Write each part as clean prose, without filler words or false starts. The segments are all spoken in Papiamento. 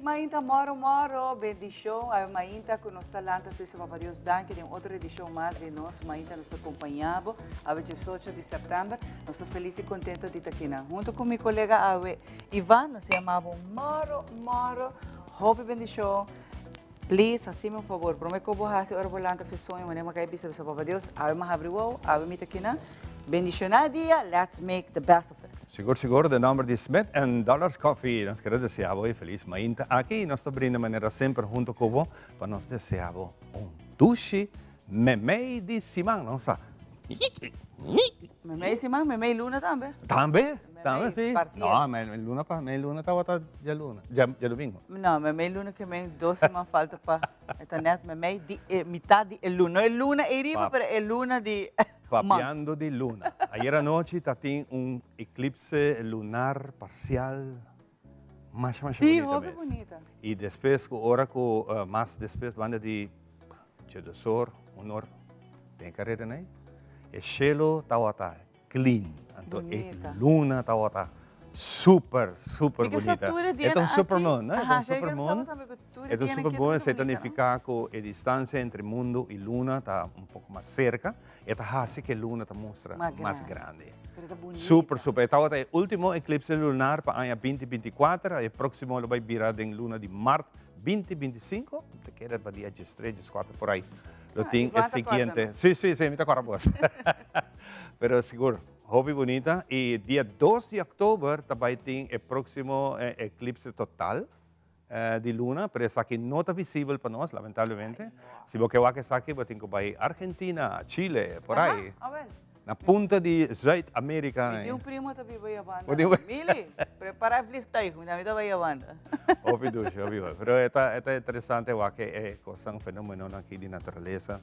Mainta moro moro, bendicion. Awe mainta cu nos ta lanta suisa Papa Dios danki den otro edicion mas di nos Mainta nos ta acompaña bo. Awe 18 di september. Nos ta feliz y contento di ta kinan. Hunto cu mi colega awe Ivan, nos ta yama bo moro moro. Hopi bendicion. Please, hacime un favor. Prome cu bo haci ora bo lanta fi soño, manera mi a cay bisa bisa Papa Dios, awe mi a habri wowo, awe mi ta kinan. Bendiciona dia, let's make the best of it. Sigur sigur, den nomber di Smith and Dollars Coffee nos kere desea bo e feliz mainta aki y nos ta brinda manera semper hunto cu bo pa nos desea bo un dushi memey di siman. Nos sa. Memey siman, memey luna tambe. Tambe, tambe si. No, memey luna pa, memey luna tabata djaluna, djadomingo. No, memey luna ke men dos siman falta pa, e ta net memey di e mitad di e luna. No e luna ei riba, pero e luna di. Papiando di luna. Ayer anochi ta tin un eclipse lunar parcial masha masha Sí, bunita hopi mes. bunita. Y despues cu ora cu mas despues banda di djedosor, un or den careda ney, e cielo tawata clean. Anto e Bunita. luna tawata super, super Porque sa bunita. tur e E ta dianan un super aki, moon, no? E ta aha, un sa super yo moon. quiero tambe cu tur e E ta un dianan super aki moon, ta esey ta bunita, no? nifica cu e distancia entre mundo y luna ta un poco mas cerca. E ta hasi ku e luna ta mustra mas grandi. Pero ta bunita. Super, super. E tabata e ultimo eklipse lunar pa aña binti binti kuater. E próksimo lo bai bira den luna di mart binti binti sinku. Mi ta kere pa dia diestres, dieskuater por ai. Lo tin e siguiente. Si, si, si, mi ta kòrda bos. Pero sigur, hopi bunita. I dia dos di òktober ta bai tin e próksimo eklipse total. Di luna, pero esaki no ta visibel pa nos, lamentablemente. Si bo ke wak esaki, bo tin ku bai Argentina, Chile, por ai. Na punta di Zuid Amerika. Mi tin un primo ta biba Yabanda. Mili, prepara e vliegtuig, mi tambe ta bai Yabanda. Hopi dushi, hopi hopi. Pero e ta, e ta interesante wak e kosnan, fenomenonan aki di naturalesa.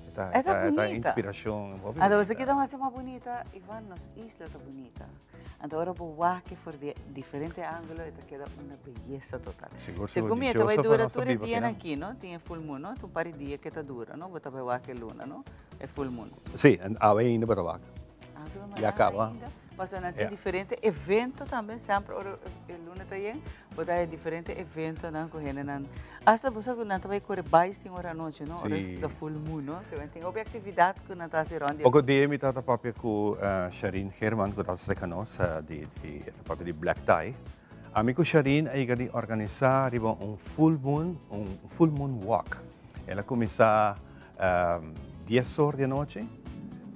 E ta, E ta e ta bunita. inspirashon. Hopi Anto bunita. esaki ta mas mas bunita, Ivan, nos isla ta bunita. Anto ora bo wak for di diferente angulo e ta keda una beyesa total. Sigur, sigur. Segun mi e ta bai Dichoso pa dura nos ta tur e biba dianan akinan. aki, no? Tin e full moon, no? Ta un par di dia ke ta dura, no? Bo ta bai wak e luna, no? E full moon. Si, en awe ainda bo ta wak. Ah, so Ya kaba. ainda. Pasobra nan tin Ja. diferente evento tambe, semper ora e luna ta yen, bo ta haya diferente eventonan ku hendenan. Asta bo sa ku nan ta bai kore bais tin ora anochi, no? Ora Si. ta full moon, no? Ke men tin hopi aktividat ku nan ta hasi rònt di. Poko dia mi tabata papia ku Sharine Geerman ku ta serka nos di di e ta papia di Black Tie. Ami ku Sharine a yega di organisá riba un full moon, un full moon walk. El a kuminsá dies or di anochi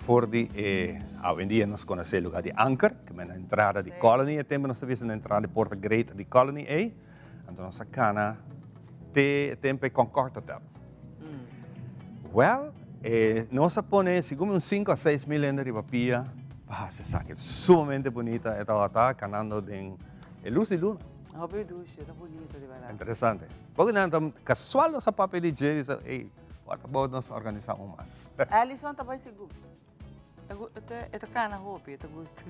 for di e awendia nos konosé e lugá di Anker, ke men na entrada di Colony e tempu nos ta bisa na entrada di Porta Great di Colony ei. Anto nos a cana te e tempo e Concord Hotel. Well, eh, nos a pone segun mi un 5 a 6 mil hende riba pia pa haci esaki. Sumamente bunita e tabata canando den e luz di luna. Hopi dushi, ta bunito di berdad. Interesante. Porque nan ta casual nos a papia di dje, bisa, ey, what about nos organisa un mas? Alison ta bai sigur. E ta cana hopi, e ta gusta.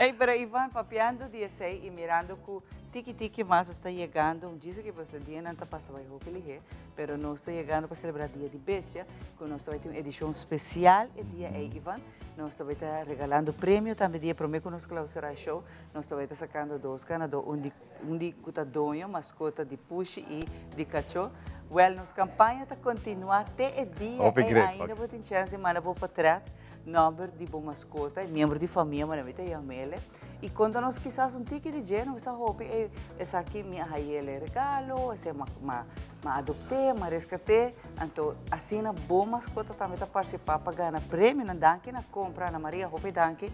Ey, pero Ivan, papiando di esey y mirando cu tiki tiki mas nos ta yegando, un djis aki pasobra dianan ta pasa bay hopi lihe, pero nos ta yegando pa celebra Dia di Bestia, cu nos ta bay tin un edicion special e dia ey, Ivan. Nos ta bay ta regalando premio tambe dia prome cu nos clausura e show, nos ta bay ta sacando dos ganador, un di Un di ku ta doño maskota di pushi i di kachó. Wèl, nos kampaña ta kontinuá te e dia Hopi ei. great, Ainda hopi. bo tin chèns di manda bo potrèt, nòmber di bo maskota i miembro di famia, manera mi ta yam'el. I konta nos kisas un tiki di dje, nos ta hopi ei esaki mi a hay'el e regalo, esei m'a m'a m'a adopt'é, m'a reskat'é. Anto asina bo maskota tambe ta partisipá pa gana premionan. Danki na kompra, Ana Maria, hopi danki.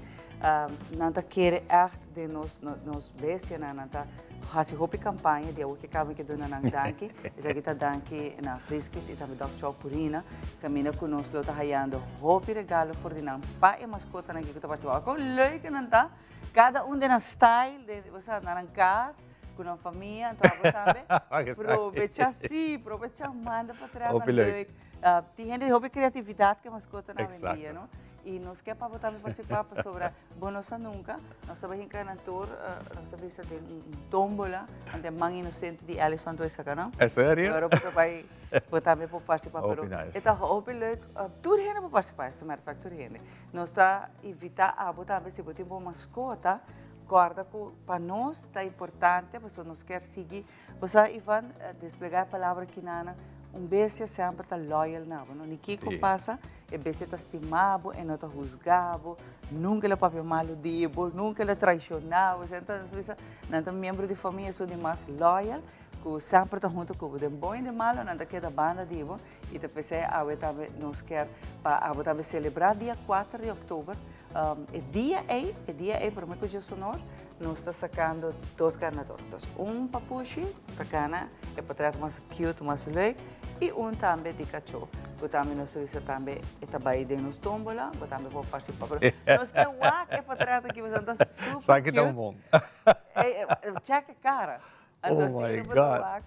Nan ta kere ègt den nos nos bestianan, nan ta hasi hopi kampaña di awor ke kaba ke duna nan danki. Esaki ta danki na Friskies i tambe Dog Chow Purina, kaminda ku nos lo ta hayando hopi regalo for di nan pa e maskotanan aki ku ta partisipá. Wak kon leuk nan ta, kada un den nan style, den osea na nan kas, ku nan famia, anto abo tambe probecha, si, probecha manda pa tras nan leuk. Tin hende di hopi kreatividat ku e maskotanan awendia, no? I nos ke pa bo tambe partisipá pasobra bo no sa nunka. Nos ta bai hinka nan tur, nos ta bisa den un tómbola, ante man inosente di Alison tur e saka nan. En serio? Pero bo ta bai, bo tambe por partisipá. Hopi Pero nice. e ta hopi leuk. Tur hende por partisipá, as a matter of fact, tur hende. Nos ta invitá abo tambe si bo tin bo maskota. Corda cu pa nos ta importante, pasobra nos kier sigui, bo sa, Ivan, desplega e palabra kinana, un bestia semper ta loyal na bo, no? Ni kico pasa, e bestia ta stima bo, e no ta huzga bo, nunca el a papia malo di bo, nunca el a traiciona bo. Entonces nos bisa, nan ta miembro di famia, esun di mas loyal, cu semper ta hunto cu bo. Den bon y den malo nan ta keda banda di bo. Y ta p'esey awe tambe nos kier pa abo tambe celebra dia 4 di october. E dia ey, e dia ey prome cu Djosonor, nos ta sacando dos ganador. Entonces un papushi ta gana e potret mas cute, mas leuk, y un tambe di cacho, cu tambe nos ta bisa tambe e ta bay den nos tombola, bo tambe por participa. Pero nos ke wak e potret aki, pasobra ta super cute. Sa ki ta un bon. Check e cara. Oh my God.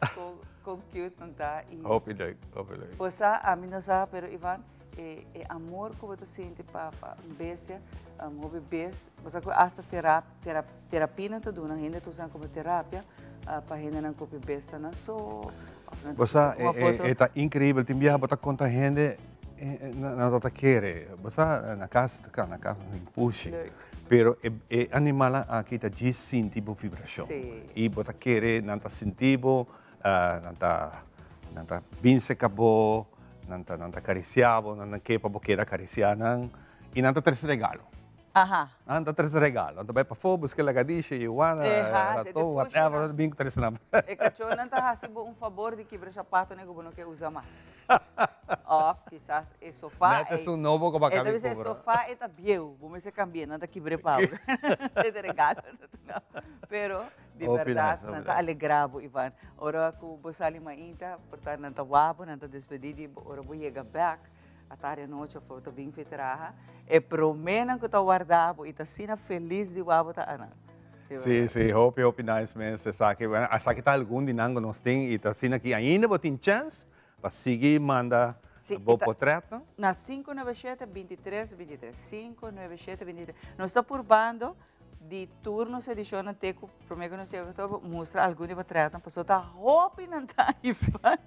Con cute nan ta. Hopi leuk, hopi leuk. Bo sa, ami no sa, pero Ivan, e e amor cu bo ta sinti pa pa un bestia, hopi bes, bo sa cu hasta tera tera terapia nan ta duna, hende ta usa como terapia pa hendenan cu hopi bes ta nan so, of nan ta Bo sa, sinti un of otro. E ta increibel, tin biaha bo ta conta hende, nan no ta kere. Bo sa, na cas, na cas nan tin pushi. Leuk. Pero e e animalnan aki ta djis sinti bo vibrashon. I bo ta kere nan ta sinti bo, nan ta nan ta bin seka bo, nan ta nan ta karisiá bo, nan ta ke pa bo keda karisiá nan i nan ta trese regalo. Nan ta trese regalo. Nan ta bai pafó buska lagadisha, yuana, raton, whatever, nan ta bin trese nan. E kachónan ta hasi bo un fabor di kibra sapatonan ku bo no ke usa mas. Of kisas e sofa Net esun nobo ku bo a E ta kabi bisa e kubra. sofa e ta bieu, bo mester kambi'é, nan ta kibr'é pa bo. E ta regalo nan ta duna. Pero di Hopi bèrdat nice, hopi nan ta nice. alegrá bo, Ivan. Ora ku bo sali mainta, por ta nan ta wak bo, nan ta despedí di bo. Ora bo yega bèk, atardi anochi òf bo ta bin fi traha, e proménan ku ta warda bo i ta asina felis di wak bo ta anan. Sí, sí, hopi, hopi nice mes esaki. Bueno, esaki ta algun di nan ku nos tin i ta asina ki ainda bo tin chèns pa sigui manda bo potretnan. Na 597 23 23, 597 23. Nos ta purbando di tur nos edishonnan te ku promé ku nos yega oktober mustra algun di potretnan pasobra ta hopi nan ta Ivan.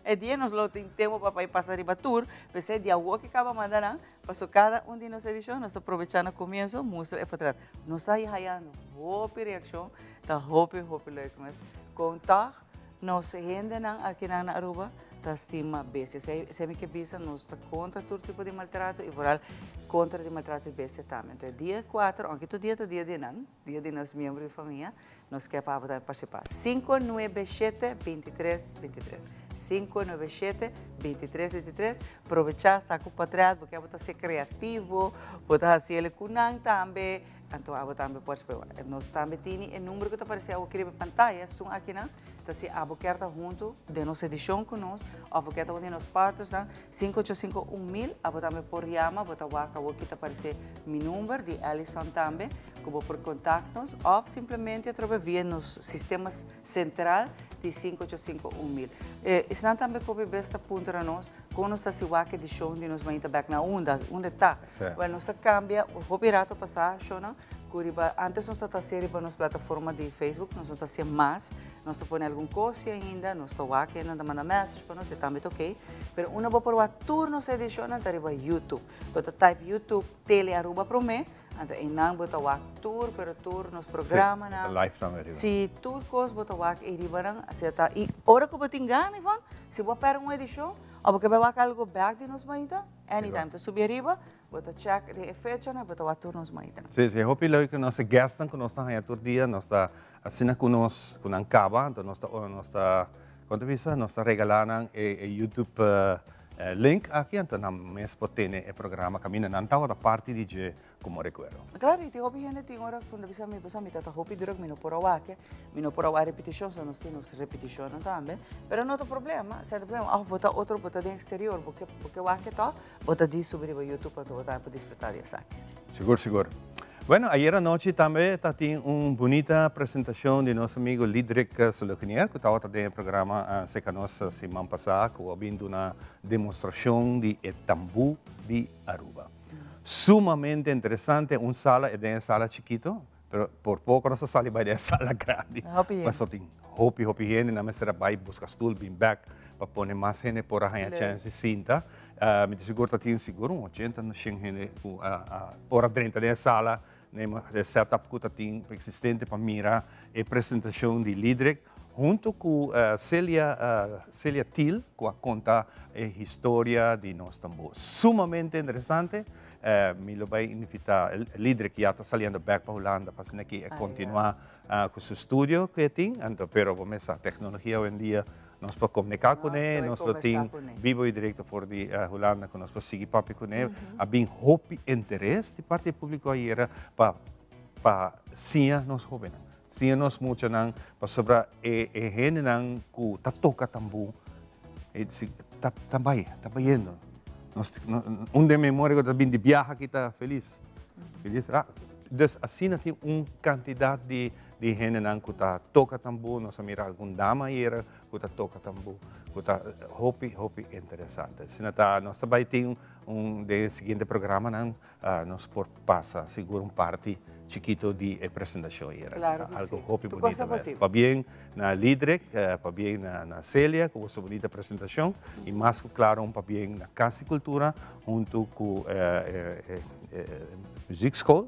E dia nos lo tin tempu pa bai pasa riba tur, p'esei di awor ke kaba manda nan. Paso kada un di nos edishon nos ta probechá na komienso mustra e potret. Nos ta hayando hopi reakshon, ta hopi hopi leuk mes. Kon tòg nos hendenan akinan na Aruba ta stima bestia. Esei mi ke bisa, nos ta kontra tur tipo di maltrato i vooral kontra di maltrato di bestia tambe. Anto e dia kuater, ounke tur dia ta dia di nan, dia di nos miembro di famia, Nos ke pa abo tambe partisipá. Sinku nuebe shete bintitres bintitres. Sinku nuebe shete bintitres bintitres. Probechá sa ku potret, bo ke abo ta ser kreativo, bo ta hasi el ku nan tambe, anto abo tambe por partisipá. Nos tambe tini e number ku ta aparesé awor aki riba e pantaya, esun akinan ta si abo kier ta huntu den nos edishon ku nos òf bo kier ta un di nos partnersnan, Sinku ocho sinku un mil, abo tambe por yama, bo ta wak awor ki ta paresé mi number di Allison tambe, ku bo por kontakt nos òf simplemente atrobe via nos sistema sentral di sinku ocho sinku un mil. Esnan tambe ku hopi bes ta puntra nos kon nos ta hasi wak edishon di nos mainta bèk na unda, unda e ta. Wèl nos a kambia hopi rato pasá shownan ku riba antes nos ta ta hasié riba nos plataforma di Facebook, nos no ta hasié mas, nos ta pone algun kosi ainda, nos ta wak hende ta manda message pa nos, e tambe ta ok, pero unda bo por wak tur nos edishonnan ta riba YouTube. Bo ta type YouTube Tele Aruba promé, anto einan bo ta wak tur pero tur nos programanan. Sí, ta live tambe riba. Sí, tur kos bo ta wak ei riba nan, asina ta. I ora ku bo tin gana, Ivonne, si bo a pèrdè un edishon òf bo ke bai wak algu bèk di nos mainta, anytime ta subi ariba, Bo ta check den e fechanan, bo ta wak tur nos maitanan. Sí, sí, hopi leuk nos e guestnan ku nos ta haña tur dia, nos ta asina ku nos ku nan kaba, anto nos ta nos ta kon ta bisa, nos ta regalá nan e e YouTube link aki, anto nan mes por tene e programa kaminda nan tabata parti di dje komo rekuerdo. Klaro, i tin hopi hende tin ora ku ta bisa mi, pasobra mi ta ta hopi druk, mi no por a wak. Mi no por a wak repetishon, so nos tin nos repetishonnan tambe, pero no ta problema, si ta problema, òf bo ta otro, bo ta den eksterior, bo ke bo ke wak e tòg, Bo ta di subi riba YouTube anto bo tambe por disfruta di esaki. Sigur, sigur. Bueno, ayer anochi tambe ta tin un bunita presentacion di nos amigo Lidrick Sologenier cu tabata den e programa Seca Nos siman pasa cu a bin duna demostracion di e tambu di Aruba. Sumamente interesante, un sala, e den e sala chikito, pero por poco nos a sali bai den e sala grandi. Hopi hende. Pasobra tin hopi, hopi hende, nan mester a bai busca stoel bin bek pa pone mas hende por a haña chance di sinta. Mi ta sigur ta tin sigur un ochenta, shen hende ku a por a drenta den e sala. E setup ku ta tin eksistente pa mira e presentashon di Lidrick huntu ku Celia Celia Thiel ku a konta e historia di nos tambú. Sumamente interesante. Mi lo bai invitá Lidrick ya ta saliendo bèk pa Hulanda pa asina ki e kontinuá ku su studio ku e tin. Anto pero bo mes sa teknologia oyendia Nos por komuniká kuné, nos lo tin bibo i direkto for di Hulanda ku nos por sigui papia kuné. A bin hopi interes di parti di públiko ayera pa pa siña nos hóbennan, siña nos muchanan pasobra e e hendenan ku ta toka tambú e ta ta bai, ta bayendo. Nos un den memoria ku ta bin di biaha aki ta felis, felis. Dus asina tin un kantidat di Di hendenan ku ta toka tambú, nos a mira algun dama ayera ku ta toka tambú, ku ta hopi, hopi interesante. Asina ta, nos ta bai tin un, den e siguiente programanan, nos por pasa sigur un parti chikito di e presentashon ayera. Claro ku si. Algo hopi Tur kos bunita ta mes. posibel. Pabien na Lidrick, pabien na Celia ku boso bunita presentashon i mas ku klaro un pabien na Kas di Kultura huntu ku e muziekschool.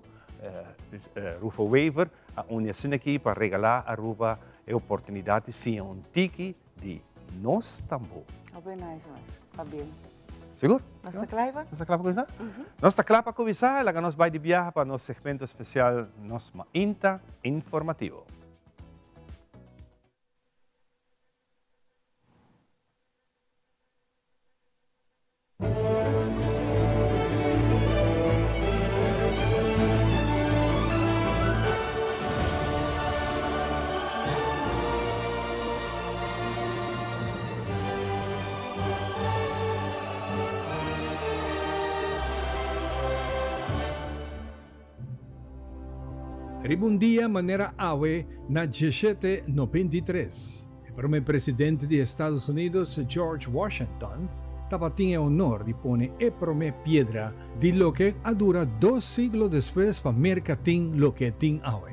Rufo Wever a uni asina aki pa regalá Aruba e oportunidat di siña un tiki di nos tambú. Hopi nice mes. Pabien. Sigur? Nos ta kla, Ivan? Nos ta kla pa kuminsá? Nos ta kla pa kuminsá. Laga nos bai di biaha pa nos segmento spesial Nos Mainta Informativo. Riba un dia manera awe na diesshete 93, E prome presidente di Estados Unidos, George Washington, tabatin e honor di pone e prome piedra di loke a dura dos siglo despues pa Merka tin loke e tin awe,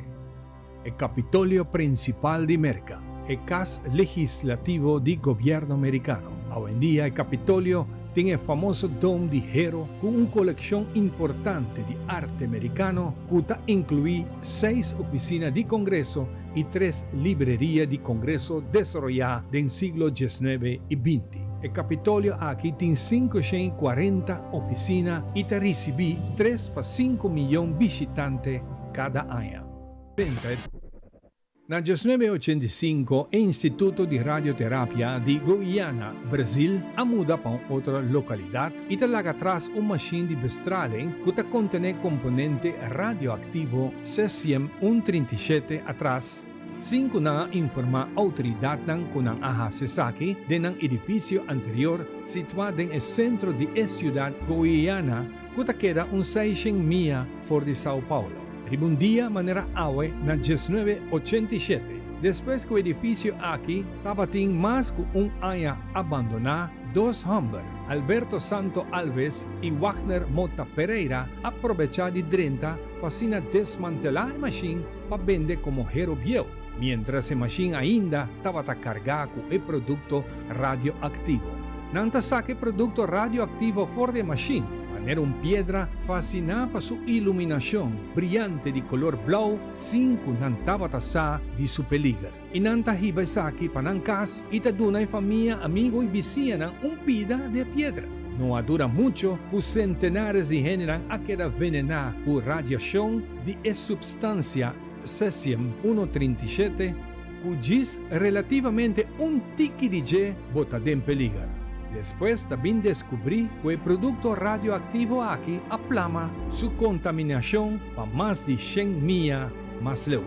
e Kapitolio prinsipal di Merka, e kas legislativo di gobièrnu merikano. Awendia e Kapitolio tin e famoso dome di hero ku un kolekshon importante di arte merikano ku ta inkluí seis ofisina di Kongreso i tres libreria di Kongreso desaroyá den siglo diesnuebe i binti. E Kapitolio aki tin 540 ofisina i ta risibí tres pa sinku miyon bishitante kada aña. Na 1985 e Instituto di Radioterapia di Goiana, Brazil, a muda pa un otro lokalidat i ta laga atras un mashin di bestraling ku ta kontené komponente radioaktivo Cesium 137 atras, sin ku nan a informá outoridatnan ku nan a hasi esaki den nan edifisio anterior situá den e sentro di e siudat Goiana ku ta keda un seishen mia for di São Paulo. Riba un dia manera awe na 1987, despues ku edifisio aki tabatin mas ku un aña abandoná, dos hòmber, Alberto Santo Alves i Wagner Mota Pereira, a probechá di drenta pa asina desmantelá e mashin pa bende komo hero bieu, miéntras e mashin ainda tabata kargá ku e produkto radioaktivo. Nan ta saka e produkto radioaktivo for di e mashin, manera un piedra fasiná pa su iluminashon briante di kolor blou sin ku nan tabata sa di su peliger. I nan ta hiba esaki pa nan kas i ta duna e famia, amigo i bisiñanan un pida di e piedra. No a dura mucho ku sentenares di hendenan a keda venená ku radiashon di e supstansia cesium 137, ku djis relativamente un tiki di dje bo ta den peliger. Despues ta bin deskubrí ku e produkto radioaktivo aki a plama su kontaminashon pa mas di shen mia mas leu.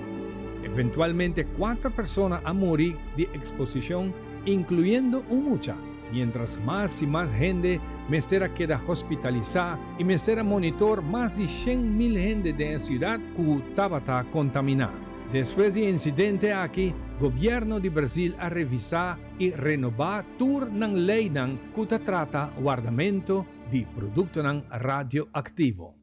Eventualmente kuater persona a muri di eksposishon, inkluyendo un mucha, miéntras mas i mas hende mester a keda hospitalisá i mester a monitor mas di 100.000 hende den e siudat ku tabata kontaminá. Despues di e insidente aki, gobièrnu di Brazil a revisá i renobá tur nan leinan ku ta trata wardamentu di produktonan radioaktivo.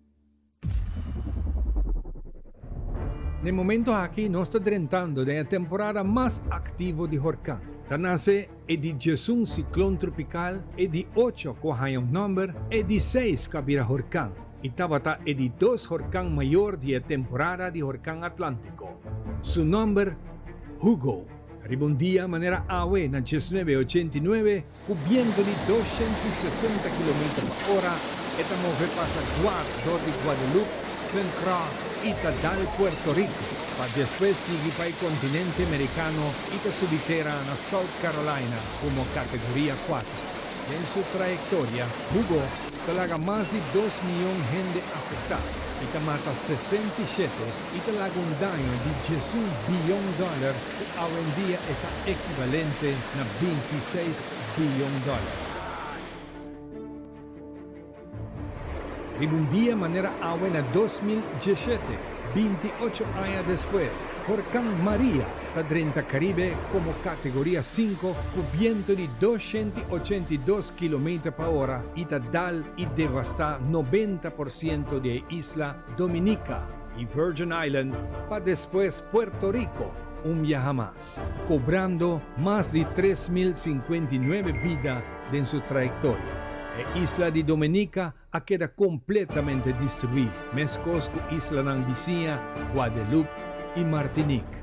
Na e momento aki nos ta drentando den e temporada mas aktivo di horkan. Ta nase e di 11 siklon tropikal, e di ocho ku a haña un nòmber, e di seis ku a bira horkan. i tabata e di dos horkan mayor di e temporada di horkan Atlántiko. Su nòmber, Hugo. Riba un dia manera awe na diesnuebe ochenta i nuebe, ku bientu di 260 kilometer pa ora, e ta move pasa dwars dor di Guadeloupe, Saint Croix i ta dal Puerto Rico, pa despues sigui pa e kontinente merikano i ta subi tera na South Carolina komo kategoria kuater. Den su trayektoria, Hugo ta laga mas di dos miyon hende afektá i ta mata 67 i ta laga un daño di 11 biyon dòler ku awendia e ta ekivalente na 26 biyon dòler. Riba un dia manera awe na 2017, 28 aña despues, horkan Maria ta drenta Caribe komo kategoria sinku ku bientu di 282 kilometer pa ora i ta dal i devastá 90% di e isla Dominica i Virgin Island pa despues Puerto Rico un biaha mas, kobrando mas di 3059 bida den su trayektoria. E isla di Dominica a keda kompletamente destruí, meskos ku islanan bisiña Guadeloupe i Martinique.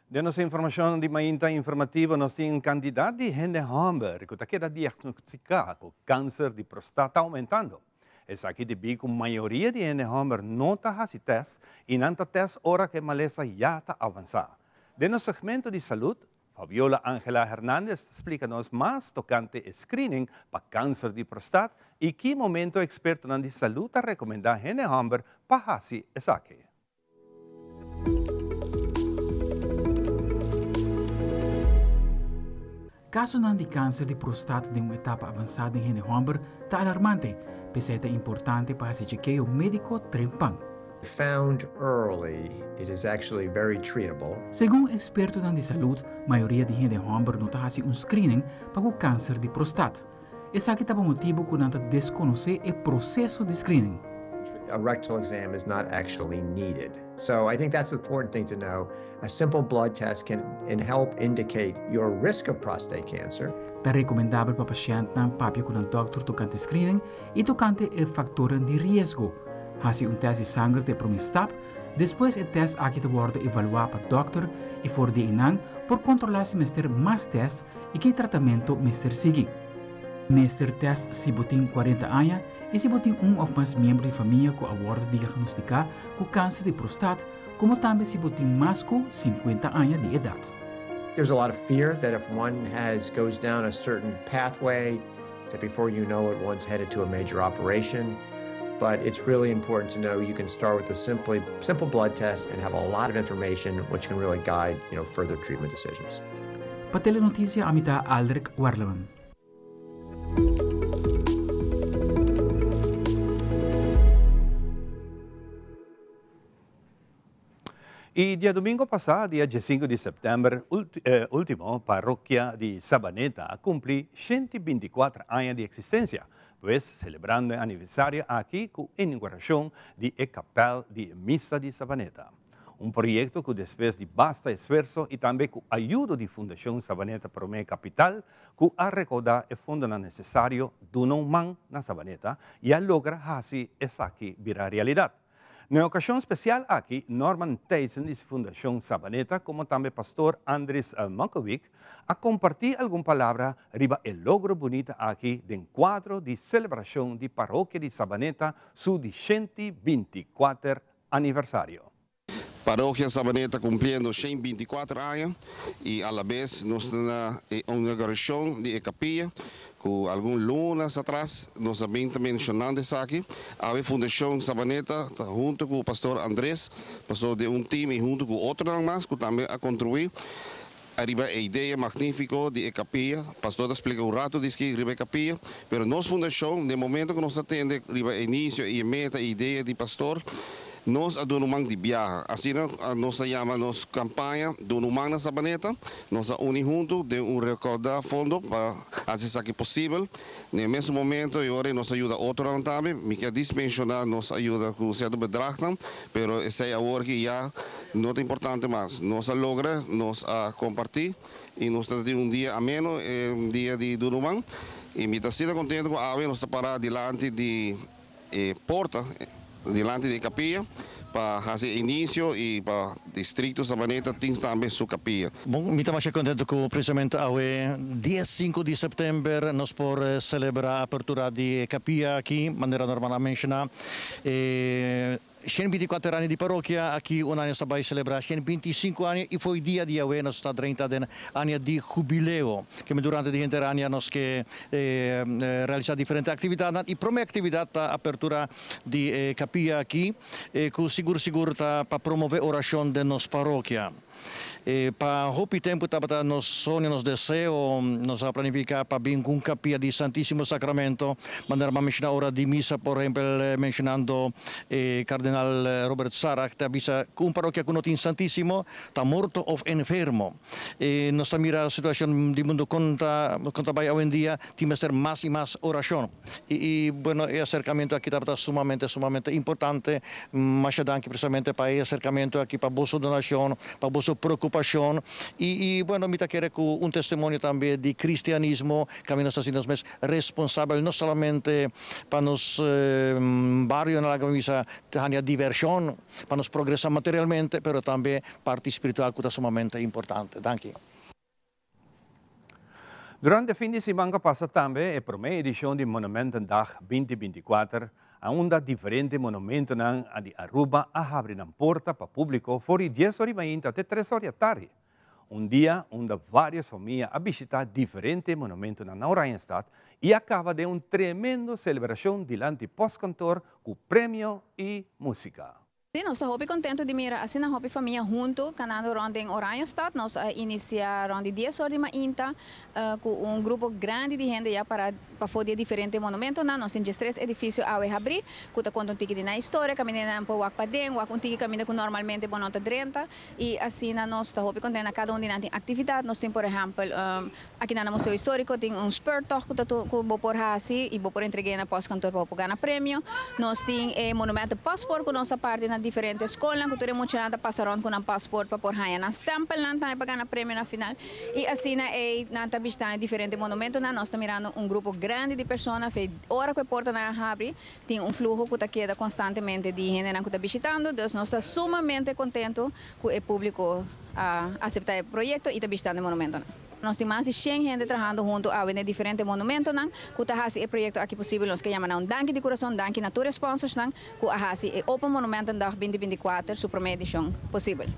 Den nos informacion di Mainta Informativo nos tin cantidad di hende homber cu ta keda diagnostica cu cancer di prostata aumentando. Esaki debí ku mayoria di hende hòmber no ta hasi tèst i nan ta tèst ora ku e malesa ya ta avansá. Den nos segmento di salud, Fabiola Angela Hernandez ta splika nos mas tokante e screening pa kanser di prostat i ki momento ekspertonan di salud ta rekomendá hende hòmber pa hasi esaki. Kasonan di kanser di prostat den un etapa avansá den hende hòmber ta alarmante, p'esei ta importante pa hasi chekeo médiko trempan. Found early, it is actually very treatable. Segun ekspertonan di salud, mayoria di hende hòmber no ta hasi un screening pa ku kanser di prostat. Esaki ta pa motibu ku nan ta deskonosé e proseso di screening. A rectal exam is not actually needed. So I think that's the important thing to know. A simple blood test can help indicate your risk of prostate cancer. Ta rekomendabel pa pashèntnan papia ku nan dòkter tokante screening i tokante e faktornan di riesgo. Hasi un tèst di sanger ta e promé stap, despues e tèst aki ta wòrdu evaluá pa dòkter i for di einan por kontrolá si mester mas tèst i ki tratamentu mester sigui. Mester tèst si bo tin 40 aña i si bo tin un òf mas miembro di famia ku a wòrdu diagnostiká ku kanser di prostat, komo tambe si bo tin mas ku 50 aña di edat. There's a lot of fear that if one has goes down a certain pathway that before you know it one's headed to a major operation. But it's really important to know you can start with a simply simple blood test and have a lot of information which can really guide, you know, further treatment decisions. Pa Telenoticia ami ta Aldrich Werleman. I diadomingo pasá, dia 15 di sèptèmber último, Parokia di Sabaneta a kumpli 124 aña di eksistensia, pues selebrando e aniversario aki ku inaugurashon di e kapèl di Misa di Sabaneta. Un proyekto ku despues di basta esfuerso i tambe ku ayudo di Fundashon Sabaneta Promé Kapital ku a rekoudá e fondonan nesesario duna un man na Sabaneta i a logra hasi esaki bira realidat. Na e okashon spesial aki, Norman Thijssen di Fundashon Sabaneta komo tambe Pastor Andries Monkovic a kompartí algun palabra riba e logro bunita aki den kuadro di selebrashon di Parokia di Sabaneta su di 124 aniversario. Parokia Sabaneta kumpliendo 124 aña i alabes nos ta na e inaugurashon di e kapia ku. Ku algun lunas atras nos a bin ta menshonando esaki. Awe Fundashon Sabaneta ta huntu ku Pastor Andres, pasó den un team i huntu ku otronan mas ku tambe a kontribuí ariba e idea magnífiko di e kapia. Pastor ta splika un ratu diskí riba e kapia, pero nos fundashon den momento ku nos ta tende riba e inisio i e meta i idea di pastor, nos a duna un man di biaha. Asina nos ta yama nos kampaña Duna un man na Sabaneta. Nos a uni huntu den un rekoudá fondo pa hasi esaki posibel. Den e mesun momento e ora ei nos a yuda otronan tambe. Mi ke a dismenshoná nos a yuda ku sierto bedragnan, pero esei awor ki ya no ta importante mas. Nos a logra, nos a kompartí i nos ta tin un dia ameno, e dia di duna un man. I mi ta asina kontento ku awe nos ta pará dilanti di e porta dilanti di e kapia pa hasi e inisio i pa distrikto Sabaneta tin tambe su kapia. Bon, mi ta masha kontentu ku precisamente awe dies sinku di sèptèmber nos por selebrá apertura di e kapia aki, manera Norman a menshoná. E 124 aña di parokia, aki un aña nos ta bai selebrá 125 aña i fo'i dia di awe nos ta drenta den aña di hubileo. Keme durante di henter aña nos ke realisá diferente aktividatnan i promé aktividat ta apertura di e kapia aki ku sigur sigur ta pa promové orashon den nos parokia. Pa hopi tempu tabata nos soño, nos deseo, nos a planifiká pa bin ku un kapia di Santísimo Sakramento, manera mi a menshoná ora di misa por ehempel menshonando e Kardenal Robert Sarah ta bisa ku un parokia ku no tin Santísimo ta morto òf enfermo. E nos ta mira situacion di mundo con ta con ta bay awendia, tin mester mas y mas oracion. Y y bueno e acercamiento aki tabata sumamente sumamente importante. Masha danki precisamente pa e acercamiento aki, pa boso donacion, pa boso preocupacion. Y y bueno mi ta kere cu un testimonio tambe di cristianismo caminda nos ta haci nos mes responsabel no solamente pa nos barionan laga mi bisa ta haña diversion, pa nos progresa materialmente, pero tambe parti spiritual ku ta sumamente importante. Danki. Durante fin di siman ku a pasa tambe e promé edishon di Monumentendag 2024, aunda diferente monumentonan di Aruba a habri nan porta pa públiko for di dies or di mainta te tres or di atardi. Un dia unda vários famia a bishitá diferente monumentonan na Oranjestad i a kaba den un tremendo selebrashon dilanti postkantoor ku premio i músika. Sí, nos ta hopi contento di mira asina hopi famia hunto canando rond den Oranjestad. Nos a inicia rond di dies or di mainta cu un grupo grandi di hende ya para pafo di e diferente monumentonan. Nos tin diestres edificio awe habri cu ta conta un tiki di nan historia, caminda nan por wak paden, wak un tiki caminda cu normalmente bo no ta drenta. Y asina nos ta hopi contento na cada un di nan tin actividad. Nos tin por ehempel Aki na Museo Historico tin un speurtocht cu ta cu bo por haci y bo por entregu'e na postkantoor pa bo por gana premio. Nos tin e monumento paspoort cu nos a parti na diferente scolnan cu tur e muchanan ta pasa rond cu nan paspoort pa por haya nan stempelnan tambe pa gana premio na final. Y asina ey nan ta bishita e diferente monumentonan. Nos ta mirando un grupo grandi di persona fe ora cu e portanan a habri tin un fluho cu ta keda constantemente di hendenan cu ta bishitando. Dus nos ta sumamente contento cu e publico a acepta e proyecto y ta bishitando e monumentonan. Nos tin mas di shen hende trahando hunto awe den e diferente monumentonan cu ta haci e proyecto aki posibel. Nos ke yama nan un danki di curason, danki na tur e sponsorsnan cu a haci e Open Monumentendag 2024 su prome edicion posibel.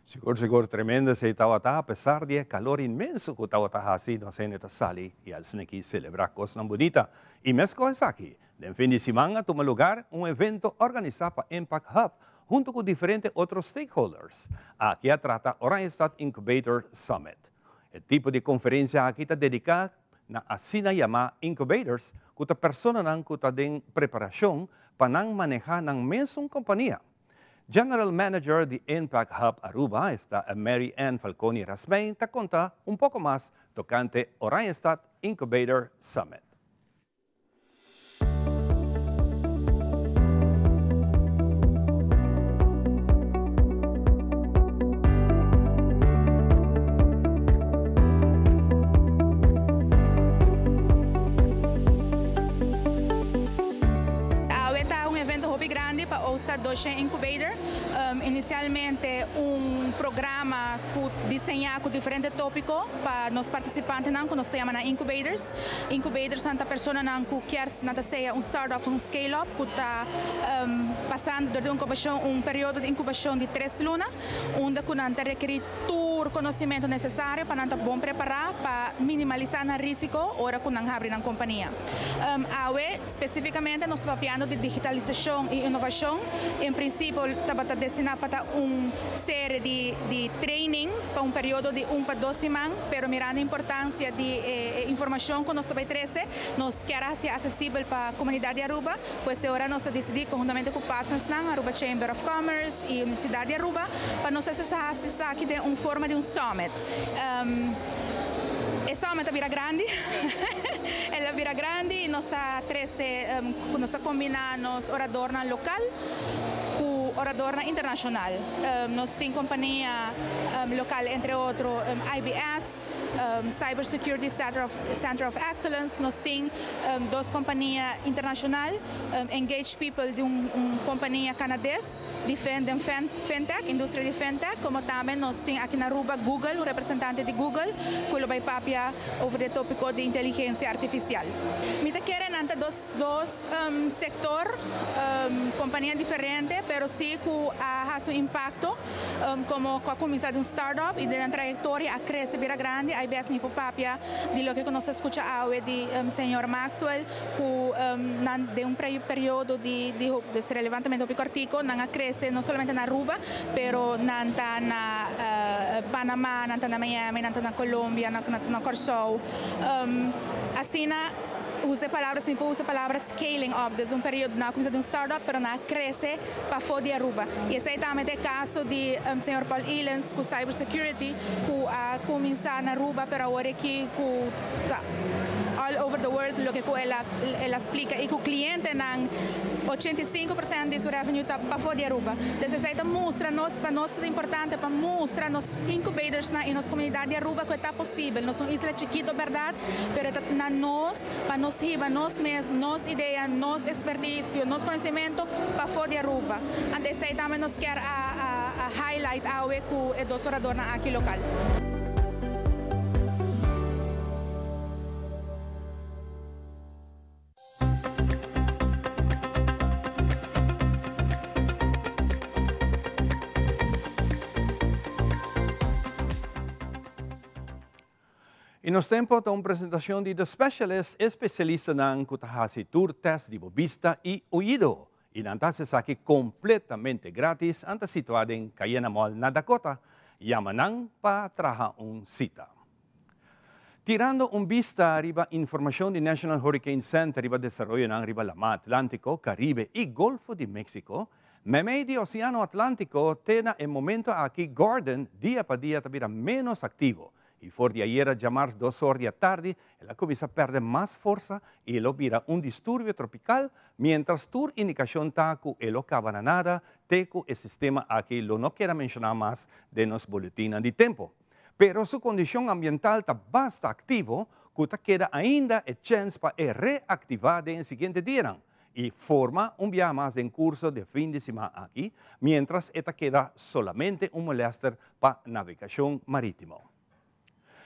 Sigur sigur tremendo esey tabata, apesar di e calor inmenso cu tabata haci, nos hende ta sali y asina aki celebra cosnan bunita. Y mesco esaki, den fin di siman a tuma lugar un evento organisa pa Impact Hub hunto cu diferente otro stakeholders. Aki a trata Oranjestad Incubator Summit. E tipo di conferencia aki ta dedica na asina yama incubators cu ta personanan cu ta den preparacion pa nan maneha nan mesun compania. General Manager di Impact Hub Aruba, esta Mary Ann Falconi Rasmijn ta conta un poco mas tocante Oranjestad Incubator Summit. Awe ta un evento hopi grandi pa Oostad Doshé Incubator. Inicialmente un programa cu diseña cu diferente topico pa nos participantenan cu nos ta yama nan incubators. Incubatorsan ta personanan ku kier nan ta sea un start-up of un scale-up ku ta pasando dor di un inkubashon, un periodo di inkubashon di tres luna, unda ku nan ta rekerí tur konosementu nesesario pa nan ta bon prepará pa minimalisá nan risiko ora ku nan habri nan kompania. Awe spesifikamente nos ta papiando di digitalisashon i inovashon. En prinsipio tabata destiná pa ta un serie di di training pa un periodo di un pa dos siman, pero mirando e importansia di e informashon ku nos ta bai trese, nos kier a hasi asesibel pa komunidat di Aruba. Pues e ora nos a disidí konhuntamente ku partnersnan, Aruba Chamber of Commerce i Universidat di Aruba, pa nos hasi esaki den un forma di un summit. E summit a bira grandi, el a bira grandi i nos a trese, nos a kombiná nos oradornan lokal ku oradornan internashonal. Nos tin kompania lokal entre otro IBS, Cyber Security Center of Excellence, nos tin dos kompania internashonal, Engage People di un kompania kanades di den fintech, industria di fintech, komo tambe nos tin aki na Aruba Google, un representante di Google ku lo bai papia over di e topiko di inteligensia artifisial. Mi ta kere nan ta dos dos sektor, kompania diferente, pero si ku a hasi un impakto. Como cu a cuminsa di un start-up y den nan trayectoria a crece bira grandi, hay bes mi por papia di loke cu nos a scucha awe di señor Maxwell cu nan den un periodo di relevantemente hopi cortico nan a crece no solamente na Aruba pero nan ta na Panama, nan ta na Miami, nan ta na Colombia, nan ta na Corsou. Asina usa e palabra, si mi por usa e palabra scaling up, desde un periodo nan a cuminsa di un start-up pero nan a crece pafó di Aruba. Y esey tambe ta e caso di señor Paul Elens cu Cyber Security cu a cuminsa na Aruba pero awor aki cu ta all over the world loke cu el a el a splica y cu clientenan 85% di su revenue ta pafó di Aruba. Des esey ta mustra nos pa nos ta importante pa mustra nos incubadorsnan y nos comunidad di Aruba cu e ta posibel. Nos un isla chikito berdad pero e ta na nos pa nos hiba nos mes, nos idea, nos experticio, nos conocimento pafó di Aruba. Anto esey tambe nos kier a highlight awe cu e dos oradornan aki local. Y nos tempo ta un presentacion di The Specialist, e specialistanan cu ta haci tur test di bo bista y oido. Y nan ta haci esaki completamente gratis, an ta situa den Cayena Mall na Dakota. Yama nan pa traha un cita. Tirando un bista riba informacion di National Hurricane Center riba desaroyonan riba Lama Atlantico, Caribe y Golfo di Mexico, Meimei di Oceano Atlantico te na e momento aki Gordon dia pa dia ta bira menos activo y for di ayera djamars dos or di atardi el a cuminsa perde mas forsa y e lo bira un disturbio tropical mientras tur indicacion ta cu e lo caba na nada te cu e sistema aki lo no keda menciona mas den nos boletinnan di tempo. Pero su condicion ambiental ta basta activo cu ta keda ainda e chens pa e reactiva den e siguiente dianan. i forma un biaha mas den kurso de fin di siman aki, miéntras e ta keda solamente un molèster pa navegashon marítimo.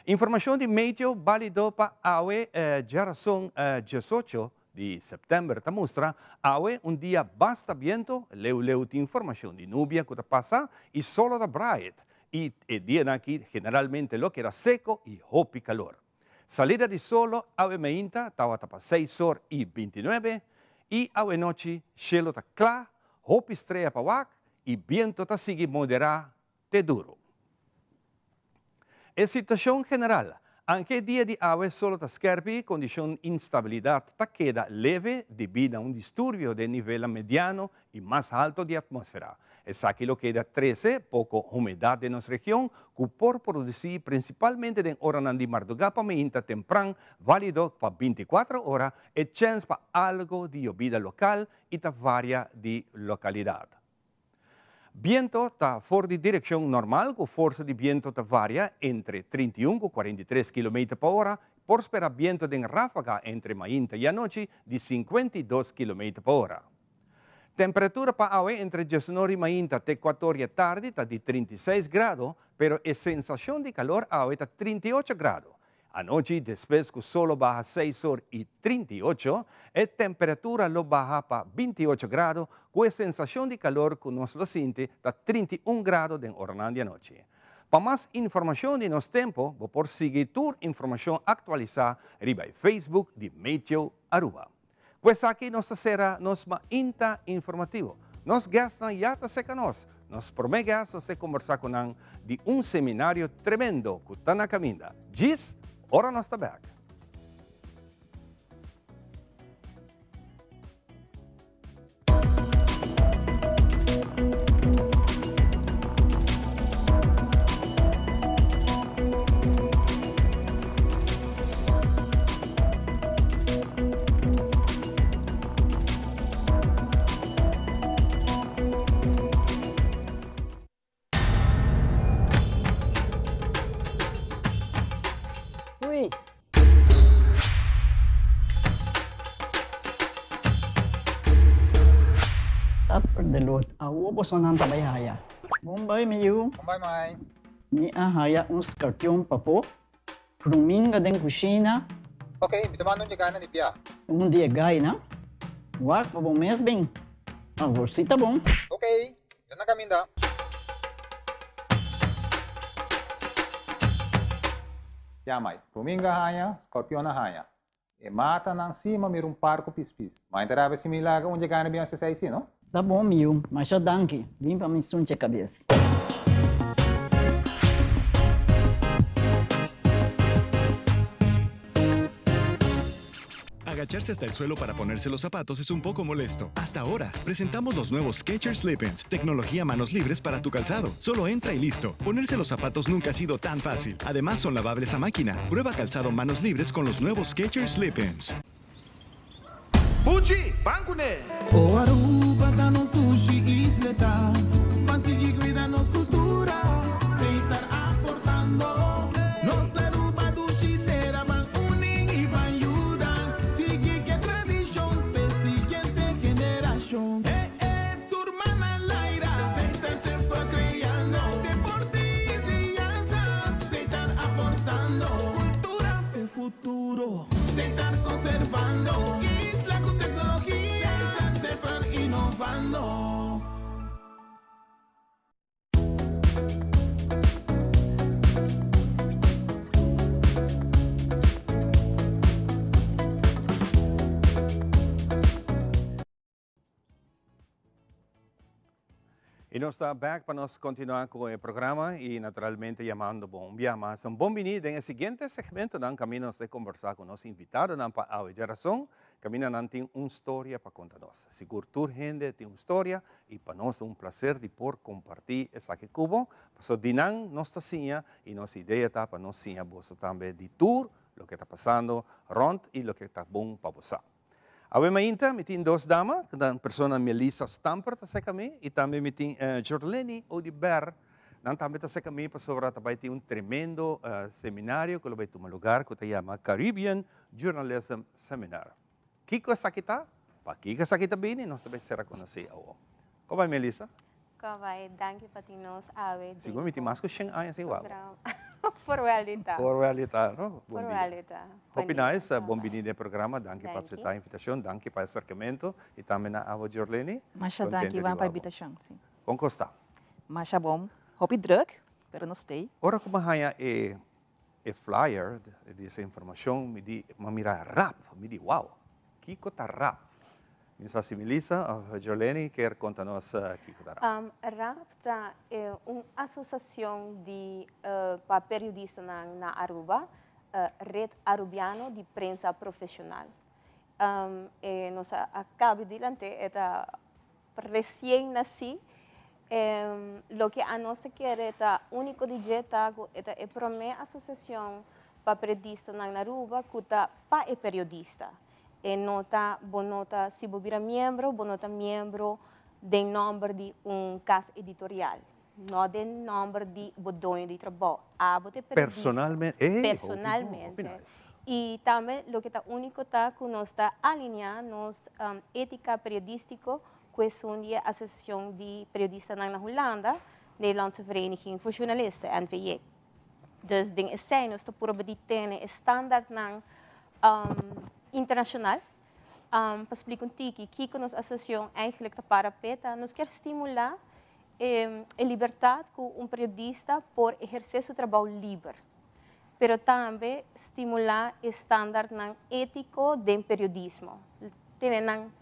Informashon di meteo bálido pa awe djarason diesocho di sèptèmber ta mustra awe un dia basta biento, leu leu tin formashon di nubia ku ta pasa i solo ta bright i e dianan aki generalmente lo keda seko i hopi kalor. Salida di solo awe meinta tawata pa seis or i bintinuebe i awe nochi shelo ta kla, hopi strea pa wak i biento ta sigui moderá te duru. E situashon general, Anke dia di awe solo ta skerpi, kondishon instabilidat ta keda leve debí na un disturbio den nivelnan mediano i mas halto di atmósfera. Esaki lo keda trese poko humedat den nos region ku por produsí prinsipalmente den oranan di mardugá pa meinta tempran, válido pa bintikuater ora, e chèns pa algo di yobida lokal i ta varia di lokalidat. Biento ta for di direkshon normal ku forsa di biento ta varia entre 31 ku 43 kilometer pa ora, por spera biento den ráfaga entre mainta i anochi di 52 kilometer pa ora. Temperatura pa awe entre diesnor i mainta te kuator di e tardi ta di 36 grado, pero e sensashon di kalor awe ta 38 grado. Anochi, despues ku solo baha seis or i 38, e temperatura lo baha pa 28 grado, ku e sensashon di kalor ku nos lo sinti ta 31 grado den oranan di anochi. Pa mas informashon di nos tempu, bo por sigui tur informashon aktualisá riba e Facebook di Meteo Aruba. Ku esaki nos ta sera nos mainta informativo. Nos guestnan ya ta serka nos. Nos promé guest nos ta kombersá ku nan di un seminario tremendo ku ta na kaminda. Djis ora nos ta bèk. Ui. Supper de lot. Awo bosonan ta bai haya. Bon bai mi yu. Bon bai mai. Mi a haya un scorpion pafó. Ruminga den cushina. Ok, mi ta manda un di gainan di bia. Un di e gainan? Wak pa bo mes bin. Awor si ta bon. Ok, mi ta na caminda. Ya mai, ruminga haña, scorpion a haña. E matanan si ma mira un par cu pispis. Mai ta rabia si mi laga un dje gana bin haci esey si, no? Ta bon mi yu, masha danki. Bin pa mi sunche cabes. Agacharse hasta el suelo para ponerse los zapatos es un poco molesto. Hasta ahora, presentamos los nuevos Skechers Slip-ins, tecnología manos libres para tu calzado. Solo entra y listo. Ponerse los zapatos nunca ha sido tan fácil. Además, son lavables a máquina. Prueba calzado manos libres con los nuevos Skechers Slip-ins. Buchi, ban kuné! O Aruba ta nos dushi isleta, ban sigui cuida nos cultura, Setar aportando. Nos Aruba dushi tera, ban uni y ban yuda, sigui ke tradicion p'e siguiente generacion. E e tur man al aire, Setar semper creando, deporte y enseñanza, Setar aportando, cultura p'e futuro. Setar conservando, isla cu tecnologia, Setar semper innovando. Y nos ta back pa nos continua cu e programa y naturalmente yamando bo un bia mas un bon bini den e siguiente segmentonan caminda nos ta conversa cu nos invitadonan pa awe djarason caminda nan tin un storia pa conta nos. Sigur tur hende tin un storia y pa nos ta un placer di por comparti esaki cu bo pasobra di nan nos ta siña y nos idea ta pa nos siña boso tambe di tur loke ta pasando rond y loke ta bon pa bo sa. Awe mainta mi tin dos dama, ku ta persona Melissa Stamper ta seka mi i tambe mi tin Jorleni Oduber, nan tambe ta seka mi pasobra ta bai tin un tremendo seminario ku lo bai tuma lugar ku ta yama Caribbean Journalism Seminar. Kiko esaki ta? Pakiko esaki ta bini? Nos ta bai sera konosí awo. Kon bai Melissa? Kon bai, danki pa tin nos awe den Sigur mi tin mas ku shen aña sin wak. programa. Por wel di ta. Por wel di ta, no? Bon Por dia. wel di ta. Bon Hopi dia. nice, bon bini den e programa, danki pa Danki. acepta e invitacion, danki pa e acercamento y tambe na abo Jorleni. Masha Contento danki di Ivan pa wak bo. invitacion, si. Kon kos ta? Masha bon, hopi druk, pero nos stay. Ora ku mi haña e e flyer di esa informacion mi di, mi a mira rap, mi di wow, kiko ta rap? Mi sa si Melissa of Jorleni kier konta nos kiko ta rap. Rap ta un asosiacion di pa periodistanan na Aruba, Red Arubiano di Prensa Profesional. E nos a caba di lante, e ta Recien nací, loke anos ta kere ta unico di dje ta cu e ta e prome asociacion pa periodistanan na Aruba cu ta pa e periodista. E no ta, bo no ta, si bo bira miembro, bo no ta miembro den nomber di un cas editorial, no den nomber di bo doño di trabou. Abo ta e periodista. Personalmente, ey, hopi bon, hopi Personalmente. nice. Y tambe loke ta unico ta cu nos ta alinea nos etica periodistico cu esun di e Asociacion di Periodistanan na Hulanda, Nederlandse Vereniging voor Journalisten, NVJ. Dus den esei nos ta purba di tene e standaardnan internacional. Pa splica un tiki kico nos asociacion eigenlijk ta para p'e ta, nos kier stimula e libertad cu un periodista por eherce su trabou liber, pero tambe stimula e standaardnan etico den periodismo, tene nan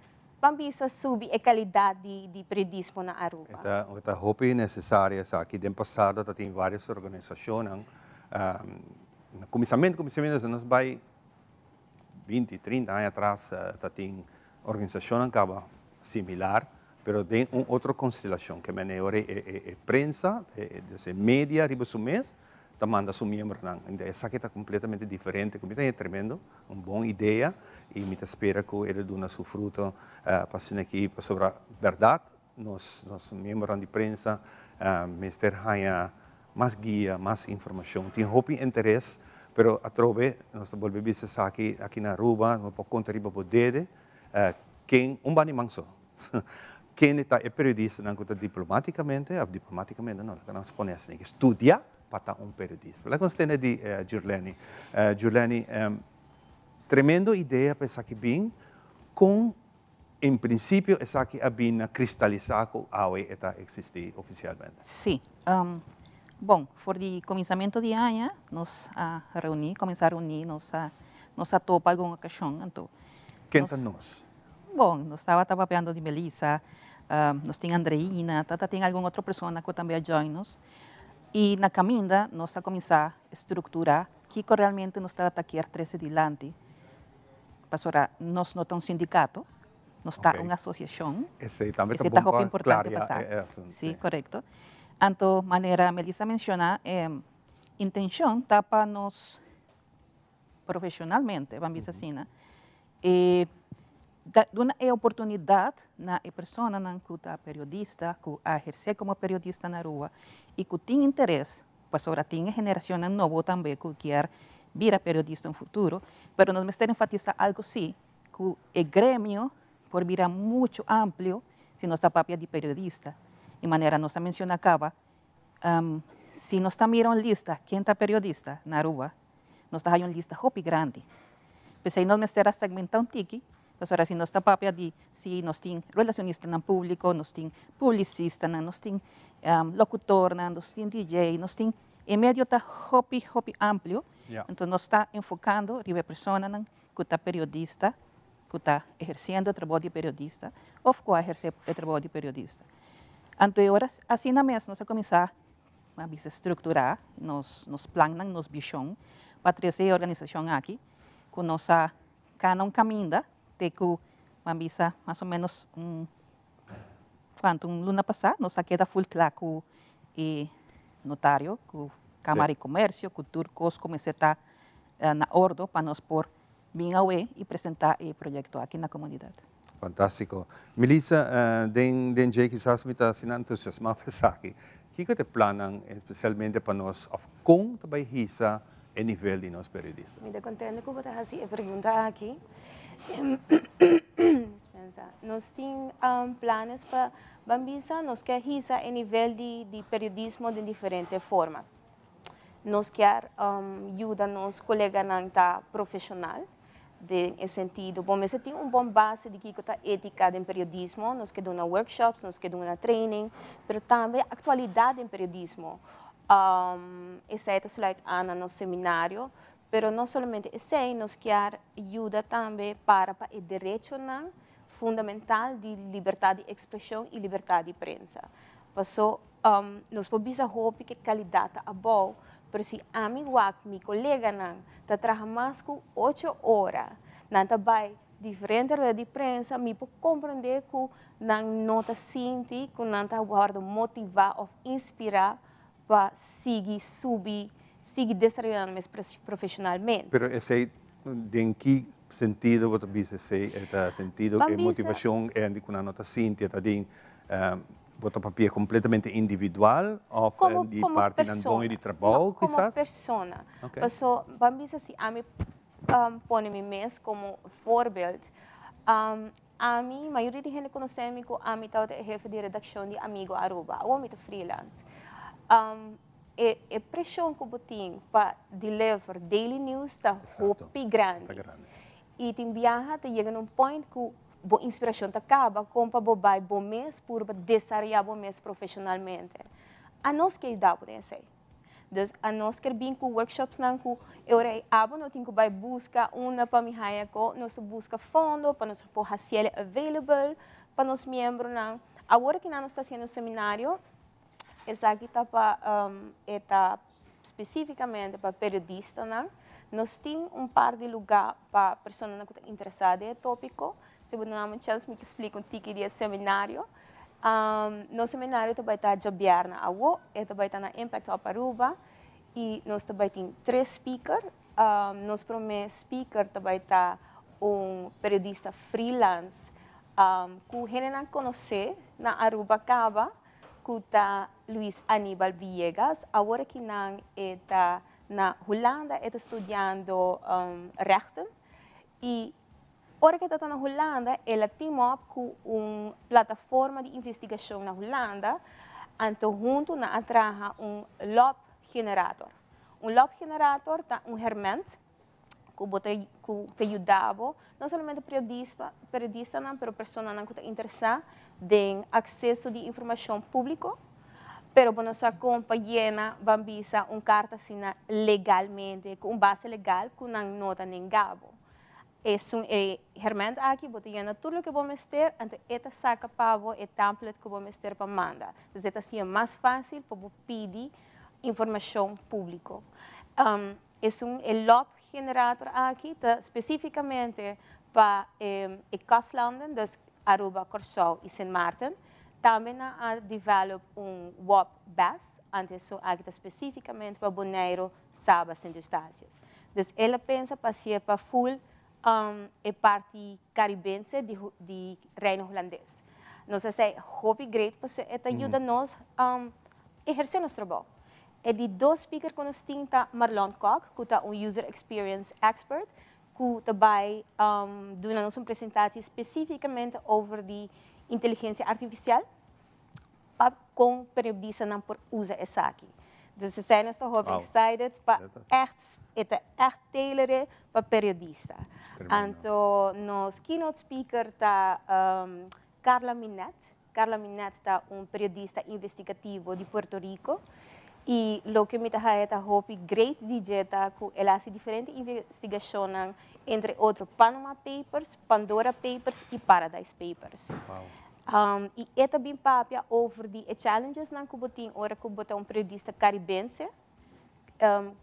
ban bisa subi e calidad di periodismo na Aruba. E ta hopi necesario esaki. Den pasado ta tin varios organisacionnan, na cuminsamento cuminsamento nos bay 20, 30 aña atras ta tin organisacionnan caba similar, pero den un otro constelacion, ke mene ora e prensa, e media riba su mes ta manda su miembronan. Esaki ta completamente diferente, cu mi ta haya tremendo, un bon idea, y mi ta spera cu e lo duna su fruto pa asina aki, pasobra berdad nos miembronan di prensa mester haya mas guia, mas informacion. Tin hopi interes, pero atrobe nos ta bolbe bisa esaki aki na Aruba, no por conta riba bo dede ken, un banda di man so, kende ta e periodistanan cu ta diplomaticamente, of diplomaticamente no, laga nos pone asina, studia pa ta un periodista. Laga nos tende di Jurleny. Jurleny, tremendo idea pa esaki bin, con En principio esaki a bin na cristalisá cu awe e ta existi oficialmente. Sí. Bon, for di cuminsamentu di aña nos a reuni, cuminsa reuni, nos a nos a topa algun ocasion, anto Ken ta nos? Bon, nos tabata papiando di Melissa, nos tin Andreina, tata tin algun otro persona cu tambe a join nos. Y na caminda nos a cuminsa structura kico realmente nos tabata kier trece dilanti. Pasobra nos no ta un sindicato, nos ta un asociacion. Esey tambe ta bon pa claria e asunto. Si, corecto. Anto, manera Melissa a menciona, e intencion ta pa nos profesionalmente, ban bisa asina, e duna e oportunidad na e personanan cu ta periodista, cu a eherce como periodista na Aruba y cu tin interes Pasobra tin e generacionnan nobo tambe cu kier bira periodista un futuro, pero nos mester enfatisa algo si, cu e gremio por bira mucho amplio si nos ta papia di periodista. Y manera nos a menciona caba, si nos ta mira un lista ken ta periodista na Aruba, nos ta haya un lista hopi grandi. P'esey nos mester a segmenta un tiki Pasobra si nos ta papia di si nos tin relacionistanan publico, nos tin publicistanan, nos tin locutornan, nos tin DJ, nos tin, e medio ta hopi, hopi amplio. Enton nos ta enfocando riba e personanan cu ta periodista, cu ta eherciendo e trabou di periodista of cu a eherce e trabou di periodista. Anto e ora asina mes nos a cuminsa a bisa structura nos nos plannan, nos vision pa trece e organisacion aki cu nos a Cana un caminda te cu ban bisa mas o menos un cuanto un luna pasa nos a keda full cla cu e notario, cu Camara di Comercio, cu tur cos cu mester ta na ordo pa nos por bin awe y presenta e proyecto aki na comunidad. Fantastico. Melissa, den den dje kisas mi ta asina entusiasma pa esaki. Kiko ta e plannan especialmente pa nos of con ta bay hisa e nivel di nos periodista? Mi ta contento cu bo ta haci e pregunta aki. Dispensa. Nos tin planes pa ban bisa nos kier hisa e nivel di di periodismo den diferente forma. Nos kier yuda nos coleganan ta profesional. Den e sentido, bo mester tin un bon base di kiko ta etica den periodismo, nos ke duna workshops, nos ke duna training, pero tambe actualidad den periodismo. Esey ta sluit aan na nos seminario, pero no solamente esey, nos kier yuda tambe para pa e derechonan fundamental di libertad di expresion y libertad di prensa. Paso nos por bisa hopi ke kalidat ta abou, pero si ami wak mi koleganan ta traha mas ku ocho ora, nan ta bai diferente rueda di prensa, mi por komprendé ku nan no ta sinti ku nan ta wòrdu motivá òf inspirá pa sigui subi, sigui desaroyá nan mes profeshonalmente. Pero esei den ki sentido bo ta bisa esei? E ta sentido e motivashon di ku nan no ta sinti e ta den Bo ta papia completamente individual of di parti nan doño di trabou kisas? Como persona. Paso ban bisa si ami pone mi mes como voorbeeld, ami, mayoria di hende conoce mi cu ami tabata e hefe di redaccion di Amigo Aruba, awor mi ta freelance. E e preshon ku bo tin pa deliver daily news ta hopi grandi. I tin biaha ta yega na un point ku bo inspirashon ta kaba kon pa bo bai bo mes puru pa desaroyá bo mes profeshonalmente. Anos ke yuda bo den esei. Dus anos ker bin ku workshopsnan ku e ora ei abo no tin ku bai buska unda pa mi haña ko, nos ta buska fondo pa nos por hasiel available pa nos miembronan. Awor kinan nos ta hasiendo un seminario, esaki ta pa e ta spesífikamente pa periodistanan. Nos tin un par di lugá pa personanan ku ta interesá den e tópiko. Si bo duna mi un chèns mi ke splika un tiki di e seminario. Nos seminario ta bai ta djabièrnè awo, e ta bai ta na Impact Hub Aruba i nos ta bai tin tres speaker. Nos promé speaker ta bai ta un periodista freelance ku hendenan konosé na Aruba kaba ku ta Luis Anibal Villegas. Awor akinan e ta na Hulanda, e ta studiando rechten i Ora ku e ta na Hulanda, el a team up ku un plataforma di investigashon na Hulanda, anto huntu nan a traha un lop generator. Un lop generator ta un herment ku bo ta ku ta yuda bo, no solamente periodispa periodistanan, pero personanan ku ta interesá den akseso di informashon públiko, pero bo no sa kon pa yena, ban bisa, un karta asina legalmente, ku un base legal ku nan no ta nenga bo. Esun e herment aki bo ta yena tur loke bo mester, anto e ta saka pa bo e template ku bo mester pa manda. Entonces e ta haci'e mas fácil pa bo pidi informashon públiko. Esun e lop generator aki ta spesífikamente pa e kustlanden, dus Aruba, Kòrsou i Sint Maarten. Tambe nan a develop un wop bes, anto esun aki ta spesífikamente pa Boneiru, Saba, Sint Eustatius. Dus el a pensa pa hacié pa full e parti Caribense di di Reino Hulandes. Nos a say hopi great pasobra e ta yuda nos eherce nos trabou. E di dos speaker cu nos tin ta Marlon Kok cu ta un user experience expert cu ta bay duna nos un presentatie specificamente over di inteligencia artificial. Pa kon periodistanan por usa esaki. Dus esei nos ta hopi excited pa echt, e ta echt tailore pa periodista. Anto nos keynote speaker ta Carla Minet. Carla Minet ta un periodista investigativo di Puerto Rico. I loke mi ta haya ta hopi great di dje ta ku el a hasi diferente investigashonnan, entre otro Panama Papers, Pandora Papers i Paradise Papers. I e ta bin papia over di e challengesnan ku bo tin ora ku bo ta un periodista karibense,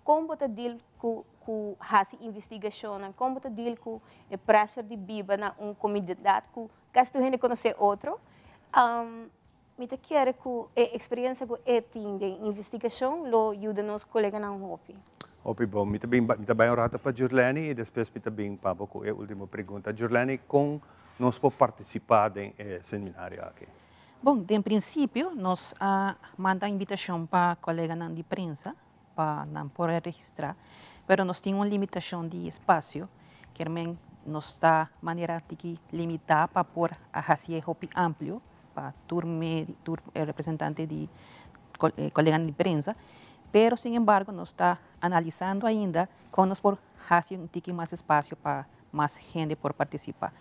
kon bo ta deal ku ku hasi investigashonnan, kon bo ta deal ku e pressure di biba na un komunidat ku kasi tur hende konosé otro. Mi ta kere ku e eksperensia ku e tin den investigashon lo yuda nos koleganan hopi. Hopi bon. Mi ta bin mi ta bai un rato pa Jurleny i despues mi ta bin pa bo ku e ultimo pregunta. Jurleny, kon nos por partisipá den e seminario aki? Bon, den prinsipio nos a manda invitashon pa koleganan di prensa pa nan por a registrá, pero nos tin un limitashon di espasio, kier men nos ta manera tiki limitá pa por a hasi e hopi amplio pa tur medio, tur representante di koleganan di prensa, pero sin embargo nos ta analisando ainda kon nos por hasi un tiki mas espasio pa mas hende por partisipá.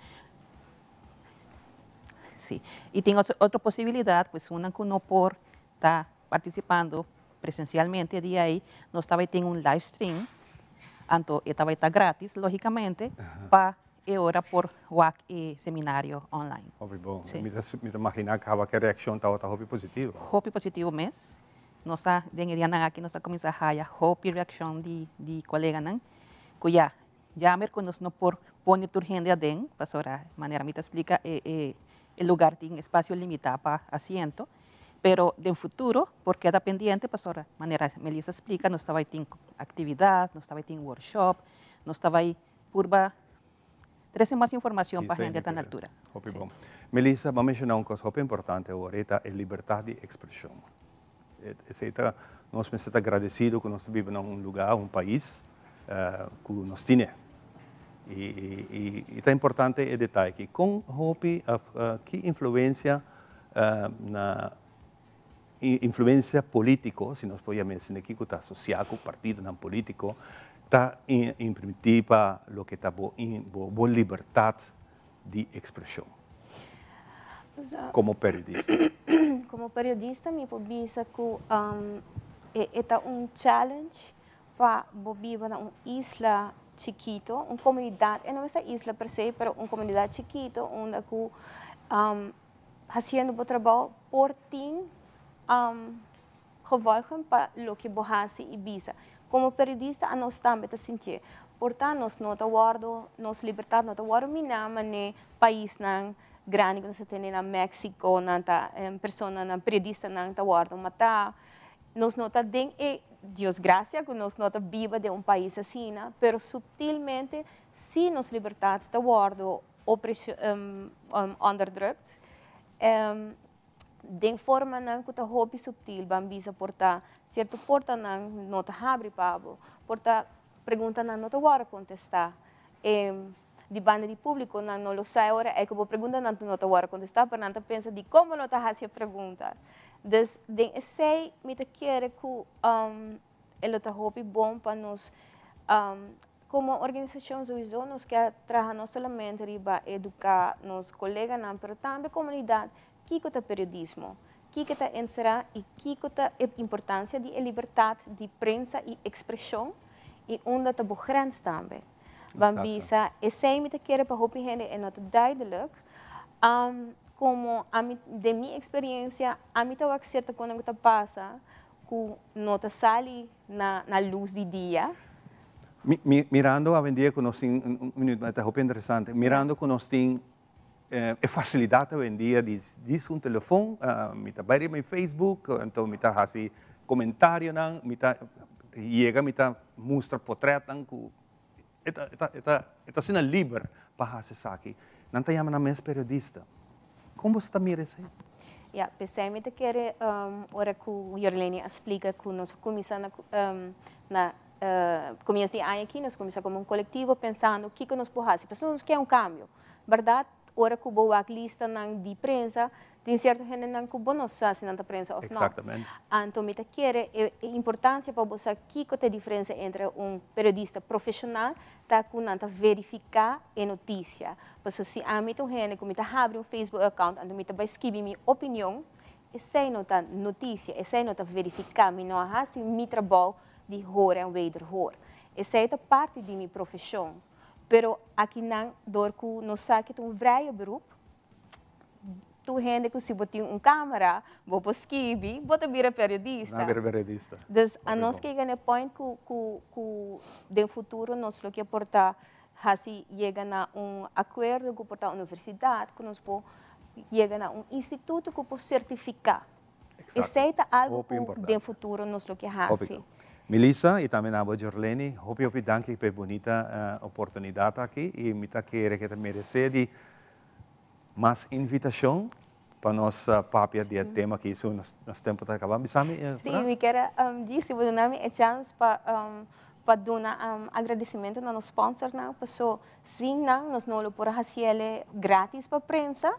Sí, i tin otro posibilidat, pues esnan ku no por ta partisipando presencialmente e dia ei, nos ta bai tin un live stream, anto e ta bai ta gratis, logicamente, pa e ora por wak e seminario online. Hopi bon. Mi ta mi ta magina caba cu e reaccion tabata hopi positivo. Hopi positivo mes. Nos a, den e dianan aki nos a cuminsa haya hopi reaccion di di coleganan cu ya, jammer cu nos no por pone tur hende aden, pasobra manera mi ta splica e e e lugar tin espacio limita pa asiento, Pero den futuro por keda pendiente pasobra manera Melissa splika nos ta bai tin actividad, nos ta bai tin workshop, nos ta bai purba trece mas informacion pa hende ta na altura. Hopi bon. Melissa, bo a menciona un cos hopi importante awor, e ta e libertad di expresion. Esey ta, nos mester ta agradecido cu nos ta biba na un lugar, un pais cu nos tine. Y ta importante e detaye aki. Con hopi of ki influencia na influencia politico, si nos por yama esei aki, cu ta asocia cu partidonan politico, ta imprimiti pa loke ta bo bo libertad di expresion como periodista? Como periodista mi por bisa cu e ta un challenge pa bo biba na un isla chikito, un comunidad, e no mester isla per se, pero un comunidad chikito unda cu haciendo bo trabou por tin gevolgen pa loke bo haci y bisa. Como periodista anos tambe ta sintié. Por ta nos no ta wordo, nos libertad no ta wordo mina mane paisnan grandi cu nos ta tene na Mexico, nan ta personanan, periodistanan ta wordo mata. Nos no ta den e, Dios gracia cu nos no ta biba den un pais asina, pero subtilmente si nos libertad ta wordo onderdrukt den formanan cu ta hopi subtil, ban bisa por ta cierto portanan no ta habri pa bo, por ta preguntanan no ta wordo contesta, di banda di publico nan no lo sa e ora ey cu bo pregunta nan no ta wordo contesta, pero nan ta pensa di como no ta haci e pregunta. Dus den esey mi ta kere cu e lo ta hopi bon pa nos Como organisacion souiso nos kier traha no solamente riba educa nos coleganan pero tambe comunidad kico ta periodismo, kico ta encera y kico ta e importancia di e libertad di prensa y expresion y unda ta bo grens tambe. Ban bisa esey mi ta kere pa hopi hende e no ta duidelijk. Como ami den mi experiencia ami ta wak cierto cosnan cu ta pasa cu no ta sali na na luz di dia. Mi, mi, mirando awendia cu nos tin, un minuut, ma ta hopi interesante, mirando cu nos tin e facilidad awendia di djis un telefon, mi ta bay riba mi Facebook, anto mi ta haci comentarionan, mi ta yega, mi ta mustra potretnan cu e ta, e ta, e ta, e ta asina liber pa haci esaki. Nan ta yama nan mes periodista. Kon boso ta mira esei? Ya, p'esei mi ta kere ora ku Yorleni a splika ku nos a kuminsá na na komienso di aña aki, nos a kuminsá komo un kolektivo pensando kiko nos por hasi, pasobra nos ke un kambio. Bèrdat, ora ku bo wak listanan di prensa, tin sierto hendenan ku bo no sa si nan ta prensa òf no. Anto mi ta kere e importansia pa bo sa kiko ta e diferensia entre un periodista profeshonal ta ku nan ta verifiká e notisia. Pasobra si ami ta un hende ku mi ta habri un Facebook account anto mi ta bai skibi mi opinion, esei no ta notisia, esei no ta verifiká, mi no a hasi mi trabou di hoor en wederhoor. Esei ta parti di mi profeshon. Pero akinan dor ku nos sa ke ta un vrije beroep, Tur hende ku si bo tin un kamera, bo por skibi, bo ta bira periodista. Nan bira periodista. Dus anos ke yega na e point ku ku ku den futuro nos lo ke por ta hasi yega na un akuerdo ku por ta universidat ku nos por yega na un instituto ku por sertifiká. Esei ta algu ku den futuro nos lo ke hasi. Melissa y tambe na bo Jorleni, hopi hopi danki pa e bunita oportunidad aki y mi ta kere ke ta merece di Mas invitacion pa nos papia di e tema aki su nos tempo ta caba. Bisa mi Sí, mi kier a djis si bo duna mi e chance pa pa duna agradecimento na nos sponsornan paso sin nan nos no lo por a haci el'e gratis pa prensa.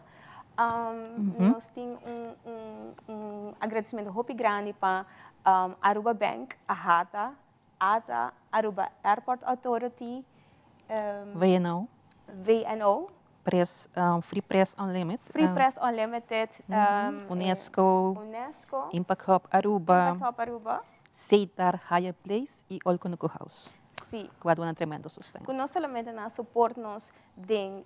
Nos tin un un un agradecimento hopi grandi pa Aruba Bank, AHATA, ata, Aruba Airport Authority, VNO. VNO. Press, Free Press Unlimited. Free Press Unlimited. UNESCO. UNESCO. Impact Hub Aruba. Impact Hub Aruba. Seitar Hyatt Place y Old Cunucu House. Sí. Cu a duna tremendo sosten. Cu no solamente nan a support nos den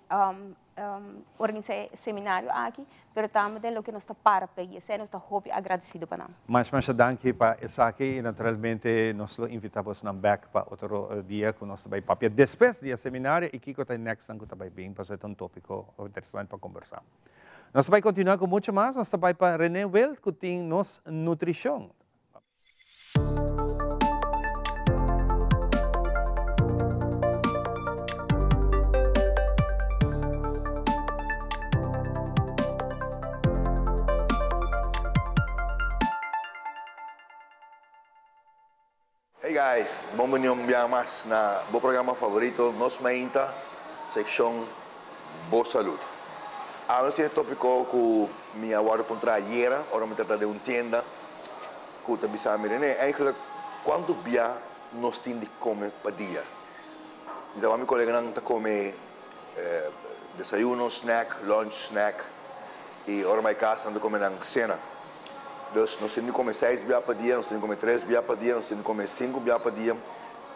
organisa e seminario aki, pero tambe den loke nos ta para p'e y esei nos ta hopi agradecido pa nan. Masha masha danki pa esaki y naturalmente nos lo invita bosnan bek pa otro dia cu nos ta bay papia despues di e seminario y kico ta e next nan cu ta bay bin pasobra e ta un topico interesante pa combersa. Nos ta bay continua cu mucho mas, nos ta bay pa Rene Wild cu tin nos nutricion. Hey guys, bon bini un biaha mas na bo programa favorito Nos Mainta, seccion Bo Salud. Awe nos tin e topico cu mi a wordo puntra ayera ora mi ta ta den un tienda. ku ta bisa mi, Rene, eigenlijk kuantu bia nos tin di kome pa dia? Mi ta wak mi koleganan ta kome desayuno, snack, lunch, snack i ora bai kas nan ta kome nan sena. Dus nos tin di kome seis bia pa dia, nos tin di kome tres bia pa dia, nos tin di kome sinku bia pa dia.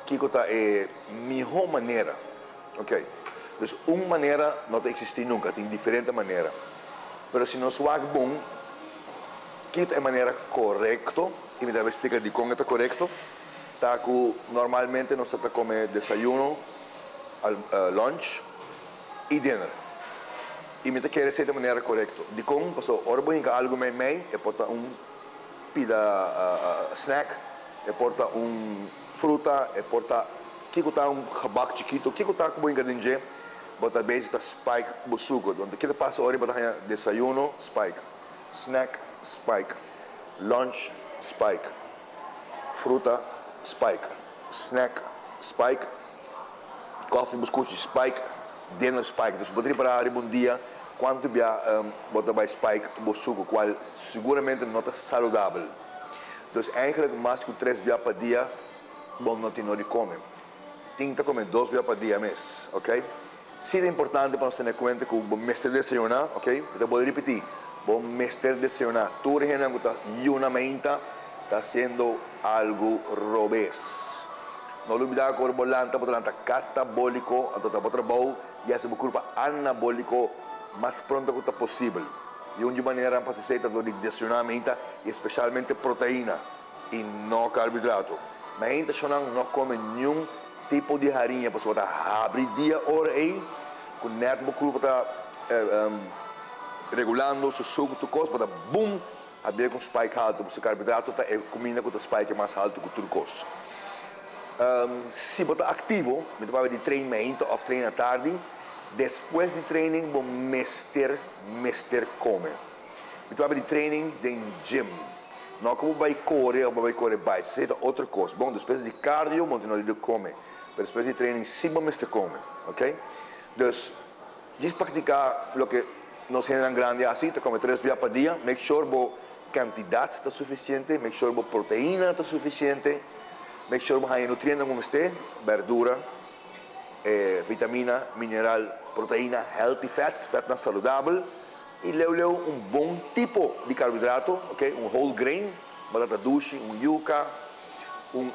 Kiko ta e mihó manera? Ok, dus un manera no ta eksistí nunka, tin diferente manera. Pero si nos wak bon, kiko ta e manera korekto? I mi ta bai splika dikon e ta korekto. Ta ku normalmente nos ta ta kome desayuno, lunch i dinner. I mi ta kere esei ta manera korekto. Dikon? Pasobra ora bo hinka algu meimei, e por ta un pida snack, e por ta un fruta, e por ta kiko ta un gebak chikito, kiko ta ku bo hinka den dje, bo ta bezig ta spike bo suku. Donde ke ta pasa ora bo ta haña desayuno, spike, snack, spike, lunch, spike, fruta, spike, snack, spike, koffie, buskuchi, spike, dinner, spike. Dus bo ta ripará riba un dia kuantu bia bo ta bai spike bo suku, kual siguramente no ta saludabel. Dus eigenlijk mas ku tres bia pa dia bo no tin no di kome. Tin ta kome dos bia pa dia mes, ok. Si ta importante pa nos tene kuenta ku bo mester desayuná, ok. Mi ta bolbe ripití, bo mester desayuná. Tur hendenan ku ta yuna mainta ta hasiendo algu robes. No lubidá ku ora bo lanta bo ta lanta katabóliko, anto ta bo trabou di hasi bo kurpa anabóliko mas pronto ku ta posibel. I un di maneranan pa hasi esei ta dor di desayuná mainta i espeshalmente proteina. I no karbohidrato. Mainta shonnan no kome niun tipo di hariña pasobra bo ta habri dia ora ei ku nèt bo kurpo ta regulando su suku tur kos bo ta bum habria ku un spike haltu pasobra karbohidrato ta e kuminda ku ta spike mas haltu ku tur kos. Si bo ta aktivo, mi ta papia di train mainta òf train atardi, despues di training bo mester mester kome. Mi ta papia di training den gym. No ku bo bai kore òf bo bai kore bai, esei ta otro kos. Bon, despues di cardio bo no tin nodi di kome, pero despues di training si bo mester kome, ok? Dus, djis praktiká loke nos hendenan grandi hasi, ta kome tres bia pa dia, make sure bo kantidat ta sufisiente, make sure bo proteina ta sufisiente, make sure bo haña e nutrientenan ku bo mester, bèrdura, vitamina, mineral, proteina, healthy fats, fètnan saludabel. I leu leu un bon tipo di karbohidrato, ok, un whole grain, batata dushi, un yuka, un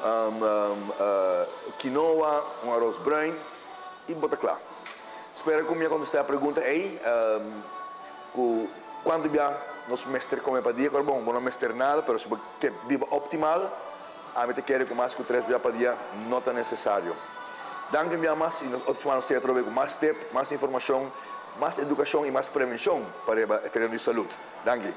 quinoa, un aros bruin i bo ta kla. Spera ku mi a kontestá e pregunta ei, ku kuantu bia nos mester kome pa dia. Kor bon, bo no mester nada, pero si bo ke biba optimal, ami ta kere ku mas ku tres bia pa dia no ta nesesario. Danki un bia mas i nos otro semana nos ta atrobe ku mas tip, mas informashon. Mas edukashon i mas prevenshon pa riba e tereno di salud. Danki.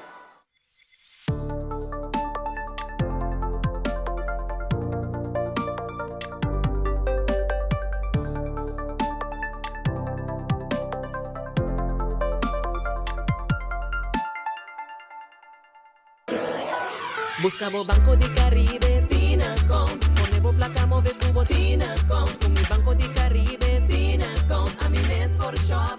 Busca bo Banco di Caribe tin account. Pone bo placa move cu bo tin account. Cu mi Banco di Caribe tin account. Ami mes por shop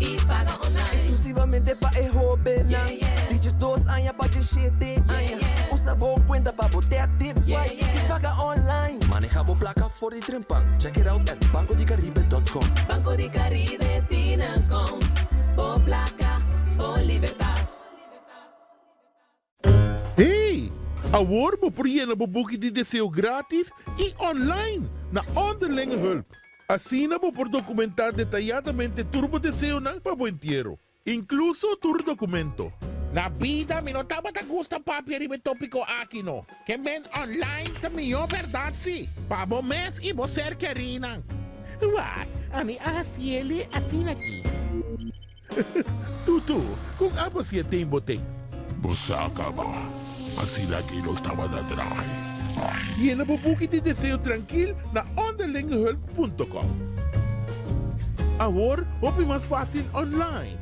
y paga online. Exclusivamente pa e hobennan di diesdos aña pa diesshete aña. Usa bo cuenta pa bo tap, tip, swipe y paga online. Maneha bo placa for di trempan. Check it out at bancodicaribe dot com. Banco di Caribe tin account. Bo placa, bo libertad. Hey! Awor bo por yena bo buki di deseo gratis y online na Onderlinge Hulp. Asina bo por documenta detayadamente tur bo deseonan pa bo entiero, incluso tur documento. Na bida mi no tabata gusta papia riba e topico aki no. Ke men online ta mihó bèrdat si, pa bo mes i bo ser kerínan. Wak, ami a hasiele asina aki. Tutu, kon abo si e ten bo ten? Bo sa kaba, asina aki nos tabata draai. Yena bo buki di deseo trankil na onderlingehulp punto com. Awor hopi mas fásil online.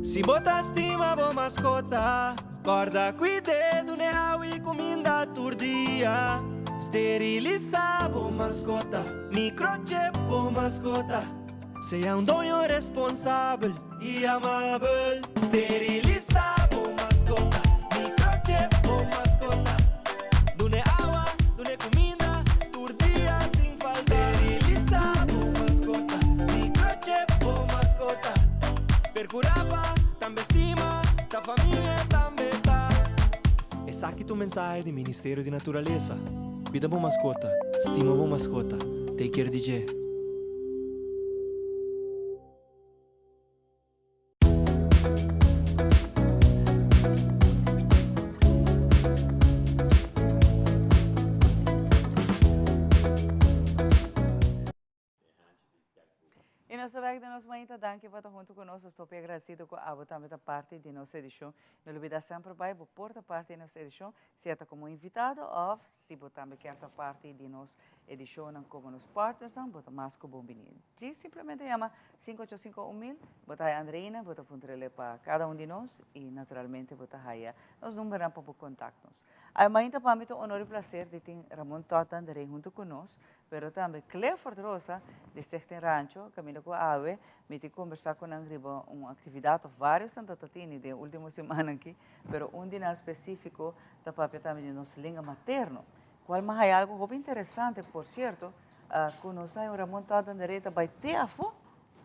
Si bo ta stima bo maskota, kòrda kuid'é, dun'é awa i kuminda tur dia. Sterilisá bo maskota, microchip bo maskota. Sea un doño responsabel y amabel. Steriliza bo mascota, microchip bo mascota. Dun'e awa, dun'e cuminda, tur dia sin falta. Steriliza bo mascota, microchip bo mascota. Percura pa tambe stima, ta famia tambe ta. Esaki ta un mensahe di Ministerio di Naturalesa. Cuida bo mascota, stima bo mascota, take care di dje. Y nos ta bek den nos mainta, danki pa ta hunto cu nos, nos ta hopi agradecido cu abo tambe ta parti di nos edicion. No lubida semper bay bo por ta parti di nos edicion, sea ta como invitado of Si bo tambe kier ta parti di nos edicionnan como nos partnersnan, bo ta mas cu bon bini. Djis simplemente yama sinku ocho sinku un mil, bo ta haya Andreina, bo ta puntr'ele pa cada un di nos y naturalmente bo ta haya nos numbernan pa bo contact nos. Ay mainta pa mi ta un honor y placer di tin Ramon Todd Dandaré hunto cu nos, pero tambe Clifford Rosa di Stichting Rancho, caminda cu awe mi tin conversa cu nan riba un actividad of varios nan ta ta tini den ultimo simannan aki, Pero un di nan specifico ta papia tambe di nos lenga materno, cual mi a haya algo hopi interesante, por cierto, cu nos ta un Ramon Todd Anderé ta bay te afo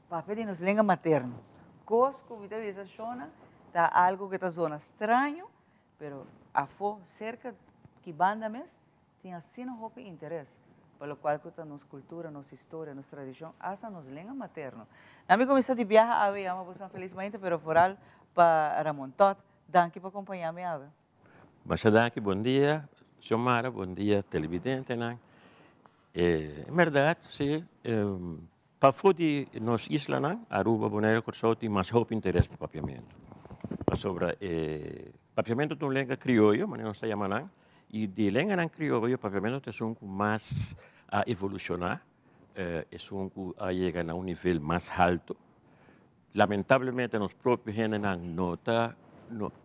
papia di nos lenga materno. Cos cu mi ta bisa Shona ta algo cu ta zona straño, pero afo cerca ki banda mes tin asina hopi interes pa locual cu ta nos cultura, nos historia, nos tradicion, hasta nos lenga materno. Na mi cuminsa di biaha awe yama boso feliz mainta, pero vooral pa Ramon Todd, danki pa compaña mi awe. Masha danki, bon dia Xiomara, bon dia televidentenan. En berdad si, pafó di nos islanan, Aruba, Bonaire, Kòrsou tin masha hopi interes pa papiamentu. Pasobra e papiamentu ta un lenga krioyo, manera nos ta yama nan, i di lenganan krioyo papiamentu ta esun ku mas a evolushoná, esun ku a yega na un nivel mas haltu. Lamentablemente nos propio hendenan no ta,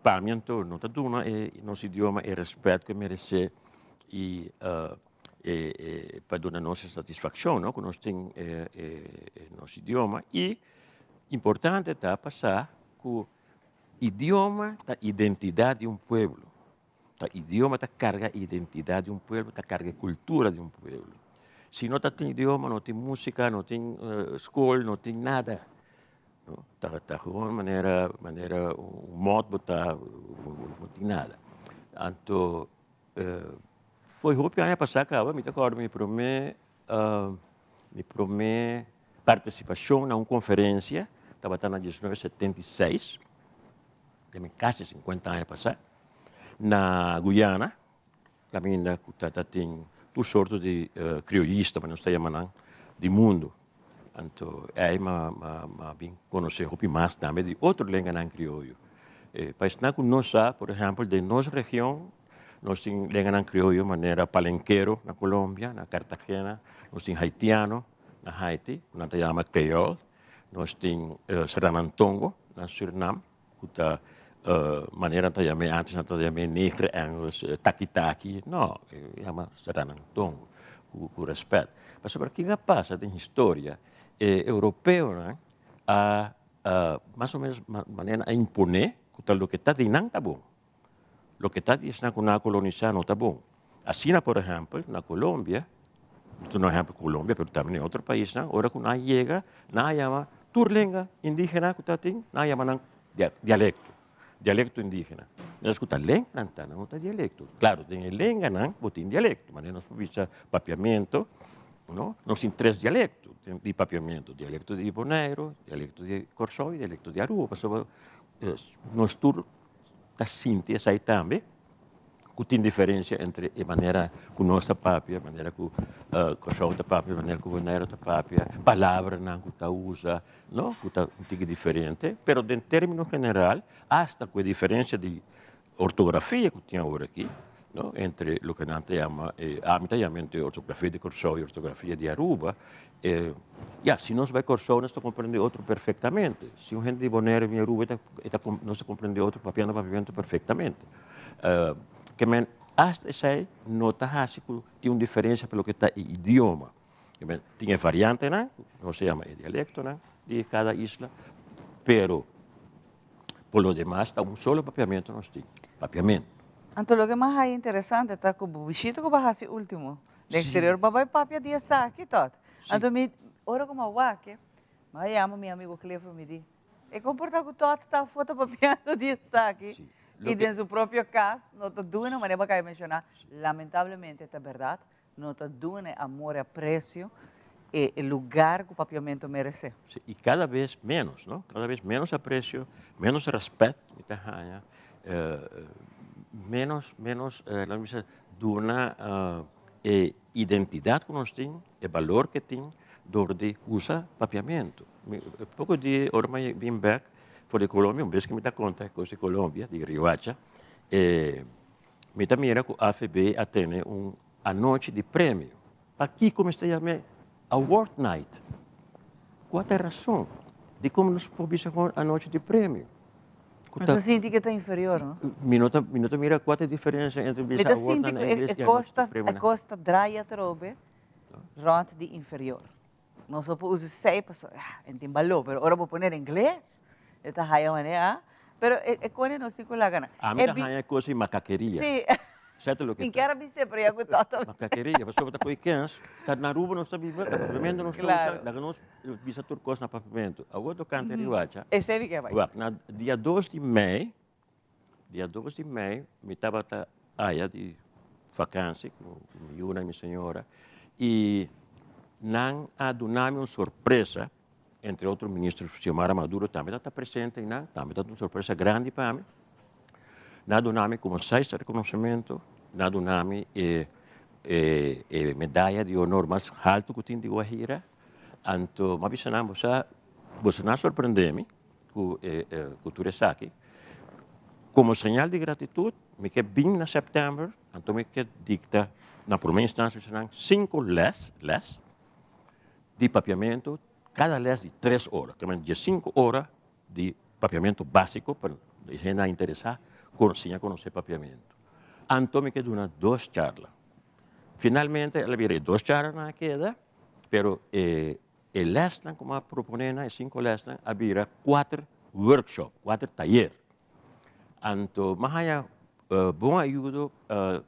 pa mi anto, no ta duna e nos idioma e rèspèt ku e meresé i pa duna nos e satisfakshon no ku nos tin e nos idioma i importante ta pa sa ku idioma ta identidat di un pueblo, ta idioma ta karga identidat di un pueblo, ta karga e kultura di un pueblo. Si no ta tin idioma no tin musika, no tin skol, no tin nada no, ta ta gewoon manera manera un mòt bo ta no tin nada. Anto Foi hopi aña pasá kaba mi ta kòrda mi promé mi promé partisipashon na un konferensia tabata na diesnuebe setenta i seis, den kasi sinkuenta aña pasá, na Guyana, kaminda ku ta tin tur sorto di krioyista, manera nos ta yama nan, di mundu. Anto ei m'a bin konosé hopi mas tambe di otro lenganan krioyo. E paisnan ku nos sa, por ehèmpel den nos region nos tin lenganan krioyo manera palenkero na Colombia, na Cartagena, nos tin haitiano na Haiti ku nan ta yama kreyòl, nos tin sranantongo na Surinam ku ta manera nan ta yam'é antes nan ta yam'é neger Engels, taki taki, no, e yama sranantongo ku rèspèt. Pasobra kiko a pasa den historia, e europeonan a mas o menos manera nan a imponé ku ta loke ta di nan ta bon, loke ta di esnan ku nan a kolonisá no ta bon. Asina por ehèmpel na Colombia, mi ta duna ehèmpel Colombia pero tambe den otro paisnan, ora ku nan a yega nan a yama tur lenga indígena ku ta tin, nan a yama nan dialekto, dialekto indígena. Mientras ku ta lenga nan ta, nan no ta dialekto. Klaro, den e lenganan bo tin dialekto, manera nos por bisa papiamento, no, nos tin tres dialekto di papiamento, dialekto di Boneiru, dialekto di Kòrsou i dialekto di Aruba, pasobra nos tur ta sinti esei tambe. ku tin diferensia entre e manera ku nos ta papia, manera ku Kòrsou ta papia, manera ku Boneiru ta papia, palabranan ku ta usa, no, ku ta un tiki diferente, pero den término general, asta ku e diferensia di ortografia ku tin awor aki, no, entre loke nan ta yama, ami ta yama entre ortografia di Kòrsou i ortografia di Aruba, ya, si nos bai Kòrsou nos ta komprende otro perfektamente, si un hende di Boneiru bin Aruba e ta nos ta komprende otro papiando papiamento perfektamente. Ke men hasta esei no ta hasi ku tin un diferensia pa loke ta e idioma. Tin e variantenan, nos ta yama e dialectonan di cada isla, pero por lo demas ta un solo papiamento nos tin, papiamento. Anto loke mas hay interesante ta cu bo bishita cu bo a haci ultimo den exterior bo a bay papia di esaki tot. Anto mi ora cu mi a wak mi a yama mi amigo Clifford mi di e comporta cu tot ta afo ta papiando di esaki y den su propio cas no ta duna manera bo a caba di menciona lamentablemente ta berdad No ta duna e amor e aprecio e e lugar cu Papiamento merece. Sí, y cada vez menos, no? Cada vez menos aprecio, menos respet mi ta haña, menos, menos, laat mi bisa, duna e identidad cu nos tin, e balor cu e tin door di usa Papiamento. Mi, poco di ora mi a bin bek for di Colombia, un bes cu mi ta conta e cos di Colombia, di Riohacha, e. Mi ta mira ku AVB a tene un anochi di premio. Pakiko mester yam'é Award Night? Kua ta e rason? Dikon nos por bisa ku anochi di premio? Ku ta. Nos ta sinti ku e ta inferior, no? Mi no ta, mi no ta mira kua ta e diferensia entre bisa Award Night na ingles i anochi di premio na. Mi ta sinti ku e kos ta draai atrobe rònt di inferior. Nos no por usa esei pasobra ah, e tin balor, pero ora bo pone den ingles, e ta haya manera, ah, pero e, e kone nos tin ku laga nan. Ami ta haña e kos di makakeria. Sí. Sa ta loke Mi kier a bis'é, pero ya ku Toto a bis'é. Makakeria, pasobra ta koe kens, ta na Aruba nos ta biba, ta papiamentu nos ta usa, laga nos bisa tur kos na papiamentu. Awor tokante Riuacha. Esei mi kier bai. Wak, na dia dos di mei, Dia dos di mei mi tabata aya di vakansi ku mi yuna i mi señora i nan a duna mi un sorpresa, entre otro ministro Xiomara Maduro tambe tabata presente einan, tambe tabata un sorpresa grandi pa mi. Nan a duna mi komo seis rekonosementu, nan a duna mi e e medaya di honor mas haltu ku tin di Guajira, anto mi a bisa nan, bo sa, boso no a sorprende mi. Ku e ku tur esaki. Komo señal di gratitut mi ke bin na sèptèmber, anto mi ke dikta na promé instansia esnan sinku lès, lès, di papiamentu, kada lès di tres ora, ta manda diesinku ora di papiamentu básiko pa e hendenan interesá siña konosé papiamentu. Anto mi ke duna dos charla. Finalmente el a bira e dos charlanan a keda, pero e E lèsnan ku mi a proponé nan, e sinku lèsnan, a bira kuater workshop, kuater tayer. Anto mi a haña bon ayudo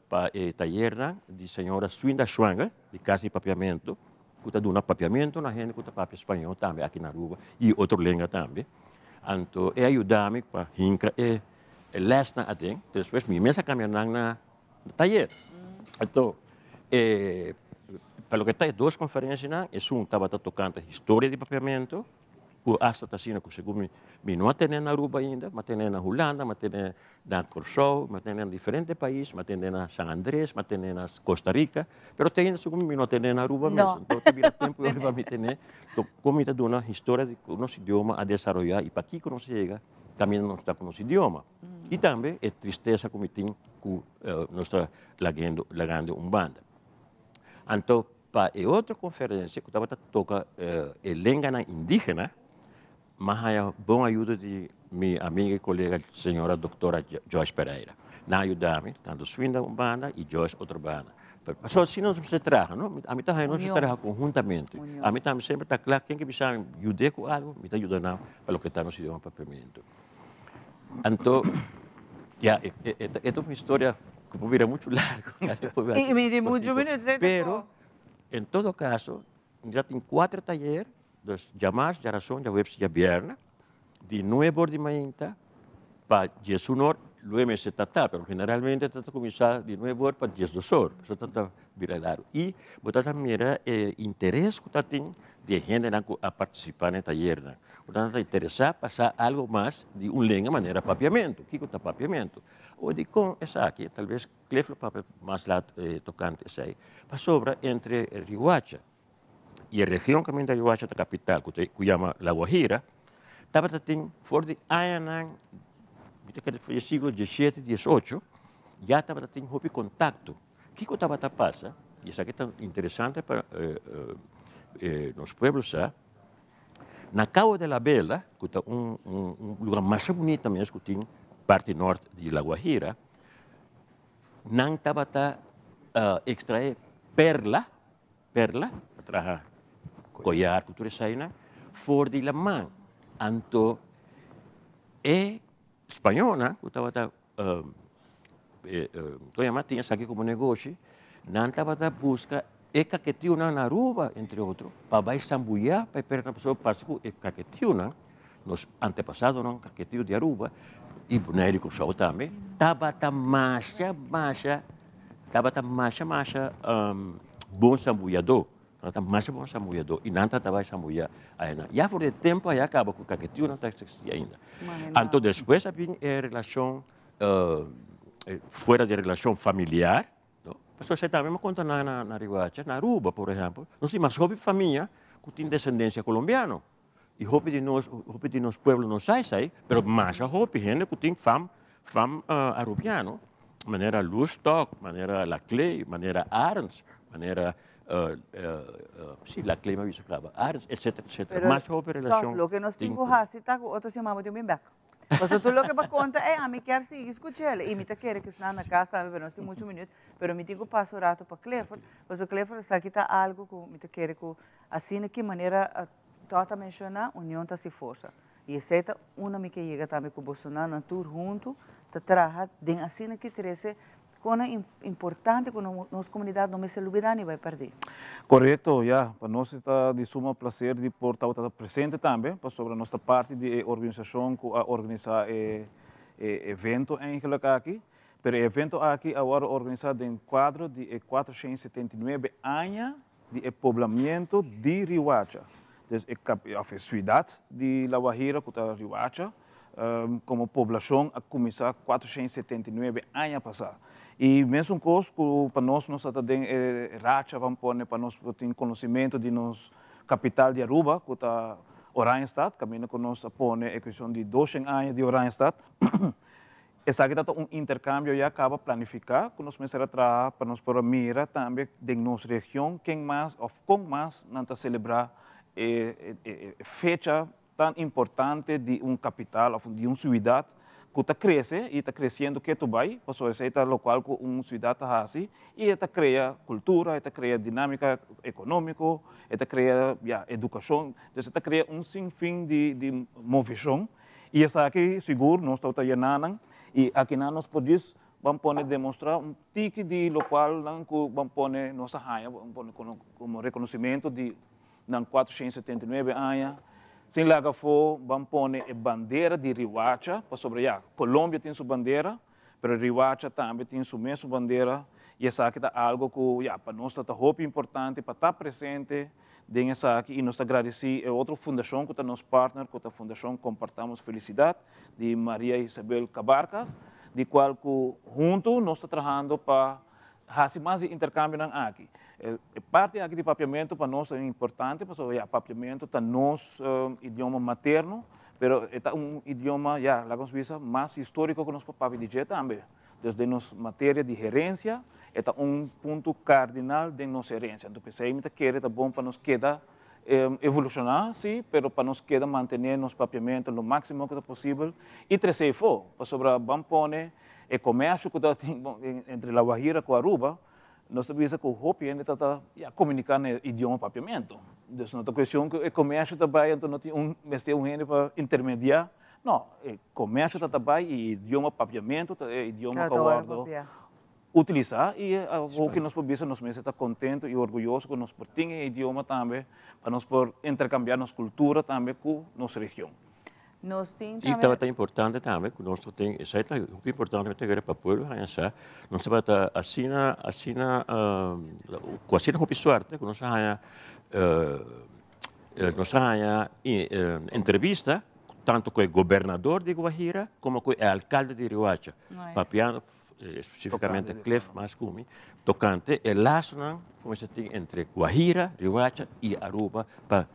pa e tayernan di señora Swinda Schwanger di Kas di Papiamentu, ku ta duna papiamentu na hende ku ta papia spañó tambe aki na Aruba i otro lenga tambe. Anto e a yuda mi pa hinka e lèsnan aden, despues mi mes a kambia nan na tayer. Anto, e, pa loke ta e dos konferensianan, esun tabata tokante historia di papiamentu, ku asta ta asina ku segun mi, mi no a tene na Aruba ainda, mi a tene na Hulanda, mi a tene na Kòrsou, mi a tene na diferente pais, mi a tene na San Andres, mi a tene na Costa Rica, pero te ainda segun mi, mi no a tene na Aruba mes. Anto ta bira tempu yori pa mi tene, to kon mi ta duna historia di kon nos idioma a desaroyá i pakiko nos a yega kaminda nos ta ku nos idioma. I tambe e tristesa ku mi tin ku nos ta lagendo lagando un banda. Anto pa e otro konferensia ku tabata toka e lenganan indígena, m'a haña bon ayuda di mi amiga i kolega señora doktora Joyce Pereira. Nan a yuda mi, tantu Swinda un banda i Joyce otro banda. Pasobra asina nos mester traha, no? Ami ta haña nos mester traha konhuntamente. Ami tambe semper ta kla, ken ke bisa mi yud'é ku algu, mi ta yuda nan pa loke ta nos idioma papiamentu. Anto, ya, e ta un historia ku por bira muchu largu. I mi di muchu minuut esei ta Pero, en todo kaso, mi ta tin kuater tayer, dus djamars, djarason, djaweps i djabièrnè, di nuebe or di mainta pa diesun or, lo e mester ta ta, pero generalmente ta ta kuminsá di nuebe or pa diesdos or, pasobra ta ta bira largu. I bo ta ta mira e interes ku ta tin di e hendenan ku a partisipá na e tayernan. Ku nan ta interesá pa sa algu mas di un lenga manera papiamentu. Kiko ta papiamentu? Awor dikon esaki? Talbes Cliff lo papia mas lat tokante esei. Pasobra entre Riohacha i e region kaminda Riohacha ta kapital ku ta ku yama La Guajira tabata tin for di añanan mi ta kere for di siglo diesshete diesocho ya tabata tin hopi kontakto. Kiko tabata pasa? I esaki ta interesante pa nos pueblo sa. Na Cabo de la Vela, ku ta un un lugar masha bunita mes ku tin parti nort di La Guajira, nan tabata ekstraé perla, perla, traha koyar ku tur eseinan for di laman. Anto e spañónan ku tabata kon yama tin esaki komo negoshi, nan tabata buska e kaketionan na Aruba entre otro pa bai sambuyá pa e pèrnan pasobra parse ku e kaketionan nos antepasadonan kaketio di Aruba i Boneiru i Kòrsou tambe tabata masha masha tabata masha masha bon sambuyadó. Nan ta masha bon sambuyadó i nan ta bai sambuyá ayanan. Ya for di e tempu aya kaba ku kaketiunan ta eksistí ainda. Anto despues a bin e relashon fuera di e relashon familiar, no? Pasobra esei tambe mi a konta nan na Ribacha, na Aruba por ehèmpel, nos tin mas hopi famia ku tin desendensia kolombiano. I hopi di nos, hopi di nos pueblo no sa esei, pero masha hopi hende ku tin fam, fam Arubiano, manera Loestok, manera Laclé, manera Arends, manera si Laclé mi a bisa kaba, Arends, etcetera, etcetera. Pero Masha hopi tòg relashon loke nos tin tin ku ku. hasi ta ku otro siman bo tin bin bèk. Pasobra tur loke bo a konta, ey, ami kier sigui skuch'el. I mi ta kere ku esnan na kas tambe, pero nos tin muchu minüt, pero mi tin ku pasa un ratu pa Clifford, pasobra Clifford esaki ta algu ku mi ta kere ku asina ki manera Tòg ta menshoná, Union ta si forsa. I esei ta unda mi ke yega tambe ku bosonan nan tur huntu ta traha den asina ki trese kon a importante ku nos komunidat no mester lubidá ni bai pèrdí. Korekto, ya. Pa nos e ta di suma plaser di por tabata presente tambe, pasobra nos ta parti di e organisashon ku a organisá e evento eigenlijk aki. Pero e evento aki a wòrdu organisá den kuadro di e 479 aña di e poblamiento di Rihuacha, dus e cap of e ciudad di La Guajira cu ta Rihuacha, como poblacion a cuminsa 479 aña pasa. Y mesun cos cu pa nos, nos a ta den e racha ban pone pa nos por tin conocimento di nos capital di Aruba cu ta Oranjestad, caminda cu nos a pone e cuestion di 200 aña di Oranjestad. Esaki ta ta un interkambio ya kaba planifiká ku nos mester a traha pa nos por a mira tambe den nos region ken mas òf kon mas nan ta selebrá e fecha tan importante di un kapital òf di un siudat ku ta krese i ta kresiendo ketu bai pasobra esei ta lokual ku un siudat ta hasi i e ta krea kultura, e ta krea dinámika ekonómiko, e ta krea ya edukashon, dus e ta krea un sinfin di moveshon. I esaki sigur nos tabata yena nan i akinan nos por djis ban pone demostra un tiki di lokual nan ku ban pone nos a haña ban pone komo rekonosimentu di nan 479 aña. Sin laga afó ban pone e bandera di Riwacha pasobra ya Colombia tin su bandera pero Riwacha tambe tin su mesun bandera i esaki ta algo ku ya pa nos ta ta hopi importante pa ta presente den esaki i nos ta gradisí e otro fundashon ku ta nos partner ku ta Fundashon Compartamos Felicidad di Maria Isabel Cabarcas di kual ku huntu nos ta trahando pa hasi mas di interkambionan aki. E parti aki di papiamentu pa nos ta importante pasobra ya papiamentu ta nos idioma materno pero e ta un idioma ya laga nos bisa mas historiko ku nos por papia di dje tambe. Dus den nos materia di herensia e ta un punto kardinal den nos herensia. Anto p'esei mi ta kere ta bon pa nos keda evolushoná, sí, pero pa nos keda mantené nos papiamentu lo máksimo ku ta posibel i trese efó. Pasobra ban pone e komersio ku ta tin entre La Guajira ku Aruba, nos ta bisa ku hopi hende ta ta ya komuniká na e idioma papiamentu. Dus no ta kuestion ku e komersio ta bai anto no tin un mester un hende pa intermediá. No, e komersio ta ta bai i e idioma papiamentu ta e idioma ku a wòrdu utilisá i hopi nos por bisa nos mester ta kontentu i orguyoso ku nos por tin e idioma tambe pa nos por interkambiá nos kultura tambe ku nos region. Nos tin I tambe. tabata importante tambe ku nos ta tin, esei ta hopi importante mi ta kere pa pueblo haña sa, nos tabata asina asina ku asina hopi suerte ku nos a haña nos a haña entrevista tanto ku e gobernador di Guajira komo ku e alkalde di Riohacha, papiando spesifikamente Cliff mas ku mi, tokante e lasonan ku mester tin entre Guajira, Riohacha i Aruba pa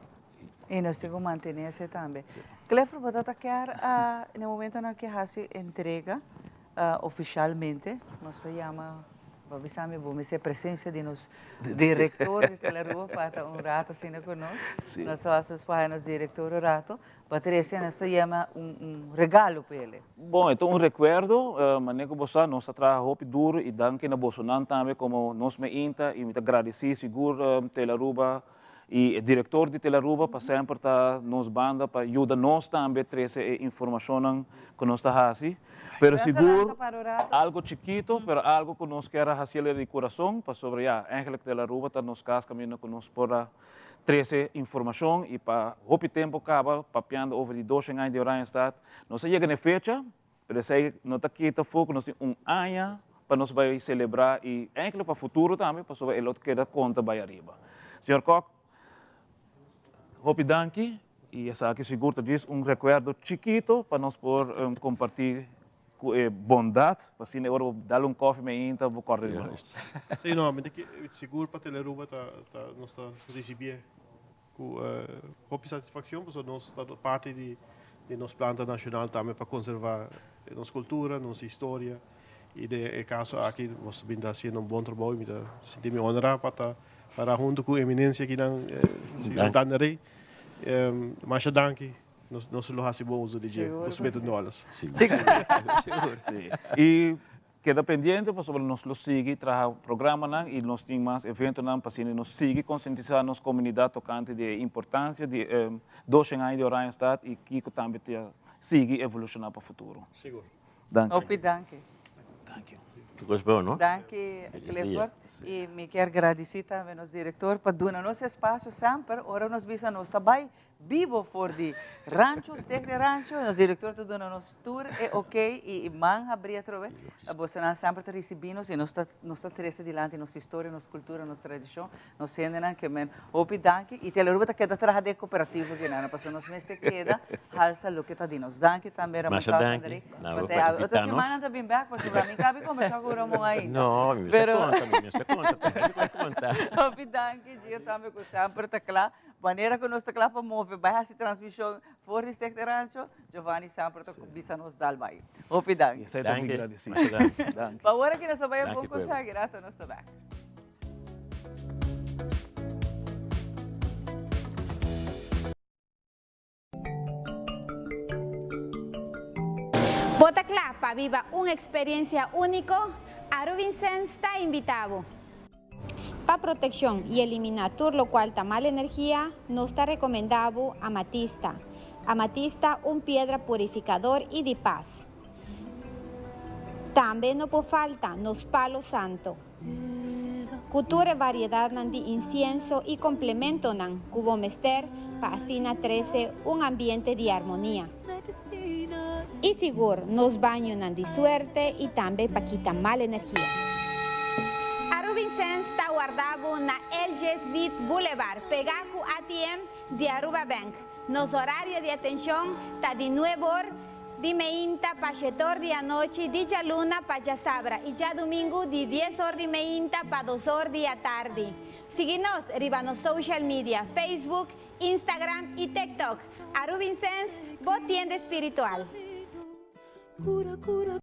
I nos tin ku mantené esei tambe. Clifford, bo ta kier na e momentonan ke hasi entrega ofishalmente, nos ta yama, bo a bisa mi bo mester presensia di nos direktor di Telaruba pa ta un rato asina ku nos. Nos ta wak sus pa haña nos direktor un rato. Bo a trese, nos ta yama un regalo pa el. Bon, e ta un rekuerdo, manera ku bo sa nos a traha hopi duru i danki na bosonan tambe komo nos meinta i mi ta gradisí sigur Telaruba. Y e director di Telearuba pa semper ta nos banda pa yuda nos tambe trece e informacionnan cu nos ta haci. Pero sigur algo chikito, pero algo cu nos kier a haciele di curason, pasobra ya, eigenlijk Telearuba ta nos cas caminda cu nos por a trece informacion y pa hopi tempo caba papiando over di doshen aña di Oranjestad. Nos a yega na e fecha, pero esey no ta kita afo cu nos tin un aña pa nos bay celebra y eigenlijk pa futuro tambe, pasobra e lo keda conta bay ariba. Señor Kok, hopi danki y esaki sigur ta djis un recuerdo chikito pa nos por comparti cu e bondad, pa asina e ora bo dal un koffie meinta bo corda riba nos. Sí, no, mi ta sigur pa Telearuba ta, ta, nos ta ricibié cu hopi satisfaccion pasobra nos ta parti di di nos planta nacional tambe pa conserva nos cultura, nos historia y den e caso aki nos ta bin ta haciendo un bon trabou y mi ta sinti mi honra pa ta para hunto cu eminencia akinan, señor Dandaré. Masha danki. Nos lo hasi bon uso di dje, nos mete dólares. Sigur. Y keda pendiente pasobra nos lo sigui traha programanan y nos tin mas eventonan pa asina nos sigui concientisa nos comunidad tocante di e importancia di e doshen aña di Oranjestad y kico tambe ta sigui evoluciona pa futuro. Sigur. Danki. Hopi danki. Danki. Tur cos bon, no? Danki, Clifford. Y mi kier gradici tambe nos director pa duna nos espacio semper ora nos bisa nos ta bay Bibo for di Rancho, Steak de Rancho. Nos director ta duna nos tur e ok y man habri atrobe. Bosonan semper ta ricibi nos y nos ta nos ta trece dilanti nos historia, nos cultura, nos tradicion, nos hendenan ke men hopi danki y Telearuba ta keda traha den cooperativo kinan pasobra nos mester keda halsa loke ta di nos. Danki tambe Ramon Masha Tata danki. André. Na Pa te pa habi. Otro invita nos. semana ta bin bek pasobra mi kabi combersa cu Ramon ainda. No, mi mester Pero conta, mi mester conta, mi mester conta. Hopi danki Gio tambe cu semper ta cla. Manera ku nos ta kla pa move bai hasi transmishon for di Stichter Rancho, Giovanni semper ta bisa nos dal bai. Hopi danki. Esei ta mi gradisido. Danki. Pa awor aki nos ta bai a bon Danki pueblo. conseho, rato nos ta bek. Bo ta kla pa biba un eksperensia úniko? Aruvincens ta invitá bo! Pa protekshon i eliminá tur lokual ta mal energia, nos ta rekomendá bo amatista. Amatista un piedra purifikador i di pas. Tambe no por falta nos palo santo. Ku tur e variedatnan di insienso i komplementonan ku bo mester pa asina trese un ambiente di armonia. I sigur nos bañonan di suerte i tambe pa kita mal energia. Arubinsens ta warda bo na LJ Smith Boulevard, pegá ku ATM di Aruba Bank. Nos orario di atenshon ta di nueb'or Di meinta pa shetor di anochi, di djaluna pa djasabra i djadumingu di dies or di meinta pa dos or di atardi. Sigui nos riba nos social media, Facebook, Instagram i TikTok. Arubinsens, bo tienda espiritual.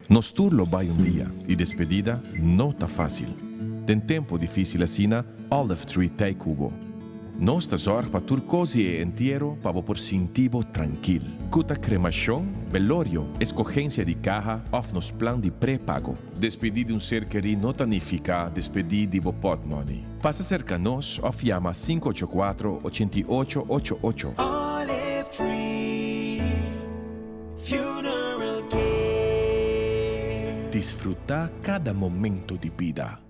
Nos tur lo bai un dia y despedida no ta facil. Den tempo dificil asina, Olive Tree t'ei cu bo. Nos ta zorg pa tur cos di e entiero pa bo por sinti bo trankil. Cu ta cremacion, belorio, escogencia di caha of nos plan di prepago. Despedi di un ser keri no ta nifica despedi di bo potmoney. Pasa cerca nos of yama 584 88 88. Olive Tree Funeral Care. Disfruta cada momento di bida.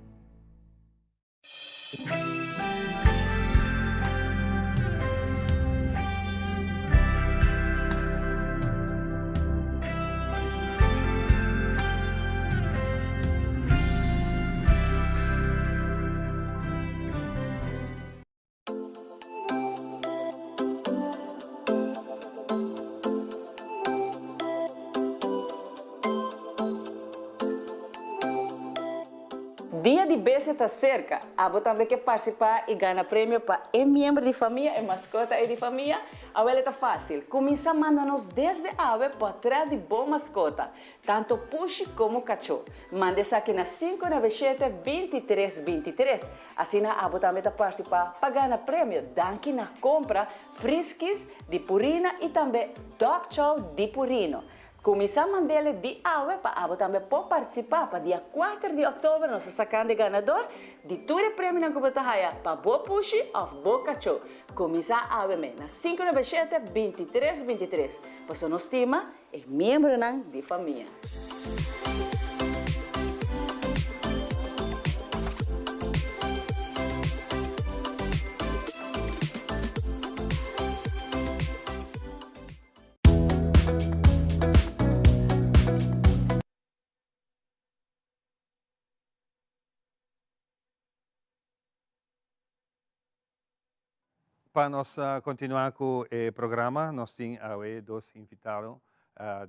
Dia di Bestia ta serka! Abo tambe ke partisipá i gana premio pa e miembro di famia, e maskota ei di famia? Awel e ta fásil, kuminsá manda nos desde awe pòtrèt di bo maskota, tantu pushi komo kachó. Manda esaki na 597 23 23. Asina abo tambe ta partisipá pa gana premio danki na kompra Friskies di Purina i tambe Dog Chow di Purino. Kuminsá mand'ele di awe pa abo tambe por partisipá pa dia kuater di òktober nos ta sakando e ganador di tur e premionan ku bo ta haya pa bo pushi òf bo kachó. Kuminsá awe me na 597 23 23 pasobra nos stima e miembronan di famia. Pa nos continua cu e programa nos tin awe dos invitado,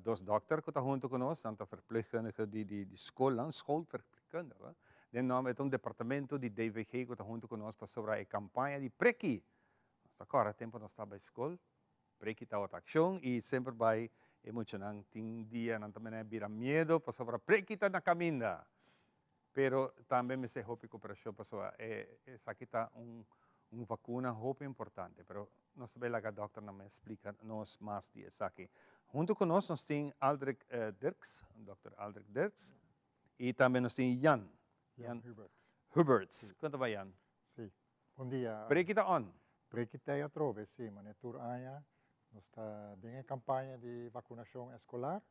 dos dokter cu ta hunto cu nos, nan ta verpleegkundige di di scolnan, schoolverpleegkundige, den nomber e ta un departamento di DVG cu ta hunto cu nos pasobra e campaña di preki, nos ta corda tempo nos ta bay scol, Preki tabata akshon i semper bai e muchanan tin dia nan ta mene bira miedo pasobra preki ta na kaminda. Pero tambe mester hopi koperashon pasobra e esaki ta un un vakuna hopi importante. Pero nos ta bai laga dòkternan mes splika nos mas di esaki. Huntu ku nos nos tin Aldrich Dirks, dòkter Aldrich Dirks i tambe nos tin Jan, Jan Huberts. Huberts. Kon ta bai Jan? Si. Bon dia. Preki ta on. Preki ta atrobe, si, mane tur aña nos ta den e kampaña di vakunashon eskolar.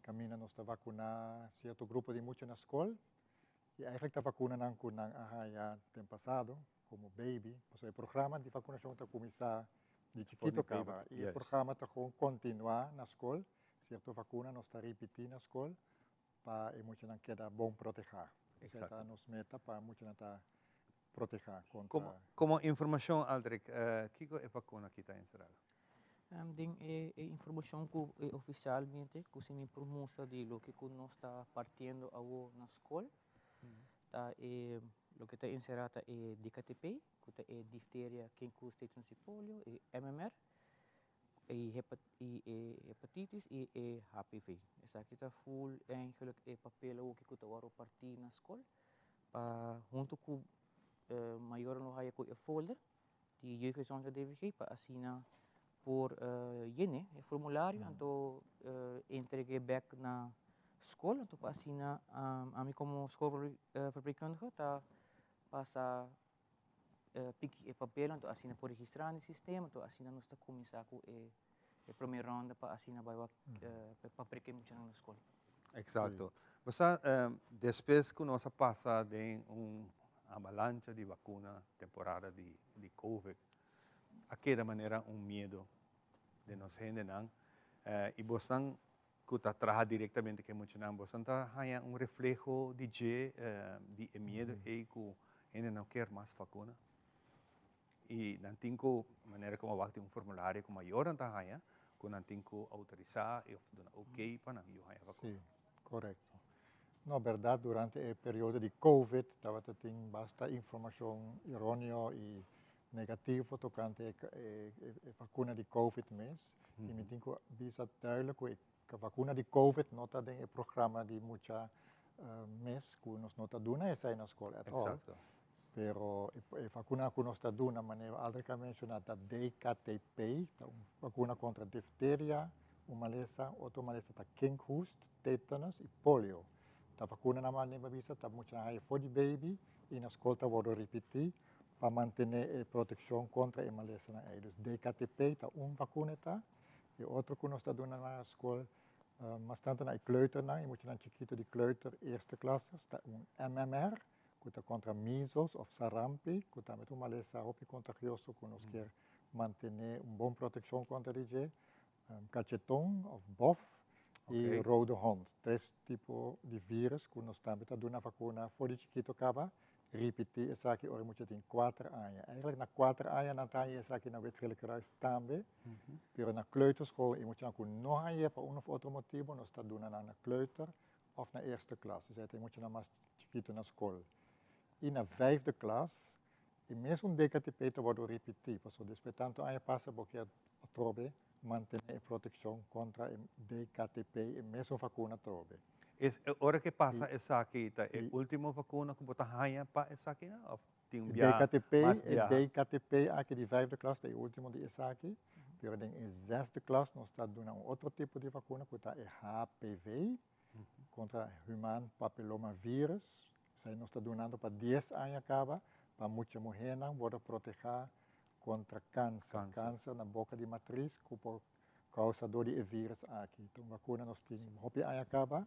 Kaminda nos ta vakuná sierto grupo di mucha na skol i eigentlik ta vakuna nan ku nan a haña den pasado komo baby. Pasobra e programa di vakunashon ta kuminsá di chikito kaba i e programa ta gewoon kontinuá na skol. Sierto vakuna nos ta ripití na skol pa e muchanan keda bon protehá. Esei ta nos meta pa muchanan ta protehá kontra. Komo informashon Aldrich, kiko e vakuna aki ta enserá? Den e informashon ku e ofisialmente ku si mi por mustra di loke ku nos ta partiendo awo na skol ta e loke ta enserá ta e DKTP ku ta e difteria, kinkhoest, tetanus i polio, e MMR. E y e hepatitis y e HPV. Esaki ta full eigenlijk e papel awoki cu ta worde parti na school pa hunto cu mayornan lo haya cu e folder di Jeugdgezondheid DVG pa asina por yene e formulario anto entregue bek na school anto pa asina ami como schoolverpleegkundige ta pasa piki e papel anto asina por registrá den sistema anto asina nos ta kuminsá ku e e promé ronda pa asina bai wak pa preke muchanan na skol. Eksakto. Bo sa despues ku nos a pasa den un avalancha di bakuna temporada di di covid a keda manera un miedo den nos hendenan i bosnan ku ta traha direktamente ku e muchanan, boso ta haña un refleho di dje, di e miedu ei ku hende no kier mas vakuna? I nan tin ku, manera ku awak tin un formulario ku mayornan ta haña, ku nan tin ku outorisá i òf duna oké pa nan yu haña vakuna. Sí, korekto. No, bèrdat durante e periodo di covid tabata tin basta informashon eróneo i negativo tokante e vakuna di covid mes i mi tin ku bisa duidelijk ku e vakuna di covid no ta den e programa di mucha mes ku nos no ta duna esei na skol at all. Pero e vakuna ku nos ta duna manera Aldrich a menshoná ta DKTP, ta un vakuna kontra difteria, un malesa, otro malesa ta kinkhoest, tetanus i polio. Ta vakunanan manera mi a bisa ta muchanan haya for di baby i na skol ta wòrdu ripití pa mantené e protekshon kontra e malesanan ei. Dus DKTP ta un vakuna ta, e otro ku nos ta duna na skol mas tantu na e kleuternan, e muchanan chikitu di kleuter eerste klases ta un MMR ku ta kontra measles òf sarampi ku tambe ta un malesa hopi kontagioso ku nos kier mantené un bon protekshon kontra di dje, kacheton òf bof i rode hond. Tres tipo di virus ku nos tambe ta duna vakuna for di chikito kaba Ripití esaki ora e mucha tin kuater aña. Eigenlijk na kuater aña nan ta haña esaki na Wit Gele Kruis tambe, pero na kleuterschool e muchanan ku no hañ'é pa un of otro motibu nos ta duna nan na kleuter of na eerste klas, dus e muchanan mas chikitu na skol. I na vijfde klas e mesun DKTP ta wòrdu ripití, pasobra despues tantu aña pasa bo kier atrobe mantené e protekshon kontra e DKTP, e mesun vakuna atrobe. Es e ora ke pasa esaki ta e ultimo vakuna ku bo ta haña pa esakinan òf tin un bia DKTP, mas e biaha? DKTP aki di vijfde klas ta e ultimo di esaki, Pero den e zesde klas nos ta duna un otro tipo di vakuna ku ta e HPV, kontra human papilloma virus. Esei nos ta dunando pa dies aña kaba pa mucha muhénan wòrdu protehá kontra kanser, kanser na boka di matris ku por kousa dor di e virus aki. Ta un vakuna nos tin hopi aña kaba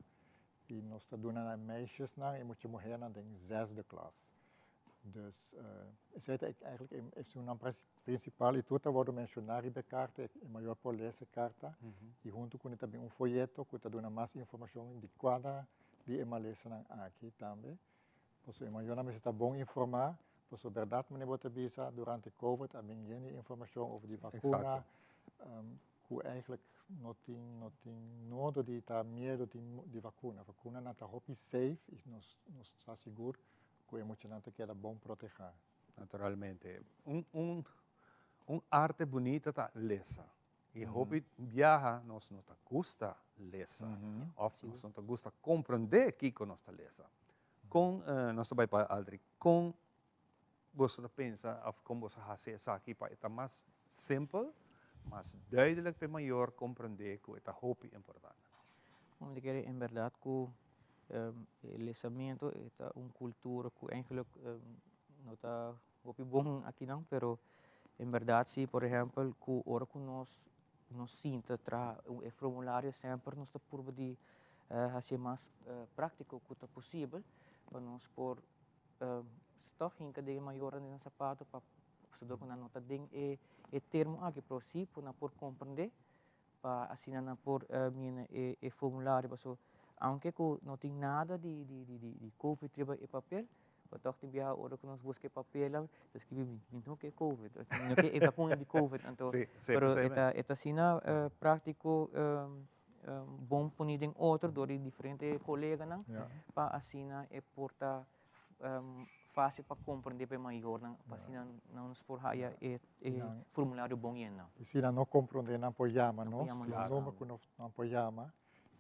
i nos ta duna na e meisjesnan i mucha muhénan den zesde klas. Dus esei ta eigenlijk esunnan principal i tur ta wòrdu menshoná riba e karta, e mayor por lesa e karta i huntu kuné ta bin un foyeto ku ta duna mas informashon di kada di e malesanan aki tambe. Pasobra e mayornan mester ta bon informá, pasobra bèrdat manera bo ta bisa durante covid a bin yen di informashon over di vakuna ku eigenlijk no tin no tin nodo di ta miedu di vakuna. Vakunanan ta hopi safe i nos nos ta sigur ku e muchanan ta keda bon protehá. Naturalmente. Un un un arte bunita ta lesa. I hopi biaha nos no ta gusta lesa òf nos no ta gusta komprondé kiko nos ta lesa. Kon nos ta bai pa Aldrich, kon boso ta pensa òf kon boso hasi esaki pa e ta mas simpel, mas duidelijk pa e mayor komprondé ku e ta hopi importante? Bo ta kere en bèrdat ku E lesamento e ta un cultura cu eigenlijk no ta hopi bon akinan, pero en berdad si, por ehempel, cu ora cu nos nos sinta traha e formulario semper nos ta purba di hacié mas practico cu ta posibel pa nos por toch hinca den e mayornan den nan zapato pa pasobra cu nan no ta den e termo aki, pero si por nan por comprende pa asina nan por mira e formulario paso aunke ku no tin nada di di di di covid riba e papel pero tòg tin biaha ora ku nos buska e papelnan ta skibi mi no ke covid mi no ke e vakuna di covid anto pero e ta e ta asina praktiko bon poni den otro dor di diferente koleganan pa asina e por ta fácil pa comprende pa e mayornan, pa asina nan nos por haya e formulario bon yena. Y si nan no comprende nan por yama nos, tin un number cu nan por yama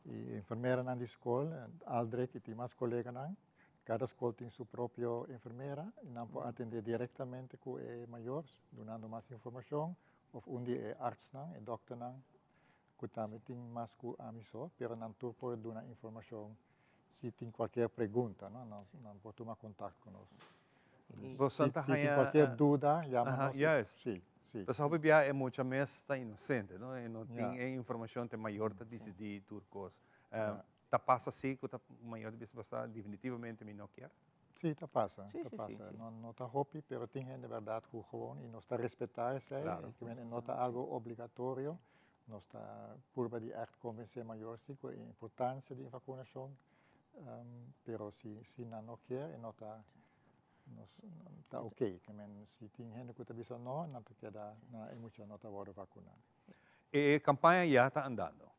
y enfermeranan di school, Aldrich y tin mas coleganan, cada school tin su propio enfermera y nan por atende directamente cu e mayor, dunando mas informacion of un di e artsnan, e dokternan cu tambe tin mas cu ami so, pero nan tur por duna informacion si tin cualkier pregunta, no, nan, nan por tuma contact cu nos. Bo Si, ta si tin haña, cualkier duda, yama Aha, nos. juist. Si, si. Pasobra hopi bia e mucha mes ta inocente, no? E no tin Ja. e informacion te mayor ta dicidi tur cos. Ja. Ta pasa si cu ta mayor ta bisa basta definitivamente mi no kier? Si, ta pasa, Si, ta si, si, pasa. si. No, no ta hopi, pero tin hende berdad cu gewoon y nos ta respeta esey, Claro. e no ta algo obligatorio. Nos ta purba di ègt konvensé mayor si ku e importansia di e vakunashon, pero si si nan no kier e no ta nos ta oké. Ke men si tin hende ku ta bisa no, nan ta keda na e mucha no ta wòrdu vakuná. E kampaña ya ta andando.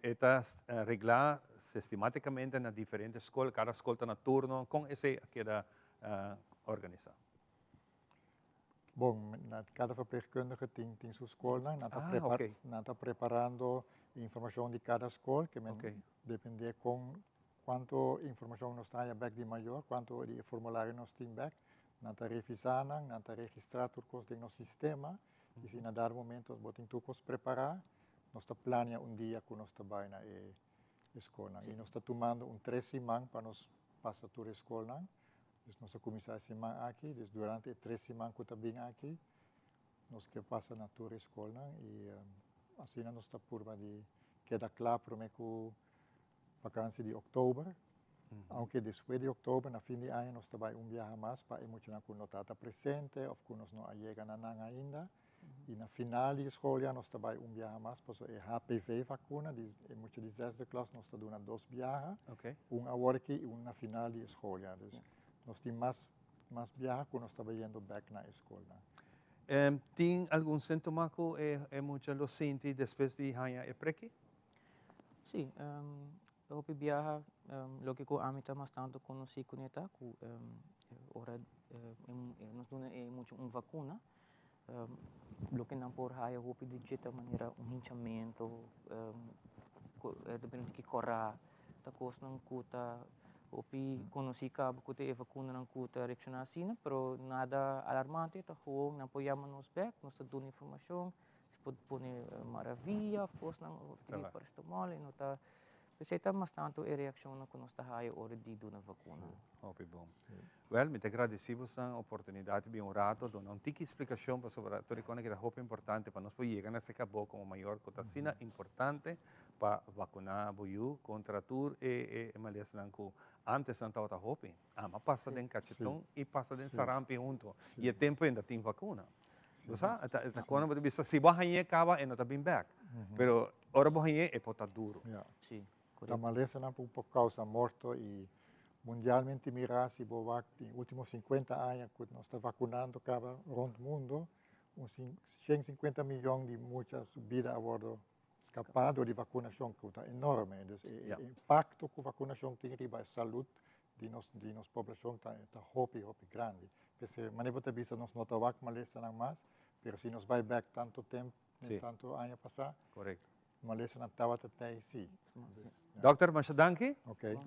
E ta reglá sistematikamente na diferente skol, kada skol ta na turno. Kon esei a keda organisá? Bon, na kada verpleegkundige tin tin su skolnan, nan ta Ah, prepar oké. nan ta preparando informashon di kada skol, ke men Oké. depende kon kuantu informashon nos ta haña bèk di mayor, kuantu di e formulario nos tin bèk, nan ta revisá nan, nan ta registrá tur kos den nos sistema, i si na dado momento bo tin tur kos prepará, nos ta plania un dia ku nos ta bai na e skolnan. I nos ta tumando un tres siman pa nos pasa tur e skolnan. Dus nos a kuminsá e siman aki, dus durante e tres siman ku ta bin aki, nos ke pasa na tur e skolnan i asina nos ta purba di keda kla promé ku vakansi di òktober. Aunke despues di òktober, na fin di aña, nos ta bai un biaha mas pa e muchanan ku no tabata presente òf ku nos no a yega na nan ainda. I na final di e skoljaar nos ta bai un biaha mas pasobra e HPV vakuna di e mucha di zesde klas nos ta duna dos biaha. Un awor aki i un na final di e skoljaar. Dus nos tin mas mas biaha ku nos ta bayendo bek na e skolnan. Tin algun sintoma ku e mucha lo sinti despues di haña e preki? Si, hopi biaha loke ku ami ta mas tantu konosí kuné ta ku ora nos duna e mucha un vakuna Loke nan por haya hopi di dje ta manera un hinchamento, depende di ki kora, ta kosnan ku ta hopi konosí kaba ku ta e vakunanan ku ta reakshoná asina, pero nada alarmante, ta gewoon nan por yama nos bèk, nos ta duna informashon. por pone maravilla of kosnan of tin paracetamol e no ta P'esei ta mas tantu e reakshonnan ku nos ta haya ora di duna vakuna. Hopi bon. Wèl, mi ta gradisí bosnan oportunidat di bin un rato duna un tiki splikashon pasobra tur e kosnan ki ta hopi importante pa nos por yega na seka bo komo mayor ku ta asina importante pa vakuná bo yu kontra tur e malesanan ku ántes nan tabata hopi. Ama pasa den kacheton i pasa den sarampi huntu i e tempu ainda tin vakuna. Bo sa, e ta kono bo ta bisa si bo a hañ'é kaba e no ta bin bèk. Pero ora bo hañ'é e por ta duru. Ya. Ta malesanan por por kousa morto i mundialmente mirá si bo wak den último sinkuenta aña ku nos ta vakunando kaba rònt mundo un 150 miyon di mucha su bida a wòrdu skapá dor di vakunashon ku ta enorme. Dus e impakto ku vakunashon tin riba e salud di nos di nos poblashon ta ta hopi hopi grandi. P'esei manera bo ta bisa nos no ta wak malesanan mas, pero si nos bai bèk tantu temp, tantu aña pasá, malesanan tabata tei si. Dòkter, masha danki.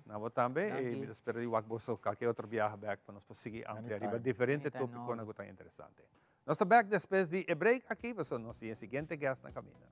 Na bo tambe i mi ta spera di wak boso kalke otro biaha bèk pa nos por sigui amplia riba diferente tópikonan ku ta interesante. Nos ta bèk despues di e break aki pasobra nos tin e siguiente guest na kaminda.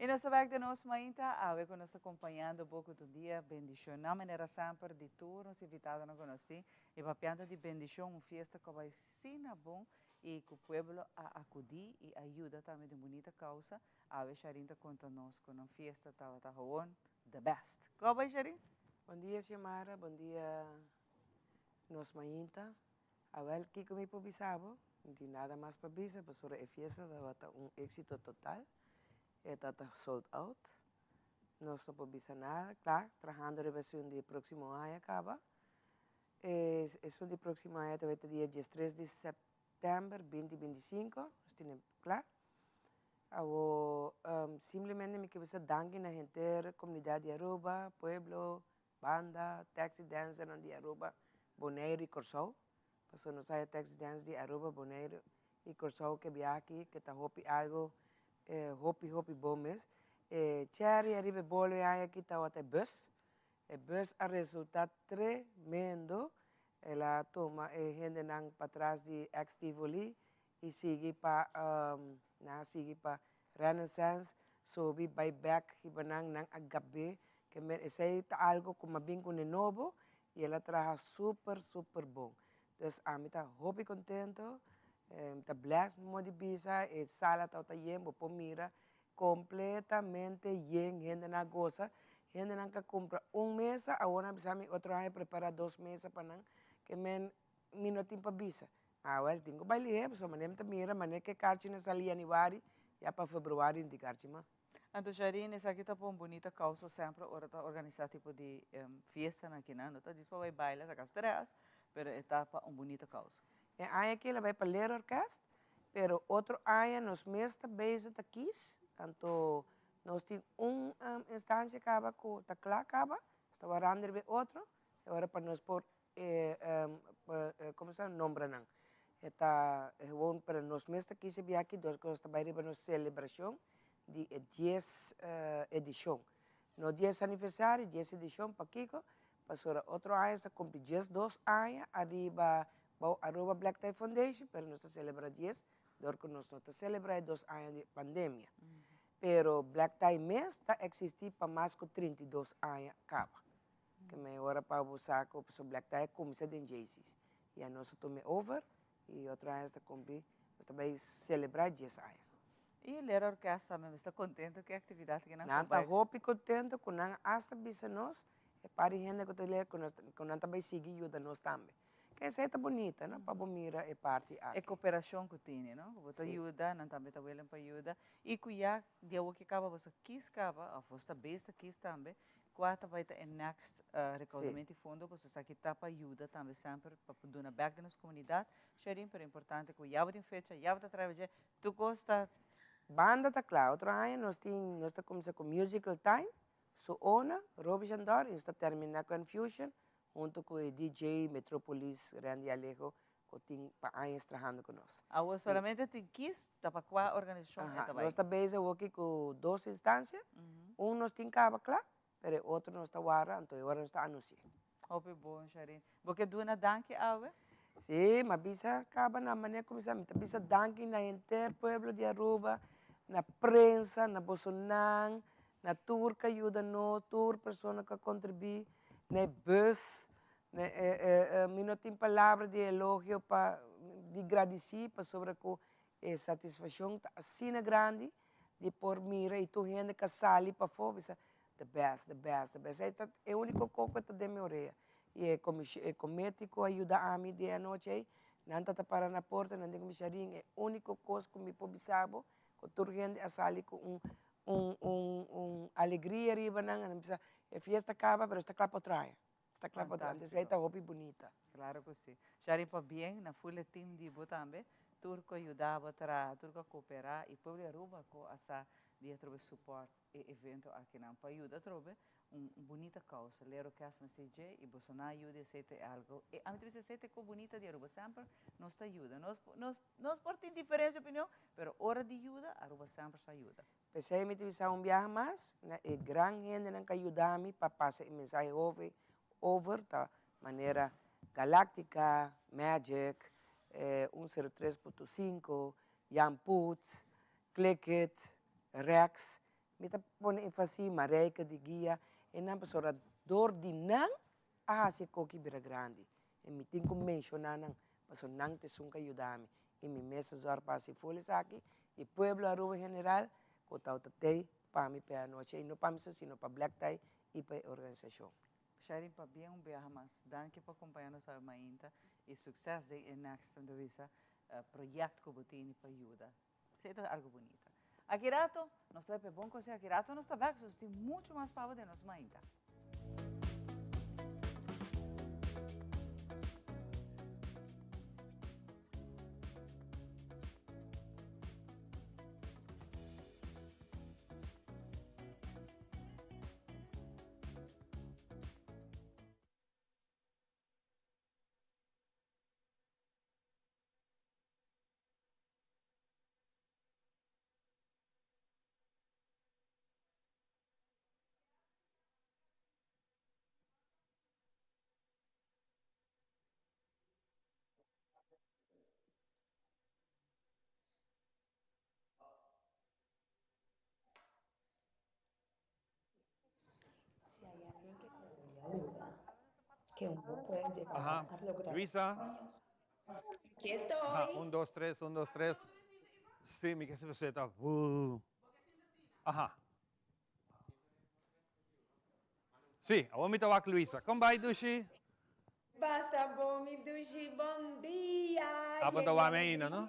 Y nos ta bek den nos mainta awe cu nos ta compañando bo cu tur dia bendiciona manera semper di tur nos invitadonan cu nos tin y papiando di bendicion un fiesta cu a bay sina bon y cu pueblo a acudi y a yuda tambe den bunita causa awe Sharin ta conta nos cu nan fiesta tabata gewoon the best. Cu a bay Sharin? Bon dia Xiomara, bon dia nos mainta. Awel kiko mi por bisa bo? No tin nada mas pa bisa pasobra e fiesta tabata un éxito total. E tabata sold out. Nos no por bisa nada. Kla, trahando riba esun di e próksimo aña kaba. Esun di próksimo aña ta bai ta dia diestres di sèptèmber binti binti sinku. Nos tene kla. Awo simplemente mi ke bisa danki na henter komunidat di Aruba, pueblo, Banda, taxi dancernan di Aruba, Boneiru y Corsou. Pasobra nos haya taxi dance di Aruba, Boneiru y Corsou ke bia aki ke ta hopi algo hopi hopi bon mes. E cherry ariba e bolo e aña aki tawata e bus. E bus a resulta tremendo. El a tuma e hendenan patras di ex Tivoli y sigui pa nan a sigui pa Renaissance subi bay bek hiba nan nan a gab'é ke men esey ta algo ku m'a bin kune nobo y el a traha super super bon dus ami ta hopi kontento. Mi ta bless mi modo di bisa, e sala tabata yen, bo por mira completamente yen, hendenan a gosa, hendenan ka cumpra un mesa, awor nan a bisa mi otro aña prepara dos mesa pa nan, ke men mi no tin pa bisa. Awel tin ku bai lihé pasobra manera mi ta mira manera ke karchi na sali yanüari ya pa februari no tin karchi mas. Anto Sharine, esaki ta pa un bunita causa semper ora ta organisa tipo di fiestanan akinan, no ta djis pa bai baila saca stress, pero e ta pa un bunita causa. E aña aki el a bai pa Leerorkest, pero otro aña nos mes ta bezig ta kies, anto nos tin un instancia caba cu ta cla caba, nos ta warando riba e otro, e ora pa nos por e como se nombra nan e ta gewoon pero nos mes ta kise bia aki dor ku nos ta bai riba nos selebrashon di e dies edishon no dies aniversario dies edishon pakiko pasobra otro aña nos ta kumpli diesdos aña ariba bou Aruba Black Tie Foundation pero nos ta selebra dies dor ku nos no ta selebra e dos aña di pandemia pero Black Tie mes ta eksistí pa mas ku 32 aña kaba. Ke me ora pa bo sa ku pasobra Black Tie a kuminsá den Jaycees i anos a tuma e over i otro aña ta kumpli nos ta bai selebrá dies aña. I Lera Orkest tambe mester kontento ku e aktividat ku nan Nan ta hopi kontento ku nan asta bisa nos e par di hende ku ta lera ku nan ta bai sigui yuda nos tambe. Ke esei ta bunita no pa bo mira e parti aki. E koperashon ku tene no ku bo ta yuda nan tambe ta willing pa yuda i ku ya di awor ke kaba boso kis kaba òf boso ta bes ta kis tambe Kua ta bai ta e next recaudamento di fondo pasobra esaki ta pa yuda tambe semper pa por duna bek den nos comunidad. Sherin, pero importante cu ya bo tin fecha, ya bo ta traha dje, tur cos ta. Banda ta cla, otro aña nos tin, nos ta cuminsa cu Musical Time, Su Ona, Roby Jandor y nos ta termina cu Enfusion hunto cu e DJ Metropolis Randy Alejo cu tin pa añas trahando cu nos. Awor solamente tin kis ta pa cua organisacion e ta bay? Nos ta bezig awoki cu dos instancia, un nos tin caba cla, pero e otro nos ta warda, anto e ora nos ta anuncia. Hopi bon, Sharine. Bo ke duna danki awe? Si, m'a bisa caba na manera cu mi sa, mi ta bisa danki na henter pueblo di Aruba, na prensa, na bosonan, na tur cu a yuda nos, tur persona cu a contribui, na e bus, Mi no tin palabra di elogio pa di gradisí pasobra ku e satisfashon ta asina grandi di por mira i tur hende ka sali pafó bisa the best, the best, the best. Esei ta e úniko kos ku ta den mi orea. I e e komiti ku a yuda ami di e anochi ei, nan ta ta para na porta, nan di ku mi, Sharin, e úniko kos ku mi por bisa bo ku tur hende a sali ku un un un un alegria riba nan, nan bisa e fiesta kaba pero esta kla pa otro aña. Sta kla pa drenta. Esei ta hopi bunita. Claro cu si. Shari pabien na full e team di bo tambe. Tur cu a yuda bo traha, tur cu a coopera y pueblo di Aruba cu a sa di atrobe support e evento akinan pa yuda atrobe un bunita causa. Lero Kerst mester dje y boso nan a yuda esey ta e algo. E ami ta bisa esey ta e cos bunita di Aruba. Semper nos ta yuda. Nos nos nos por tin diferencia opinion pero ora di yuda Aruba semper sa yuda. P'esei mi ta bisa un biaha mas na e gran hendenan ku a yuda mi pa pasa e mensahe hopi over ta manera Galactica, Magic, un sero tres punto sinku, Jan Poots, Click It, Rex. Mi ta pone enfasi Marijke di Guia e nan pasobra dor di nan a hasi e koki bira grandi i mi tin ku menshoná nan pasobra nan ta esun ku a yuda mi i mi mes a zòrg pa hasi ful esaki i pueblo Aruba en general ku tabata tei pa mi p'e anochi ei no pa mi so sino pa Black Tie i pa e organisashon. Sharin pabien un biaha mas danki pa kompañá nos awe mainta i sukses den e next entrevista proyèkt ku bo tini pa yuda. Esei ta algo bunita. Aki rato nos ta bai pa e bon conseho, aki rato nos ta bek, so tin mucho mas pa bo den nos mainta. Si hay alguien que todavía duda que uno puede llegar Aha. a lograr Luisa. sueños. Aquí estoy. Aha, un, dos, tres, un, dos, tres. Sí, mi ke si ta. Aha. Sí, awor mi ta wak Luisa. Kon bai, Dushi? Basta bon, mi Dushi. Bon dia. Abo ta wak mi ainda, no?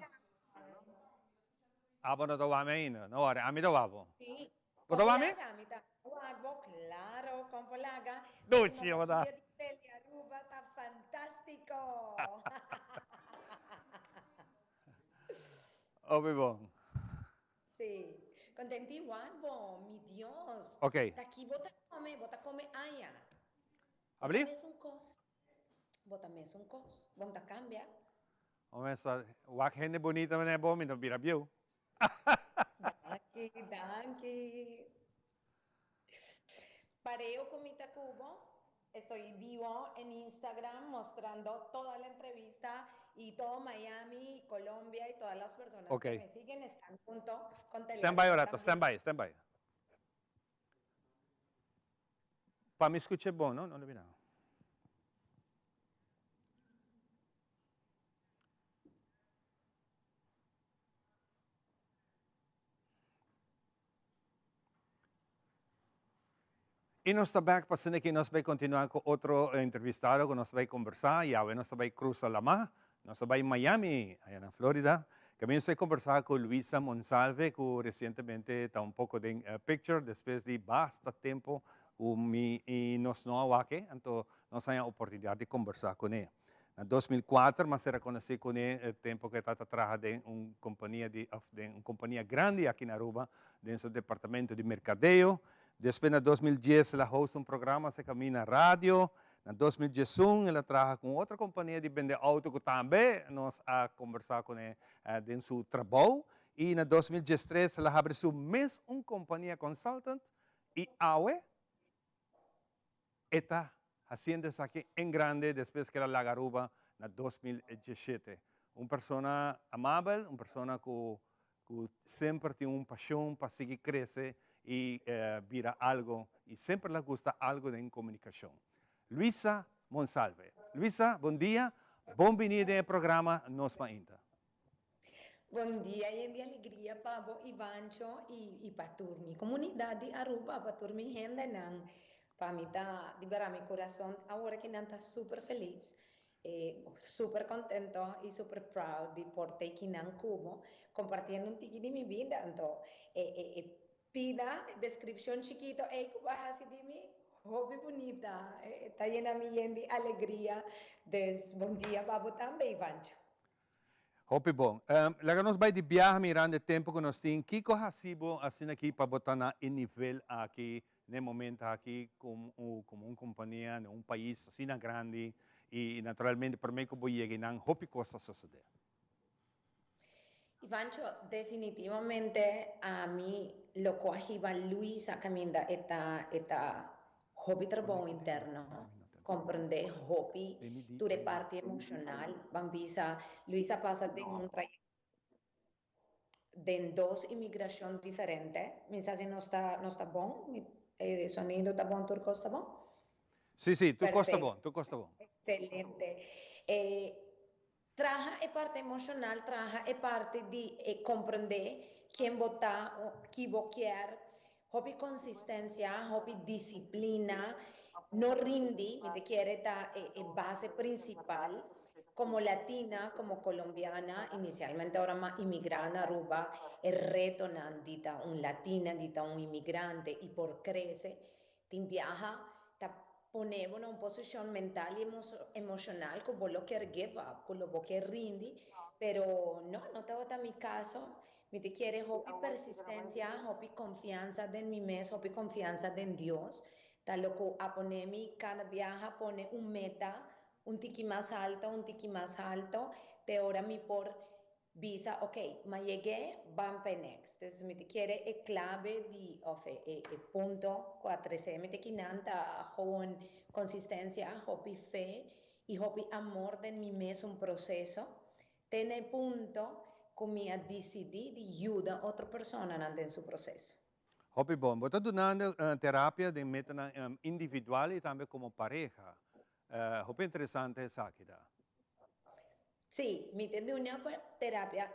Abo no ta wak mi ainda. No worry, ami ta wak bo. Sí. Bo ta wak mi? Ami ta wak bo, claro. Kon por laga. Dushi, abo ta. Tecnologia di Telearuba ta fantastico. Hopi bon. Sí. Contenti wak bo, mi Dios. Ok. Ta ki bo ta come? Bo ta come aña. Abli? Bo ta mesun cos. Bo ta mesun cos. Bo no ta cambia. Homesa, wak hende bonita manera bo, mi ta bira bieu. Danki, danki. Pareo cu mi ta cu bo. Estoy vivo en Instagram mostrando toda la entrevista y todo Miami y Colombia y todas las personas Ok. que me siguen están junto con Stand by Telearuba un rato, también. stand by, stand by. Pa mi scucha bon, no? No lo mira. Y nos ta back pa asina ki nos bay continua cu otro entrevistado cu nos ta bay conversa y awe nos ta bay cruza lama, nos ta bay Miami, aya na Florida. Caminda nos ta conversa cu Luisa Monsalve cu recientemente ta un poco den picture despues di basta tempo cu mi y nos no a wak e, anto nos haya oportunidad di conversa cune. Na 2004 mi a ser reconoci cune e tempo cu e tata traha den un compania di of den un compania grandi aki na Aruba den su departamento di mercadeo. Despues na 2010 el a host un programa se camina radio. Na 2011 el a traha cu un otro compania di bende auto cu tambe nos a combersa cune den su trabou. Y na 2013 el a habri su mes un compania consultant y awe E ta haciendo esaki en grande despues cu el a laga Aruba na 2017. Un persona amabel, un persona cu cu semper tin un pasion pa sigui crece y bira algo y semper la gusta algo den comunicacion. Luisa Monsalve. Luisa, bon dia, bon bini den e programa Nos Mainta. Bon dia yen di alegria pa bo Ivancho y y pa tur mi comunidad di Aruba, pa tur mi hendenan. Pa mi ta di bera mi curason awor aki nan ta super feliz, super contento y super proud di por ta aki nan cu bo compartiendo un tiki di mi bida. Anto e e e pida descripcion chikito ey cu bo a haci di mi hopi bunita, ta yena mi yen di alegria. Dus bon dia pa bo tambe Ivancho. Hopi bon. Laga nos bai di biaha mirando e tempo ku nos tin. Kiko hasi bo asina aki pa bo ta na e nivel aki, na e momento aki komo un kompania na un pais asina grandi i naturalmente prome ku bo yega einan hopi kos ta sosode? Ivancho, definitivamente ami lo ku a hiba Luisa kaminda e ta e ta Hopi trabou interno, comprende hopi tur e parti emocional. Ban bisa, Luis a pasa den un trayecto den dos inmigracion diferente. Mi sa si nos ta nos ta bon, e sonido ta bon, tur cos ta bon? Si, si, tur cos ta bon, tur cos ta bon. Excelente. Traha e parti emocional, traha e parti di e comprende ken bo ta, ki bo kier, hopi consistencia, hopi disciplina, no rindi, mi ta kere ta e base principal. Como latina, como colombiana, inicialmente ora m'a imigra na Aruba, e retonan di ta un latina, di ta un imigrante y por crece, Tin biaha ta pone bo na un posicion mental y emocional cu bo lo kier give up, cu lo bo kier rindi, pero no, no tabata mi caso. Mi ta kere hopi persistencia, hopi confiansa den mi mes, hopi confiansa den Dios, ta lo cu a pone mi cada biaha pone un meta un tiki mas alto, un tiki mas alto, te ora mi por Bisa, ok, ma yeg'é, ban pa e next. Dus mi ta kere e clave di, of e e punto cu a trece mi ta kinan ta gewoon consistencia, hopi fe y hopi amor den mi mesun proceso, te na e punto cu mi a dicidi di yuda otro personanan den su proceso. Hopi bon. Bo ta dunando terapia den metanan individual y tambe como pareha. Hopi interesante esaki ta. Sí, mi ta duna terapia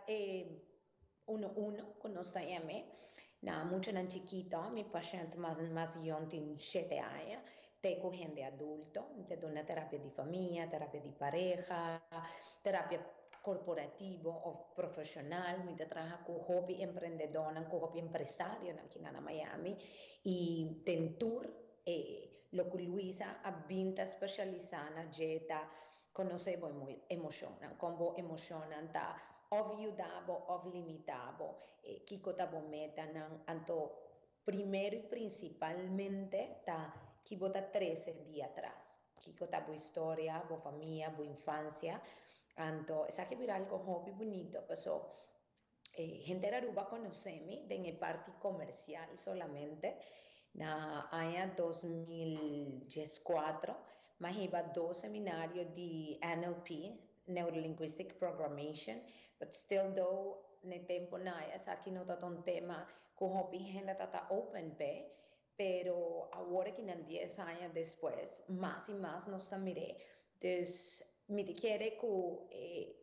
uno uno cu nos ta yam'e. Na muchanan chikito, mi pashent mas mas yong tin shete aña, te cu hende adulto. Mi ta duna terapia di famia, terapia di pareha, terapia corporativo of profesional. Mi ta traha cu hopi emprendedornan, cu hopi empresarionan kinan na Miami y den tur e loke Luisa a bin ta specialisa na dje ta Konosé bo emoshonnan, kon bo emoshonnan ta òf yuda bo òf limitá bo, kiko ta bo metanan. Anto primero i prinsipalmente ta ki bo ta trese di atras, kiko ta bo historia, bo famia, bo infansia. Anto esaki a bira algo hopi bunito paso henter Aruba konosé mi den e parti komersial solamente. Na aña 2014 m'a hiba dos seminario di NLP, Neuro Linguistic Programmation, but still though n'e tempo na esaki no ta un tema ku hopi hende ta ta open p'e, pero awor aki nan dies aña despues mas i mas nos ta mir'é. Dus mi ta kere ku e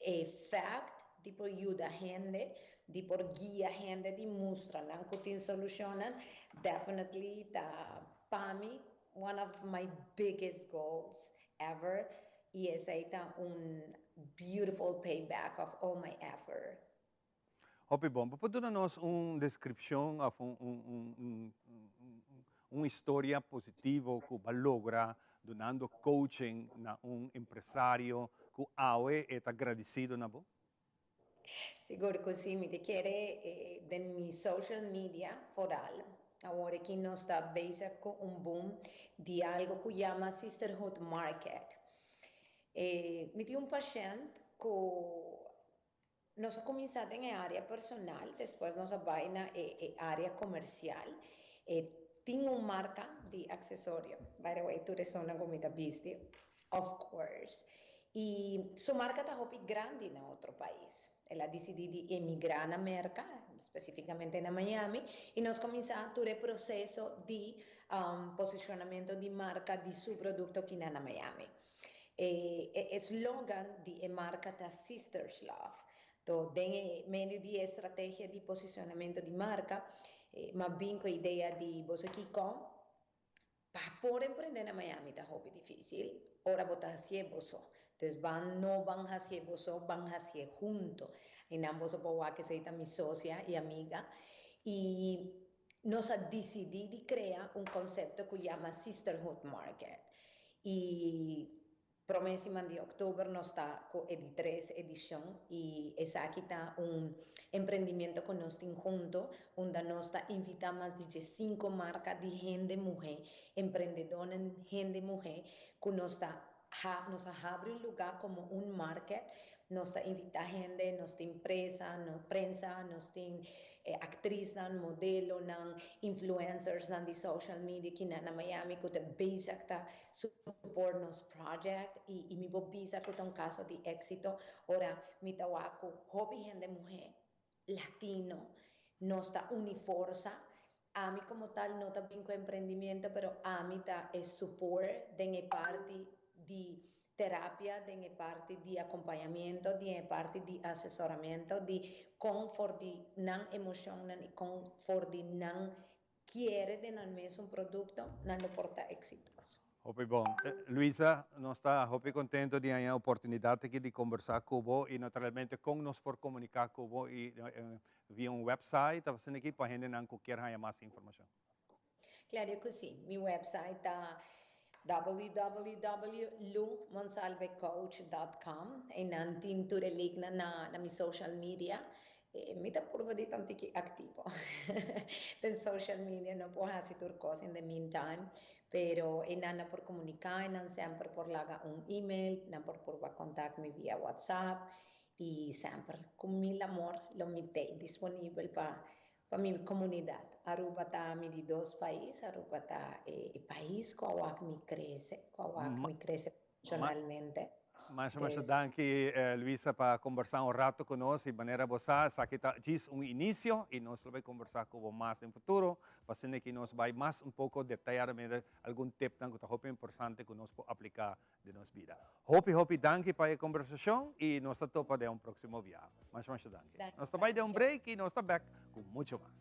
E fact di por yuda hende, di por guia hende, di mustra nan cu tin solucionnan, definitely ta pa mi one of my biggest goals ever y esey ta un beautiful payback of all my effort. Hopi bon. Bo por duna nos un descripcion of un un un un historia positivo cu bo a logra dunando coaching na un empresario cu awe e ta gradicido na bo? Sigur cu si, mi ta kere den mi social media foral. Awor aki nos ta bezig cu un boom di algo cu yama Sisterhood Market. Mi tin un pashent cu Nos a kuminsá den e área personal, despues nos a bai na e área komersial. E tin un marka di aksesorio. By the way, tur esunnan ku mi ta bisti, of course. I su marka ta hopi grandi na otro pais. El a disidí di emigrá na Merka, spesifikamente na Miami, i nos kuminsá tur e proseso di posishonamentu di marka di su produkto kinan na Miami. E e slogan di e marka ta Sisters Love. To den e medio di e strategia di posicionamento di marka, m'a bin cu e idea di boso kiko pa por emprende na Miami ta hopi dificil ora bo ta hacié boso. Dus ban no ban hacié boso, ban hacié hunto. Y nan boso por wak esey ta mi socia y amiga. Y nos a dicidi di crea un concepto cu yama Sisterhood Market. Y prome siman di october nos ta cu e di tres edicion y esaki ta un emprendimiento cu nos tin hunto unda nos ta invita mas di diescinco marca di hende muhe, emprendedornan hende muhe cu nos ta Ha, nos a habri un lugá komo un market, nos ta invitá hende, nos tin presa, no, prensa, nos tin e aktrisnan, modelonan, influencersnan di social media kinan na Miami ku ta bezig ta support nos project i i mi por bisa ku ta un kaso di éksito ora mi ta wak ku hopi hende muhé latino nos ta uni forsa. Ami como tal no ta bin cu emprendimiento pero ami ta e support den e parti di terapia, den e parti di acompañamiento, den e parti di asesoramiento di con for di nan emocionnan y con for di nan kiere den nan mesun producto nan lo por ta exitoso. Hopi bon. Luisa, nos ta hopi contento di haña oportunidad aki di conversa cu bo y naturalmente con nos por comunica cu bo y via un website of asina aki pa hendenan cu kier haña mas informacion. Claro cu si. Mi website ta www.lumonsalvecoach dot com. Einan tin tur e linknan na mi social media. Mi ta purba di ta un tiki activo den social media, no por haci tur cos in the meantime, pero einan nan por comunica, einan semper por laga un email, nan por purba contact mi via WhatsApp y semper cu mil amor lo mi t'ey disponibel pa pa mi comunidad. Aruba ta mi di dos pais, Aruba ta e pais cu a wak mi crece, cu a wak mi crece profesionalmente. Masha masha danki Luisa pa kombersá un rato ku nos i manera bo sa esaki ta djis un inisio i nos lo bai kombersá ku bo mas den futuro pa asina ki nos bai mas un poko detayadamente algun tipnan ku ta hopi importante ku nos por apliká den nos bida. Hopi hopi danki pa e kombersashon i nos ta topa den un próksimo biaha. Masha masha danki. Nos ta bai den un break i nos ta bèk ku mucho mas.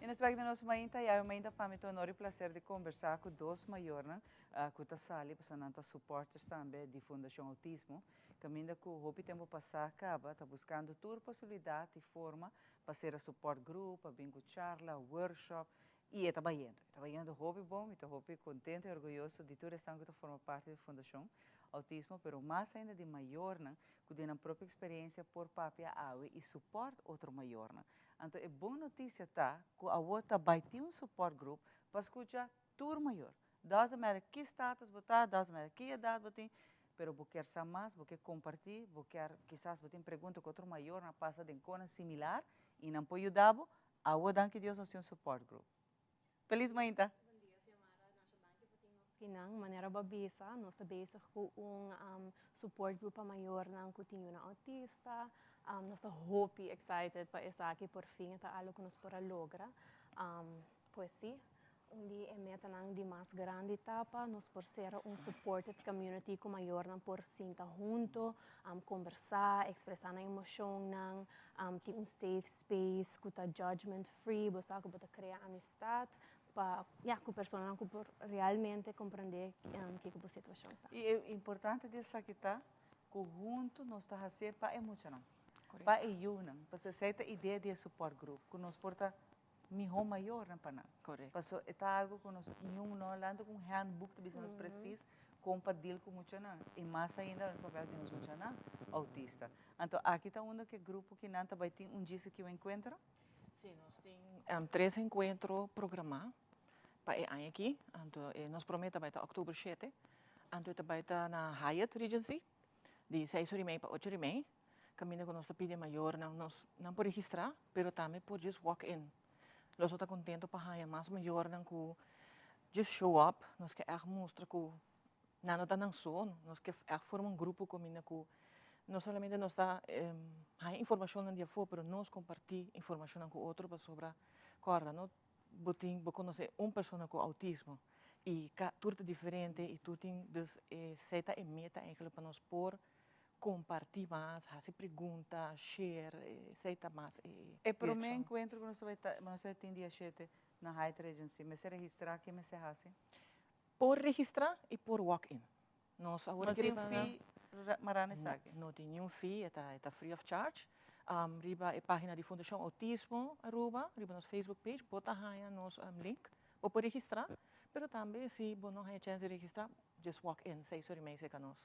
E nos bek den nos mainta y awe mainta pa mi ta honor y placer di conversa cu dos mayornan cu ta sali pasobra nan ta supporters tambe di Fundacion Autismo caminda cu hopi tempo pasa caba ta buscando tur posibilidad y forma pa cera support group, pa bin cu charla, workshop y e ta bayendo. E ta bayendo hopi bon, mi ta hopi contento y orguyoso di tur esnan cu ta forma parti di Fundacion Autismo pero mas ainda di mayornan cu den nan propio experiencia por papia awe y support otro mayornan. Anto e bon noticia ta cu awor ta bay tin un support group pa scucha tur mayor. Doesn't matter ki status bo ta, doesn't matter ki edad bo tin, pero bo kier sa mas, bo kier comparti, bo kier kisas bo tin pregunta cu otro mayornan a pasa den conan similar y nan por yuda bo, awor danki Dios nos tin un support group. Feliz mainta! Kinan, manera bo a bisa, nos ta bezig ku un support group pa mayornan ku tin yunan autista. Nos ta hopi excited pa esaki, por fin e ta algo ku nos por a logra. Pues si, un di e metanan di mas grandi ta pa nos por sera un supportive community ku mayornan por sinta hunto, kombersá, ekspresá nan emoshonnan, tin un safe space ku ta judgment free, bo sa ku bo ta krea amistat pa, ya, ku personanan ku por realmente komprendé kiko bo situashon ta. I e importante di esaki ta ku huntu nos ta hasié pa e muchanan, pa e yunan, pasobra esei ta idea di e support group, ku nos por ta mihó mayornan pa nan. Pasobra e ta algu ku nos niun no a lanta ku un handbook ta bisa nos presis kon pa deal ku muchanan, i mas ainda nos papia di nos muchanan autista. Anto aki ta unda ku e grupo kinan ta bai tin un djis aki un enkuentro? Sí, nos tin tres enkuentro programá pa e aña aki. Anto nos promé ta bai ta òktober shete. Anto e ta bai ta na Hyatt Regency di seis ora i mei pa ocho ora i mei. Kaminda ku nos ta pidi e mayornan nos nan por registrá pero tambe por just walk in. Nos lo ta kontento pa haña mas mayornan ku just show up. Nos ke ègt mustra ku nan no ta nan so. Nos ke ègt forma un grupo kaminda ku no solamente nos ta haña informashonnan di afó pero nos kompartí informashonnan ku otro pasobra kòrda no bo tin bo konosé un persona ku outismo. I ka tur ta diferente i tur tin dus esei ta e meta eigenlijk pa nos por kompartí mas, hasi pregunta, share, esei ta mas e E promé direkshon. enkuentro ku nos ta bai ta nos ta bai tin dia shete na Hyatt Regency, mester registrá ke mester hasi? Por registrá i por walk in. Nos awor No aki tin riba fee mará na esaki? No tin niun fee, e ta e ta free of charge. Riba e página di Fundashon Outismo Aruba, riba nos Facebook page, bo ta haña nos link. Bo por registrá, pero tambe si bo no haña chèns di registrá, just walk in seis ora i mei serka nos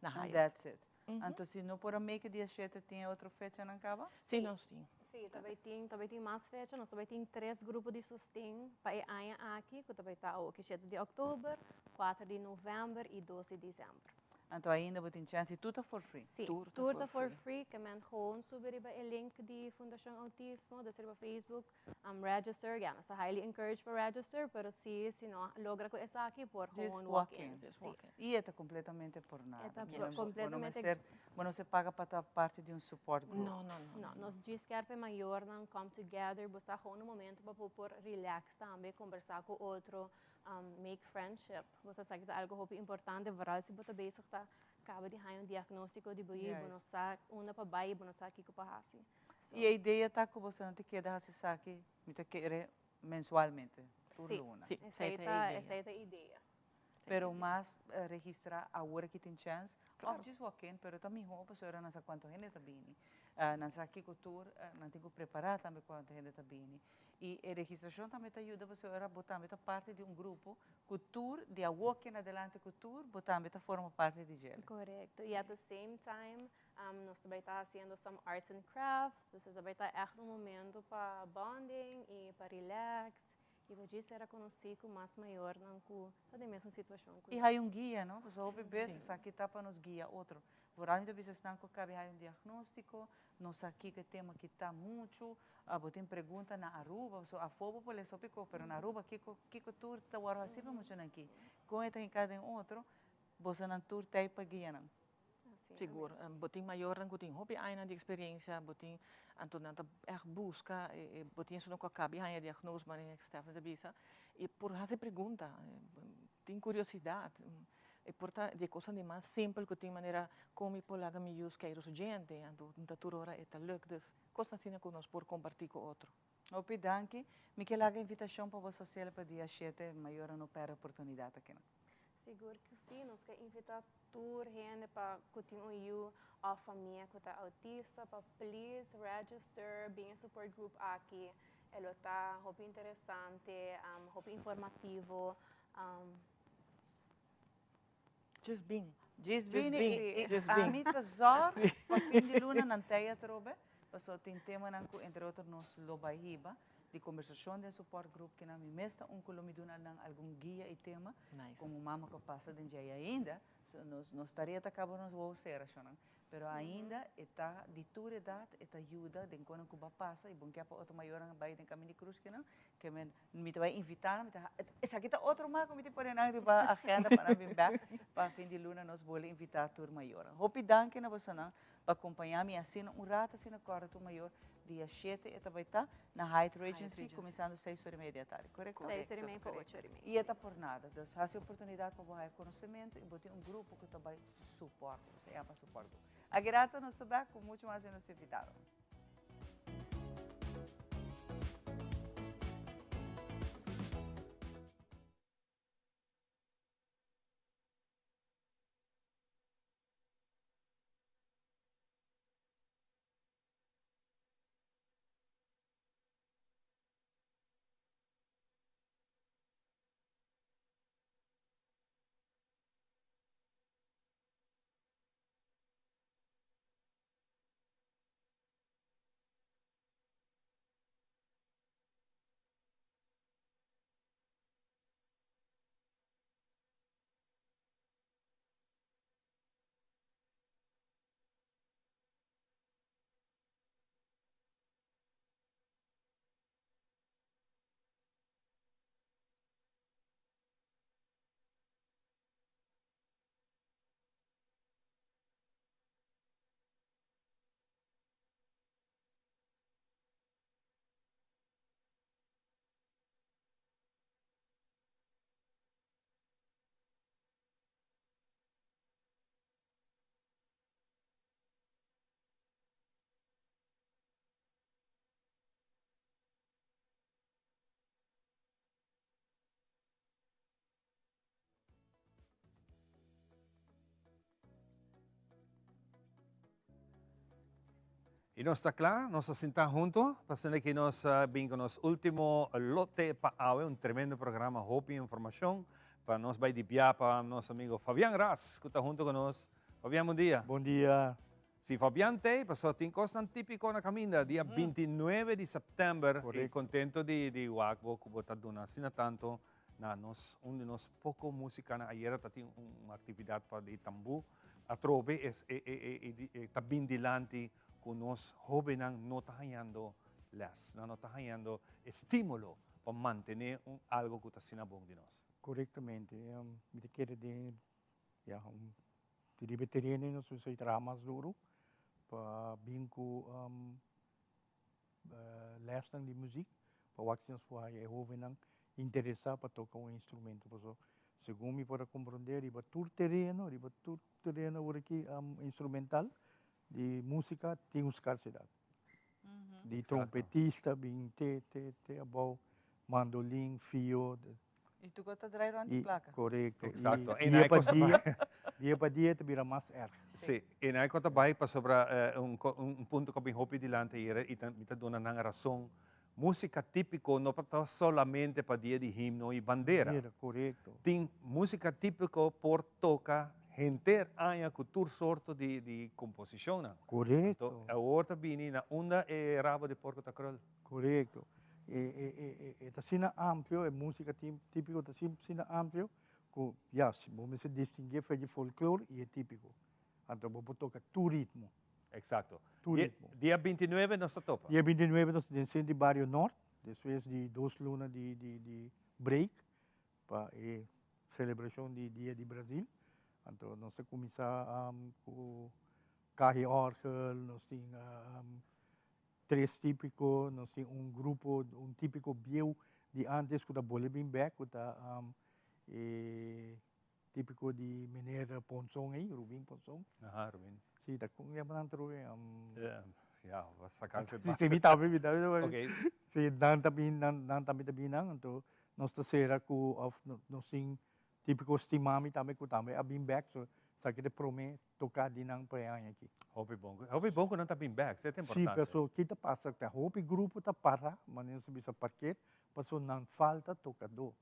na And Hyatt. that's it. Anto si no por a make dia shete tin e otro fechanan kaba? Sí, nos tin. Sí, ta bai tin, ta bai tin mas fecha. Nos ta bai tin tres grupo di sosten pa e aña aki, ku ta bai ta awoki shete di òktober, kuater di novèmber i dos di desèmber. Anto ainda bo tin chèns i tur ta for free? Sí, tur ta for free. Ke men gewoon subi riba e link di Fundashon Outismo, dus riba Facebook, register. Ya, nos ta highly encourage pa register, pero si si no logra ku esaki por Just gewoon walk walk in. in. Sí. I e ta kompletamente por nada. E ta Bo no kompletamente mester, bo no mester paga pa ta parti di un support group. No, no, no. No, nos djis kier pa e mayornan come together, bo sa gewoon un momento pa bo por relax tambe, kombersá ku otro, make friendship. Bo sa esaki ta algo hopi importante, vooral si bo ta bezig ta kaba di haña un diagnóstiko di bo yu, bo no sa unda pa bai, bo no sa kiko pa hasi. I e idea ta ku boso ta keda hasi esaki, mi ta kere mensualmente, tur luna. Sí, esei ta e idea. Esei ta e idea. Pero mas registra awor aki tin chèns, òf djis walk in, pero ta mihó pasobra nan sa kuantu hende ta bini. Nan sa kiko tur nan tin ku prepará tambe kuantu hende ta bini. I e registrashon tambe ta yuda pasobra bo tambe ta parti di un grupo ku tur di awor aki en adelante ku tur bo tambe ta forma parti di djele. Korekto. I at the same time nos ta bai ta hasiendo some arts and crafts, dus e ta bai ta ègt un momento pa bonding i pa relax i pa djis ser konosí ku mas mayornan ku ta den mesun situashon ku I nos. hay un guia, no? Pasobra hopi bes esaki ta pa nos guia otro. Vooral mi ta bisa esnan ku a kabi hay un diagnóstiko, no sa kiko e tema ki ta muchu, bo tin pregunta na Aruba, pasobra afó bo por lesa hopi kos, pero na Aruba kiko kiko tur ta wòrdu hasí pa muchanan aki? Kon e ta hinká den otro? Bosonan tur ta ei pa guia nan. Sigur, bo tin mayornan ku tin hopi añanan di eksperensia, bo tin, anto nan ta ègt buska, bo tin esun ku a kabi haña diagnose manera Stephanie ta bisa, i por hasi pregunta, tin kuriosidat, e por ta di e kosnan di mas simpel ku tin manera kon mi por laga mi yu skeiru su djente, anto no ta tur ora e ta luk, dus kosnan asina ku nos por kompartí ku otro. Hopi danki. Mi ke laga invitashon pa bo sosial pa dia shete, mayornan no pèrdè oportunidat akinan. Sigur ku si, nos ke invitá tur hende pa ku tin un yu òf famia ku ta autista pa please register, bin e support group aki. E lo ta hopi interesante, hopi informativo. Just bin. Just bin i ami ta zòrg pa fin di luna nan tei atrobe, pasobra tin temanan ku entre otro nos lo bai hiba di kombersashon den support group kinan mi mes ta un ku lo mi duna nan algun guia i tema komo mama ku a pasa den djei ainda, so nos nos tarea ta kaba nos wou sera shonnan. Pero ainda e ta di tur edat e ta yuda den konan ku bo a pasa i bon ke pa otro mayornan a bai den Kaminda di Krus kinan ke men mi ta bai invita nan mi ta esaki ta otro mas ku mi tin pone nan riba agenda pa nan bin bek pa fin di luna nos bole invita tur mayornan. Hopi danki na bosonan pa kompaña mi asina un rato asina kòrda tur mayor dia shete e ta bai ta na Hyatt Regency kuminsando seis ora i media di atardi korekto? Seis ora i media pa ocho ora i media I e ta por nada dus hasi oportunidat pa bo haya konosementu i bo tin un grupo ku ta bai support, se llama support group. Aki rato nos ta back cu mucho mas di nos invitado. I nos ta kla, nos a sinta hunto, pasobra ki nos a bin ku nos último lote pa awe, un tremendo programa, hopi informashon pa nos bai di bia pa nos amigo Fabian Ras ku ta hunto ku nos. Fabian, bon dia. Bon dia. Si Fabian t'ei, pasobra tin kosnan típiko na kaminda, dia 29 di sèptèmber, i kontento di di wak bo ku bo ta duna asina tantu na nos, un di nos poko músikanan. Ayera ta tin un aktividat pa di tambú. Atrobe es e e e e ta bin dilanti ku nos hóbennan no ta hañando lès, nan no ta hañando estímulo pa mantené un algo ku ta asina bon di nos. Korektamente. Mi ta kere den ya un riba e tereno nos mester traha mas duru pa bin ku lèsnan di muzik pa wak si nos por haya e hóbennan interesá pa toka un instrumento. Pasobra segun mi por a komprondé riba tur tereno, riba tur tereno awor aki instrumental di músika tin un skarsedat. Di trompetista bin te te te abou, mandolin, fio. I tur kos ta drai rònt di plaka. Korekto. Eksakto. I dia pa dia, dia pa dia ta bira mas èrg. Sí. I nan e kos ta bai pasobra un un punto ku a bin hopi dilanti ayera i ta mi ta duna nan rason. Músika típiko no ta solamente pa dia di himno i bandera. Bandera, korekto. Tin músika típiko por toka henter aña ku tur sorto di di komposishonnan. Korekto. Anto awor ta bini na unda e rabo di porko ta krul. Korekto. E e e e ta asina amplio, e músika típiko ta asina amplio ku ya, si bo mester distinguí for di folklor i e típiko. Anto bo por toka tur ritmo. Eksakto. Tur ritmo. Dia 29 nos ta topa. Dia 29 nos ta den Sentro di Bario Nort, despues di dos luna di di di break pa e selebrashon di Dia di Brazil. Anto nos ta kuminsá ku kahi òrgel, nos tin Tres típiko, nos tin un grupo, un típiko bieu di antes ku ta bolbe bin bèk, ku ta e típiko di meneer Ponson ei, Rubin Ponson. Aha, Rubin. Si, ta kon yama nan atrobe? Ya, bo a saka Si, si, mi tambe, mi tambe. Ok. Si, nan ta bin, nan tambe ta bin nan, anto nos ta sera ku òf nos tin típiko Stimami tambe ku tambe a bin bèk, so esaki ta e promé toká di nan pa e aña aki. Hopi bon. Hopi bon ku nan ta bin bèk, esei ta importante. Si, pasobra ki ta pasa ta hopi grupo ta para, manera nos ta bisa parker, pasobra nan falta tokadó.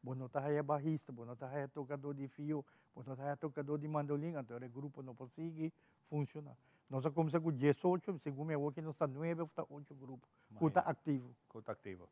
Bo no ta haya bahista, bo no ta haya tokadó di fio, bo no ta haya tokadó di mandolin, anto e grupo no por sigui funshoná. Nos a kuminsá ku diesocho, segun mi awor ki nos ta nuebe òf ta ocho grupo ku ta aktivo. Ku ta aktivo.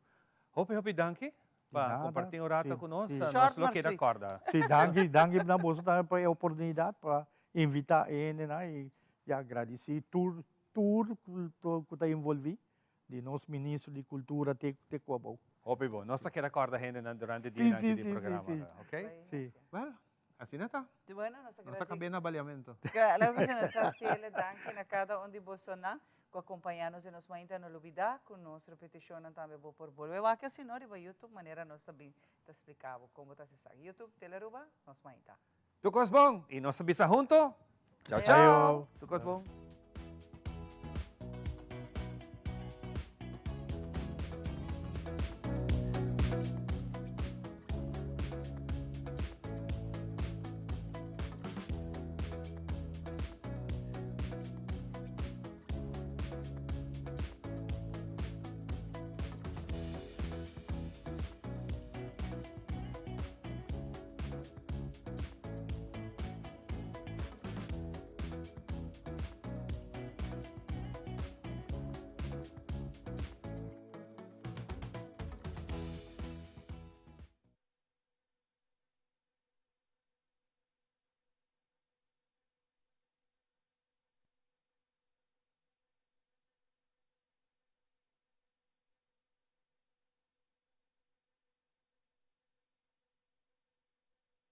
Hopi hopi danki pa comparti un rato cu nos. Nos lo keda corda. Si, danki, danki na boso tambe pa e oportunidad pa invita e hendenan y ya gradici tur tur cu ta envolvi, di nos ministro di cultura te te cu abou. Hopi bon. Nos ta keda corda hendenan durante dianan aki di programa. Ok? Si. Well, asina ta. Bueno, nos ta Nos a cabia na baliamento. Claro cu si, nos ta haciele danki na cada un di bosonan cu a compaña nos den nos mainta. No lubida cu nos repeticionnan tambe bo por bolbe wak y asino riba YouTube manera nos ta bin ta splica bo con bo ta haci esaki. YouTube, Telearuba, nos mainta. Tur cos bon y nos ta bisa hunto. Chao, chao. Tur cos bon.